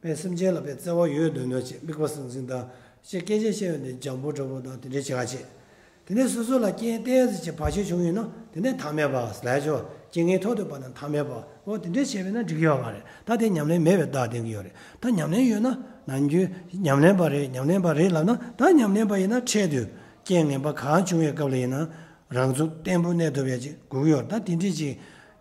པས་སེམས་ཅན་ལ་པས་བརྩེ་བ་ཡོད་འདོད་འདོད་བྱེད་དམིགས་པ་སྲིད་འཛིན་དང་ཞེས་སྐད་ཆ་བཤད་ཡོང་དུས་འཇམ་པོ་འདྲ་པོ་དང་དེ་འདྲའི་བྱེད་ཡག་བྱེད། དེ་ནས་སོ་སོ་ལ་རྐྱེན་ཏོག་ཙམ་ཅིག་བར་ཆད་བྱུང་ཡོད་ན་དེ་ནས་ཐ་མལ་པ་ལབ་ཆོག་རྐྱེན་ངན་ཐོག་ཏུ་བབས་ན་ཐ་མལ་པ། འོ་དེ་འདྲས་བྱས་པས་ན་འགྲིག་གི་ཡོད་མ་རེད། ད་དེ་ཉམས་ལེན་མེད་པའི་རྟགས་བསྟན་གྱི་ཡོད་རེད། ད་ཉམས་ལེན་ཡོད་ན་ནམ་རྒྱུན་ཉམས་ལེན་པ་རེད་ཉམས་ལེན་པ་རེད་ལབ་ན་ད་ཉམས་ལེན་པ་ཡིན་ན་འཕྲལ་དུ་རྐྱེན་ངན་པ་གང་བྱུང་བའི་སྐབས་ལ་ཡིན་ན། རང་ཚུགས་བརྟན་པོ་གནས་ཐུབ་ཡ་ཅིག་དགོས་ཀྱི་ཡོད་རེད། ད་དེ་འདྲས་ཅིག་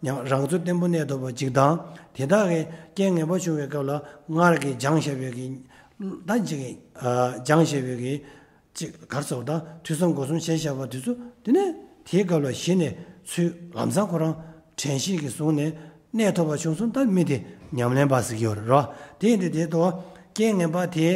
ཉམས་རང་ཚུགས་བརྟན་པོ་གནས་ཐུབ་པ་ཅིག་དང་། དེ་དག་གི་རྐྱེན་ངན་པ་བྱུང་བའི་སྐབས་ལ་སྔར་གྱི་སྦྱངས་བཞག་པའི་གི་ད་ཅིག་གི་སྦྱངས་བཞག་པའི་གི་ཅིག་གར་སོགས་དང་ཐོས་བསམ་སྒོམ་གསུམ་བྱས་བཞག་པ་དེ་ཚོ་དེ་ནས་དེའི་སྐབས་ལ་གཞི་ནས་ཚུར་ལམ་སང་ཁོ་རང་དྲན་ཤེས་ཀྱིས་བཟུང་ནས། གནས་ཐུབ་པ་བྱུང་སོང་ད་མི་དེ་ཉམས་ལེན་པ་ཟེར་གྱི་ཡོད་རེད་རོ། དེ་ཡིན་དུས་དེ་ལྟ་བུ་རྐྱེན་ངན་པ་དེ་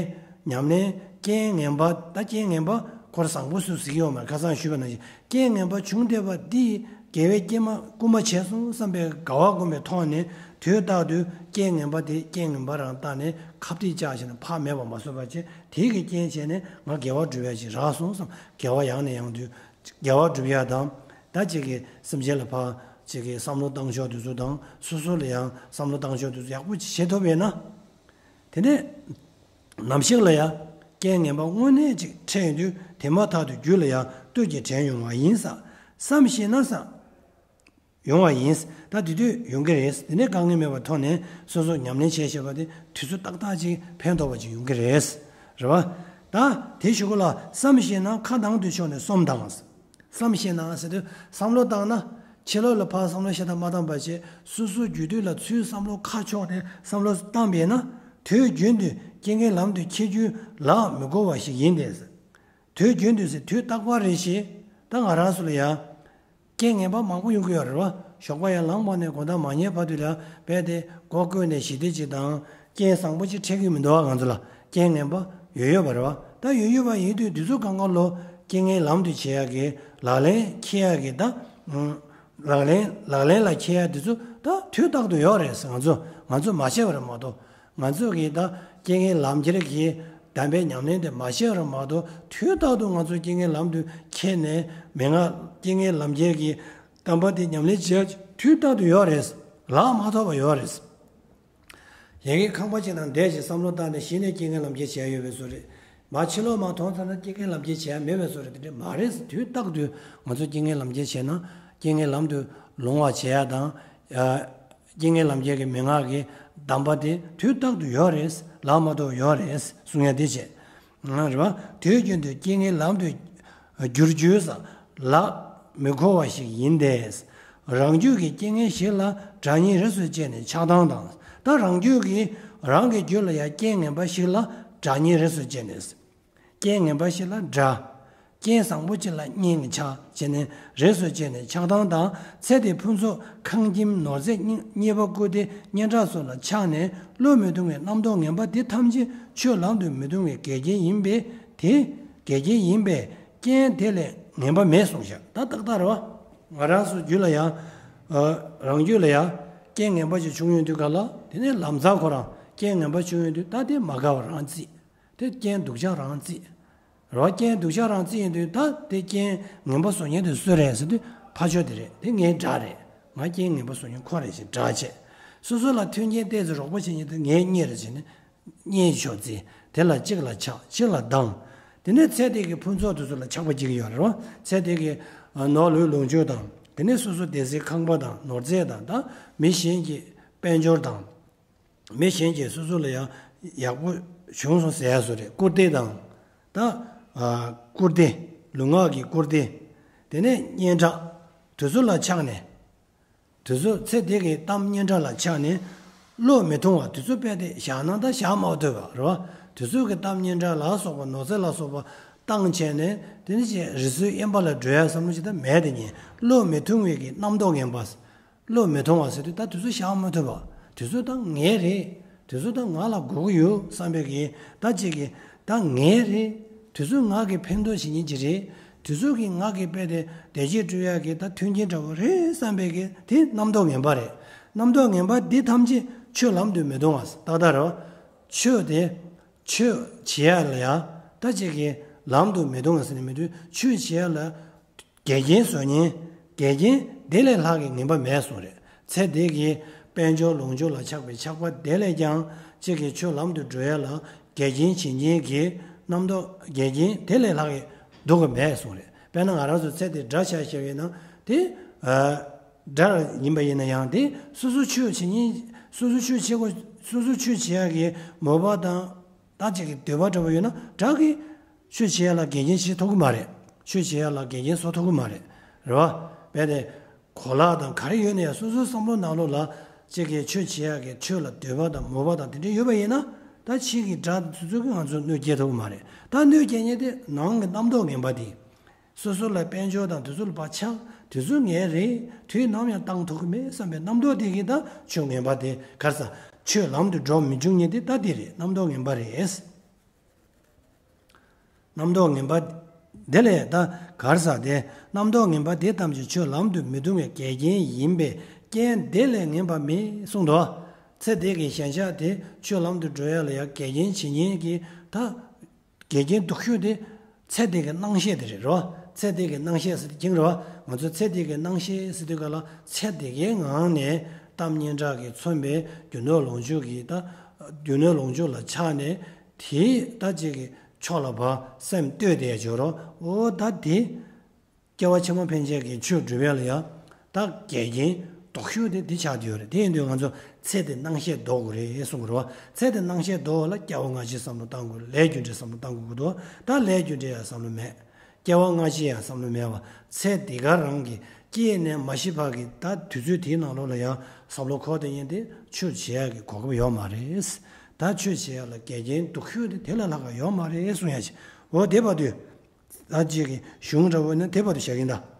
ཉམས་ལེན་རྐྱེན་ངན་པ་ད་རྐྱེན་ངན་པ་ཁོ་རང་བཟང་པོ་སུ་ཟེར་གྱི་ཡོད་མ་རེད། ཁ་སང་ཞུས་པ་ནང་བཞིན་རྐྱེན་ངན་པ་བྱུང་བསྡད་པ་འདི་དགེ་བའི་རྐྱེན་མ་བསྐུལ་མ་བྱས་སོང་བསམ་པའི་དགའ་བ་སྒོམ་པའི་ཐོག་ནས་དུས་རྟག་ཏུ་རྐྱེན་ངན་པ་དེ་རྐྱེན་ངན་པ་རང་བཏགས་ནས་ཁ་གཏད་བཅག་བྱས་ནས་ཕར་མེད་པ་མ་བཟོ་བ་བྱས་དེ་གི་རྐྱེན་བྱས་ནས་ང་དགེ་བ་སྒྲུབ་ཡ་ཅིག་རག་སོང་བསམ་དགེ་བ་ཡང་ནས་ཡང་དུ། དགེ་བ་སྒྲུབ་ཡ་དང་། ད་ཅིག་གི་སེམས་ཅན་ལ་ཕར་ཅིག་གི་བསམ་བློ་བཏང་ཕྱོགས་དེ་ཚོ་དང་སོ་སོ་ལ་ཡང་བསམ་བློ་བཏང་ཕྱོགས་དེ་ཚོ་ཡག་པོ་ཅིག་བྱེད་ཐུབ་པ་ཡིན་ན། དེ་ནས་ནམ་ཞིག་ལ་ཡང་རྐྱེན་ངན་པ་དངོས་གནས་ཅིག་འཕྲད་ཡོང་དུས་དེ་མ་ཐག་ཏུ་རྒྱུད་ལ་ཡང་བསྟོད་ཀྱི་དྲན་ཡོང་བ་ཡིན་ས་བསམ་ཤེས་ན་བསམ། ཡོང་བ་ཡིན། ད་དེ་དུས་ཡོང་གི་རེད། དེ་ནས་དཀའ་ངལ་མེད་པར་ཐོག་ནས་སོ་སོ་ཉམས་ལེན་བྱས་བྱས་པ་དེ་དུས་ཚོད་ཏག་ཏག་ཅིག་ཕན་ཐོགས་པ་ཅིག་ཡོང་གི་རེད། རེད་བ། ད་དེ་གཞུག་གུ་ལ་བསམ་ཤེས་ན་ཁ་གདངས་དུས་ཕྱོགས་ནས་སོམས་དང་། བསམ་ཤེས་ན་ཟེར་དུས་བསམ་བློ་བཏང་ན་ཕྱི་ལོགས་ལ་ཕར་བསམ་བློ་ཤ་སྟག་མ་བཏང་པ་བྱས་སོ་སོ་རྒྱུད་སྟོད་ལ་ཚུར་བསམ་བློ་ཁ་ཕྱོགས་ནས་བསམ་བློ་བཏང་པས་ན་དུས་རྒྱུན་དུ་རྐྱེན་ངན་ལམ་དུ་འཁྱེར་རྒྱུ་ལ་མི་གོ་བ་ཞིག་ཡིན་ཏེ། དུས་རྒྱུན་དུ་ཟེར་དུས་རྟག་པར་རེ་ཞིག་ད་ང་རང་ཚོ་ལ་ཡང་། རྐྱེན་ངན་པ་མང་པོ་ཡོང་གི་ཡོད་རེད་བ། ཞོགས་པ་ཡར་ལངས་པ་ནས་དགོང་དག་མ་ཉལ་བར་དུ་ལ་རྦད་དེ་མགོ་བསྐོར་ནས་ཞི་བདེ་ཅིག་དང་རྐྱེན་བཟང་པོ་ཅིག་འཕྲད་ཀྱི་མི་འདུག་བ། ང་ཚོ་ལ་རྐྱེན་ངན་པ་ཡོད་ཡོད་པ་རེད་བ། ད་ཡོད་ཡོད་པ་ཡིན་དུས་དུས་ཚོད་གང་ག་ལོ་རྐྱེན་ངན་ལམ་དུ་བྱེད་ཡག་གི་ལག་ལེན་འཁྱེར་ཡག་གི་ད། ལག་ལེན་ལག་ལེན་ལ་འཁྱེར་ཡག་དེ་ཚོ་ད་དུས་རྟག་ཏུ་ཡོད་རེད། ང་ཚོ་ང་ཚོ་མ་བྱས་པ་རེད་མ་གཏོགས། ང་ཚོ་གིས་ད་རྐྱེན་ངན་ལམ་ཁྱེར་གྱི་གདམས་པའི་ཉམས་ལེན་དེ་མ་བྱས་ར་མ་གཏོགས་དུས་རྟག་ཏུ་ང་ཚོ་རྐྱེན་ངན་ལམ་དུ་ཁྱེར་ནས་མན་ངག་རྐྱེན་ངན་ལམ་ཁྱེར་གྱི་གདམས་པ་དེ་ཉམས་ལེན་བྱེད་དུས་རྟག་ཏུ་ཡོད་རེད། ལག་མ་ཐོགས་པ་ཡོད་རེད། ཡ་གི་ཁང་པ་ཅིག་ནང་བསྡད་ཅིག་བསམ་བློ་བཏང་ནས་གཞི་ནས་རྐྱེན་ངན་ལམ་ཁྱེར་བྱས་ཡོད་པའི་བཟོ་རེད། མ་ཕྱི་ལོགས་མ་མཐོང་ཚར་ན་རྐྱེན་ངན་ལམ་ཁྱེར་བྱས་མེད་པའི་བཟོ་རེད། དེ་འདྲ་མ་རེད། དུས་རྟག་ཏུ་ང་ཚོ་རྐྱེན་ངན་ལམ་ཁྱེར་བྱས་ན་རྐྱེན་ངན་ལམ་དུ་ལོང་བ་བྱེད་ཡ་དང་། རྐྱེན་ངན་ལམ་ཁྱེར་གྱི་མན་ངག་གི་གདམས་པ་དེ་དུས་རྟག་ཏུ་ཡོད་རེད། ལག་མ་ཐོགས་ཡོད་རེད་གསུང་ཡ་དེ་བྱས། རེད་བ། དུས་རྒྱུན་དུ་རྐྱེན་ངན་ལམ་དུ་བསྒྱུར་རྒྱུ་ལ་མི་མཁོ་བ་ཞིག་ཡིན་ཏེ། རང་རྒྱུད་ཀྱི་རྐྱེན་ངན་ཞིག་ལ་དགྲ་གཉེན་རིས་སུ་བཅད་ནས་ཆགས་སྡང་དང་། ད་རང་རྒྱུད་ཀྱི་རང་གི་རྒྱུད་ལ་ཡང་རྐྱེན་ངན་པ་ཞིག་ལ་དགྲ་གཉེན་རིས་སུ་བཅད་ནས། རྐྱེན་ངན་པ་ཞིག་ལ་དགྲ། རྐྱེན་བཟང་པོ་ཅིག་ལ་གཉེན་གྱི་ཆ་བྱས་ནས་རིས་སུ་བཅད་ནས་ཆགས་སྡང་དང་། ཚེ་འདིའི་ཕུན་ཚོགས་ཁང་ཁྱིམ་ནོར་རྫས་རྙེད་པ་བཀུར་སྟི་སྙན་གྲགས་སོགས་ལ་ཆགས་ནས་བློ་མི་གཏོང་བའི་རྣམ་རྟོག་ངན་པ་འདི་ཐམས་ཅད་ཆོས་ལམ་དུ་མི་གཏོང་བའི་འགལ་རྐྱེན་ཡིན་པས་དེ་འགལ་རྐྱེན་ཡིན་པས་རྐྱེན་དེ་ལས་ངན་པ་མེད་གསུངས་ཤག་ད་ཏག་ཏག་རེད་བ། ང་རང་ཚོ་རྒྱུད་ལ་ཡང་རང་རྒྱུད་ལ་ཡང་རྐྱེན་ངན་པ་ཅིག་བྱུང་ཡོང་དུས་ག་ལ་དེ་ནས་ལམ་སང་ཁོ་རང་རྐྱེན་ངན་པ་བྱུང་ཡོང་དུས་ད་དེ་མ་དགའ་བ་རང་བརྩིས། དེ་རྐྱེན་སྡུག་ཅག་རང་བརྩིས། རོ་རྐྱེན་སྡུག་ཅག་རང་བརྩིས་ཡིན་དུས་ད་དེ་རྐྱེན་ངན་པ་བཟོ་མཁན་དེ་སུ་རེད་ཟེར་དུས་ཕར་ཕྱོགས་དེ་རེད། དེ་ངའི་དགྲ་རེད། ང་རྐྱེན་ངན་པ་བཟོ་མཁན་ཁོ་རེད་ཅེས་དགྲ་བྱས། སོ་སོ་ལ་མཐུན་རྐྱེན་ཏོག་ཙམ་རོགས་པ་བྱེད་མཁན་དེ་ངའི་གཉེན་རེད་ཟེར་ནས་གཉེན་ཕྱོགས་བརྩིས། དེ་ལ་གཅིག་ལ་ཆགས་གཅིག་ལ་སྡང་། དེ་ནས་ཚེ་འདི་གི་ཕུན་ཚོགས་དེ་ཚོ་ལ་ཆགས་པ་སྐྱེ་གི་ཡོད་རེད་བ། ཚེ་འདི་གི་ནོར་ལུས་ལོངས་སྤྱོད་དང་དེ་ནས་སོ་སོ་བསྡད་སའི་ཁང་པ་དང་ནོར་རྫས་དང་ད་མི་གཞན་གྱི་དཔལ་འབྱོར་དང་། མི་གཞན་གྱིས་སོ་སོ་ལ་ཡང་ཡག་པོ་བྱུང་སོང་ཟེར་ཡ་བཟོ་རེད། བཀུར་སྟི་དང་། ད། ཨ། བཀུར་སྟི། ལུས་ངག་གི་བཀུར་སྟི། དེ་ནས་སྙན་གྲགས། དེ་ཚོ་ལ་ཆགས་ནས། དེ་ཚོ་ཚེ་འདི་གི་གཏམ་སྙན་གྲགས་ལ་ཆགས་ནས་བློས་མི་ཐོངས་པ་དེ་ཚོ་རྦད་དེ་བཞག་ན་ད་བཞག་མ་ཐུབ་པ་རེད་བ། དེ་ཚོ་གི་གཏམ་སྙན་གྲགས་ལ་སོགས་པ་ནོར་རྫས་ལ་སོགས་པ་བཏང་བྱས་ནས་དེ་ནི་ཅིག་རི་སུལ་དབེན་པ་ལ་འགྲོ་ཡ་བསམ་བློ་ཅིག་ད་མེད་དེ་ཉིད་བློས་མི་ཐོངས་པའི་གི་རྣམ་རྟོག་ངན་པ། བློས་མི་ཐོངས་པ་ཟེར་དུས་ད་དེ་ཚོ་བཞག་མ་ཐུབ་པ། དེ་ཚོ་ད་ངའི་རེད། དེ་ཚོ་ད་ང་ལ་དགོས་ཀྱི་ཡོད་བསམ་པའི་གི་ད་ཅིག་གི་ད་ངའི་རེད། དེ་ཚོ་ང་གི་ཕན་ཐོགས་བྱེད་མཁན་ཅིག་རེད། དེ་ཚོ་གི་ང་གི་དཔེ་དེ་བདེ་སྐྱིད་སྤྲོད་ཡག་གི་ད་མཐུན་རྐྱེན་འདྲ་བོ་རེད་བསམ་པའི་གི་དེ་རྣམ་རྟོག་ངན་པ་རེད། རྣམ་རྟོག་ངན་པ་འདི་ཐམས་ཅད་ཆོས་ལམ་དུ་མི་ལྟུང་བ་ཏག་ཏག་རེད་བ། ཆོས་དེ་ཆོས་བྱེད་ཡག་ལ་ཡ་ད་ཅིག་གི་ལམ་དུ་མི་ལྟུང་བ་ཟེར་ནས་མི་འདུག་ཆོས་བྱེད་ཡག་ལ། འགལ་རྐྱེན་བཟོ་མཁན། འགལ་རྐྱེན་དེ་ལས་ལྷག་གི་ངན་པ་མེད་གསུངས་རེད། ཚེ་འདི་གི་དཔལ་འབྱོར་ལོངས་སྤྱོད་ལ་ཆགས་པའི་ཆགས་པ་དེ་ལས་ཀྱང་གཅིག་གི་ཆོས་ལམ་དུ་འགྲོ་ཡ་ལ་འགལ་རྐྱེན་བྱེད་མཁན་གྱི་རྣམ་རྟོག་འགལ་རྐྱེན་དེ་ལས་ལྷག་གི་སྡུག་གི་མེད་གསུངས་རེད། དཔེར་ན་ང་རང་ཚོ་ཚེ་འདི་དགྲ་ཆགས་བཞག་པ་ཡིན་ན་དེ་དགྲ་ཡིན་པ་ཡིན་ན་ཡང་དེ་སོ་སོ་ཆོས་བྱེད་མཁན་སོ་སོ་ཆོས་བྱེད་དགོས་སོ་སོ་ཆོས་བྱེད་ཡ་གི་མོས་པ་དང་། ད་ཅིག་གི་འདོད་པ་འདྲ་བོ་ཡོད་ན་དགྲ་གིས་ཆོས་བྱེད་ཡ་ལ་འགལ་རྐྱེན་བྱེད་ཐུབ་ཀྱི་མ་རེད། ཆོས་བྱེད་ཡ་ལ་འགལ་རྐྱེན་བཟོ་ཐུབ་ཀྱི་མ་རེད། རེད་བ། རྦད་དེ་གོ་ལག་དང་ག་རེ་ཡོད་ན་ཡང་སོ་སོའི་བསམ་བློ་ནང་ལོགས་ལ་ཅིག་གི་ཆོས་བྱེད་ཡ་གི་ཆོས་ལ་འདོད་པ་དང་མོས་པ་དང་དེ་འདྲ་ཡོད་པ་ཡིན་ན་ད་ཕྱི་གི་དགྲ་དེ་ཚོ་གིས་ང་ཚོར་གནོད་སྐྱེལ་ཐུབ་ཀྱི་མ་རེད། ད་གནོད་སྐྱེལ་མཁན་དེ་ནང་གི་རྣམ་རྟོག་ངན་པ་དེ། སོ་སོ་ལ་དཔལ་འབྱོར་དང་དེ་ཚོ་ལ་ཕར་ཆགས་དེ་ཚོ་ངའི་རེད། དུས་ནམ་ཡང་བཏང་ཐུབ་ཀྱི་མེད་བསམ་པའི་རྣམ་རྟོག་དེ་གིས་ད་ཆོས་ངན་པ་དེ་ག་རེ་ཟ། ཆོས་ལམ་དུ་འགྲོ་མི་འཇུག་མཁན་དེ་ད་དེ་རེད། རྣམ་རྟོག་ངན་པ་རེད། རྣམ་རྟོག་ངན་པ་དེ་ལས་ད་ག་རེ་ཟ། དེ་རྣམ་རྟོག་ངན་པ་དེ་ཐམས་ཅད་ཆོས་ལམ་དུ་མི་ལྟུང་བའི་འགལ་རྐྱེན་ཡིན་པས་རྐྱེན་དེ་ལས་ངན་པ་མེད་གསུངས་འདུག་ཚེ་འདི་གི་ཞེན་ཆགས་དེ་ཆོས་ལམ་དུ་འགྲོ་ཡ་ལ་ཡང་འགལ་རྐྱེན་བྱེད་མཁན་གྱི་ད། འགལ་རྐྱེན་སྡུག་ཤོས་དེ་ཚེ་འདི་གི་སྣང་ཤས་དེ་རེད་རོ། ཚེ་འདི་གི་སྣང་ཤས་ཟེར་དེ་ཀྱང་རེད་བ། ང་ཚོ་ཚེ་འདི་གི་སྣང་ཤས་ཟེར་དུས་ག་ལ་ཚེ་འདི་གའི་ངང་ནས་གཏམ་སྙན་གྲགས་ཀྱིས་མཚོན་པའི་རྒྱུ་ནོར་ལོངས་སྤྱོད་ཀྱི་ད་རྒྱུ་ནོར་ལོངས་སྤྱོད་ལ་ཆགས་ནས་དེའི་ད་ཅིག་གི་ཕྱོགས་ལ་བ་སེམས་གཏོད་དེ་འཇོག་རོ། འོ་ད་དེ། སྐྱེ་བ་ཕྱི་མ་ཕན་ཆད་ཀྱི་ཆོས་སྒྲུབ་ཡ་ལ་ཡང་ད་འགལ་རྐྱེན་སྡུག་ཤོས་དེ་འདི་ཆགས་བསྡད་ཡོད་རེད། དེ་ཡིན་དུས་ང་ཚོ་ཚེ་འདི་སྣང་ཤས་ལྡོག་དགོས་རེད་གསུང་གི་རེད་བ། ཚེ་འདི་སྣང་ཤས་ལྡོག་ལ་སྐྱེ་བ་སྔ་ཕྱི་བསམ་བློ་བཏང་དགོས། ལས་རྒྱུ་འབྲས་བསམ་བློ་བཏང་དགོས་ཀྱི་འདུག་ད་ལས་རྒྱུ་འབྲས་ཡང་བསམ་བློ་མེད། སྐྱེ་བ་སྔ་ཕྱི་ཡང་བསམ་བློ་མེད་བ། ཚེ་འདི་ག་རང་གི་སྐྱེས་ནས་མ་ཤི་བར་གྱི་ད་དུས་ཚོད་དེའི་ནང་ལོགས་ལ་ཡང་བསམ་བློ་འཁོར་དེ་ཡིན་ཏེ་ཆོས་བྱེད་ཡ་གི་གོ་སྐབས་ཡོད་མ་རེད། ད་ཆོས་བྱེད་ཡ་ལ་འགལ་རྐྱེན་སྡུག་ཤོས་དེ་དེ་ལས་ལྷག་ག་ཡོད་མ་རེད་གསུང་ཡ་ཞིག་འོ་དེ་བར་དུས། ད་ཅིག་གི་གཞུང་འདྲ་བོ་ནི་དེ་བར་དུ་བཞག་གིན་ད།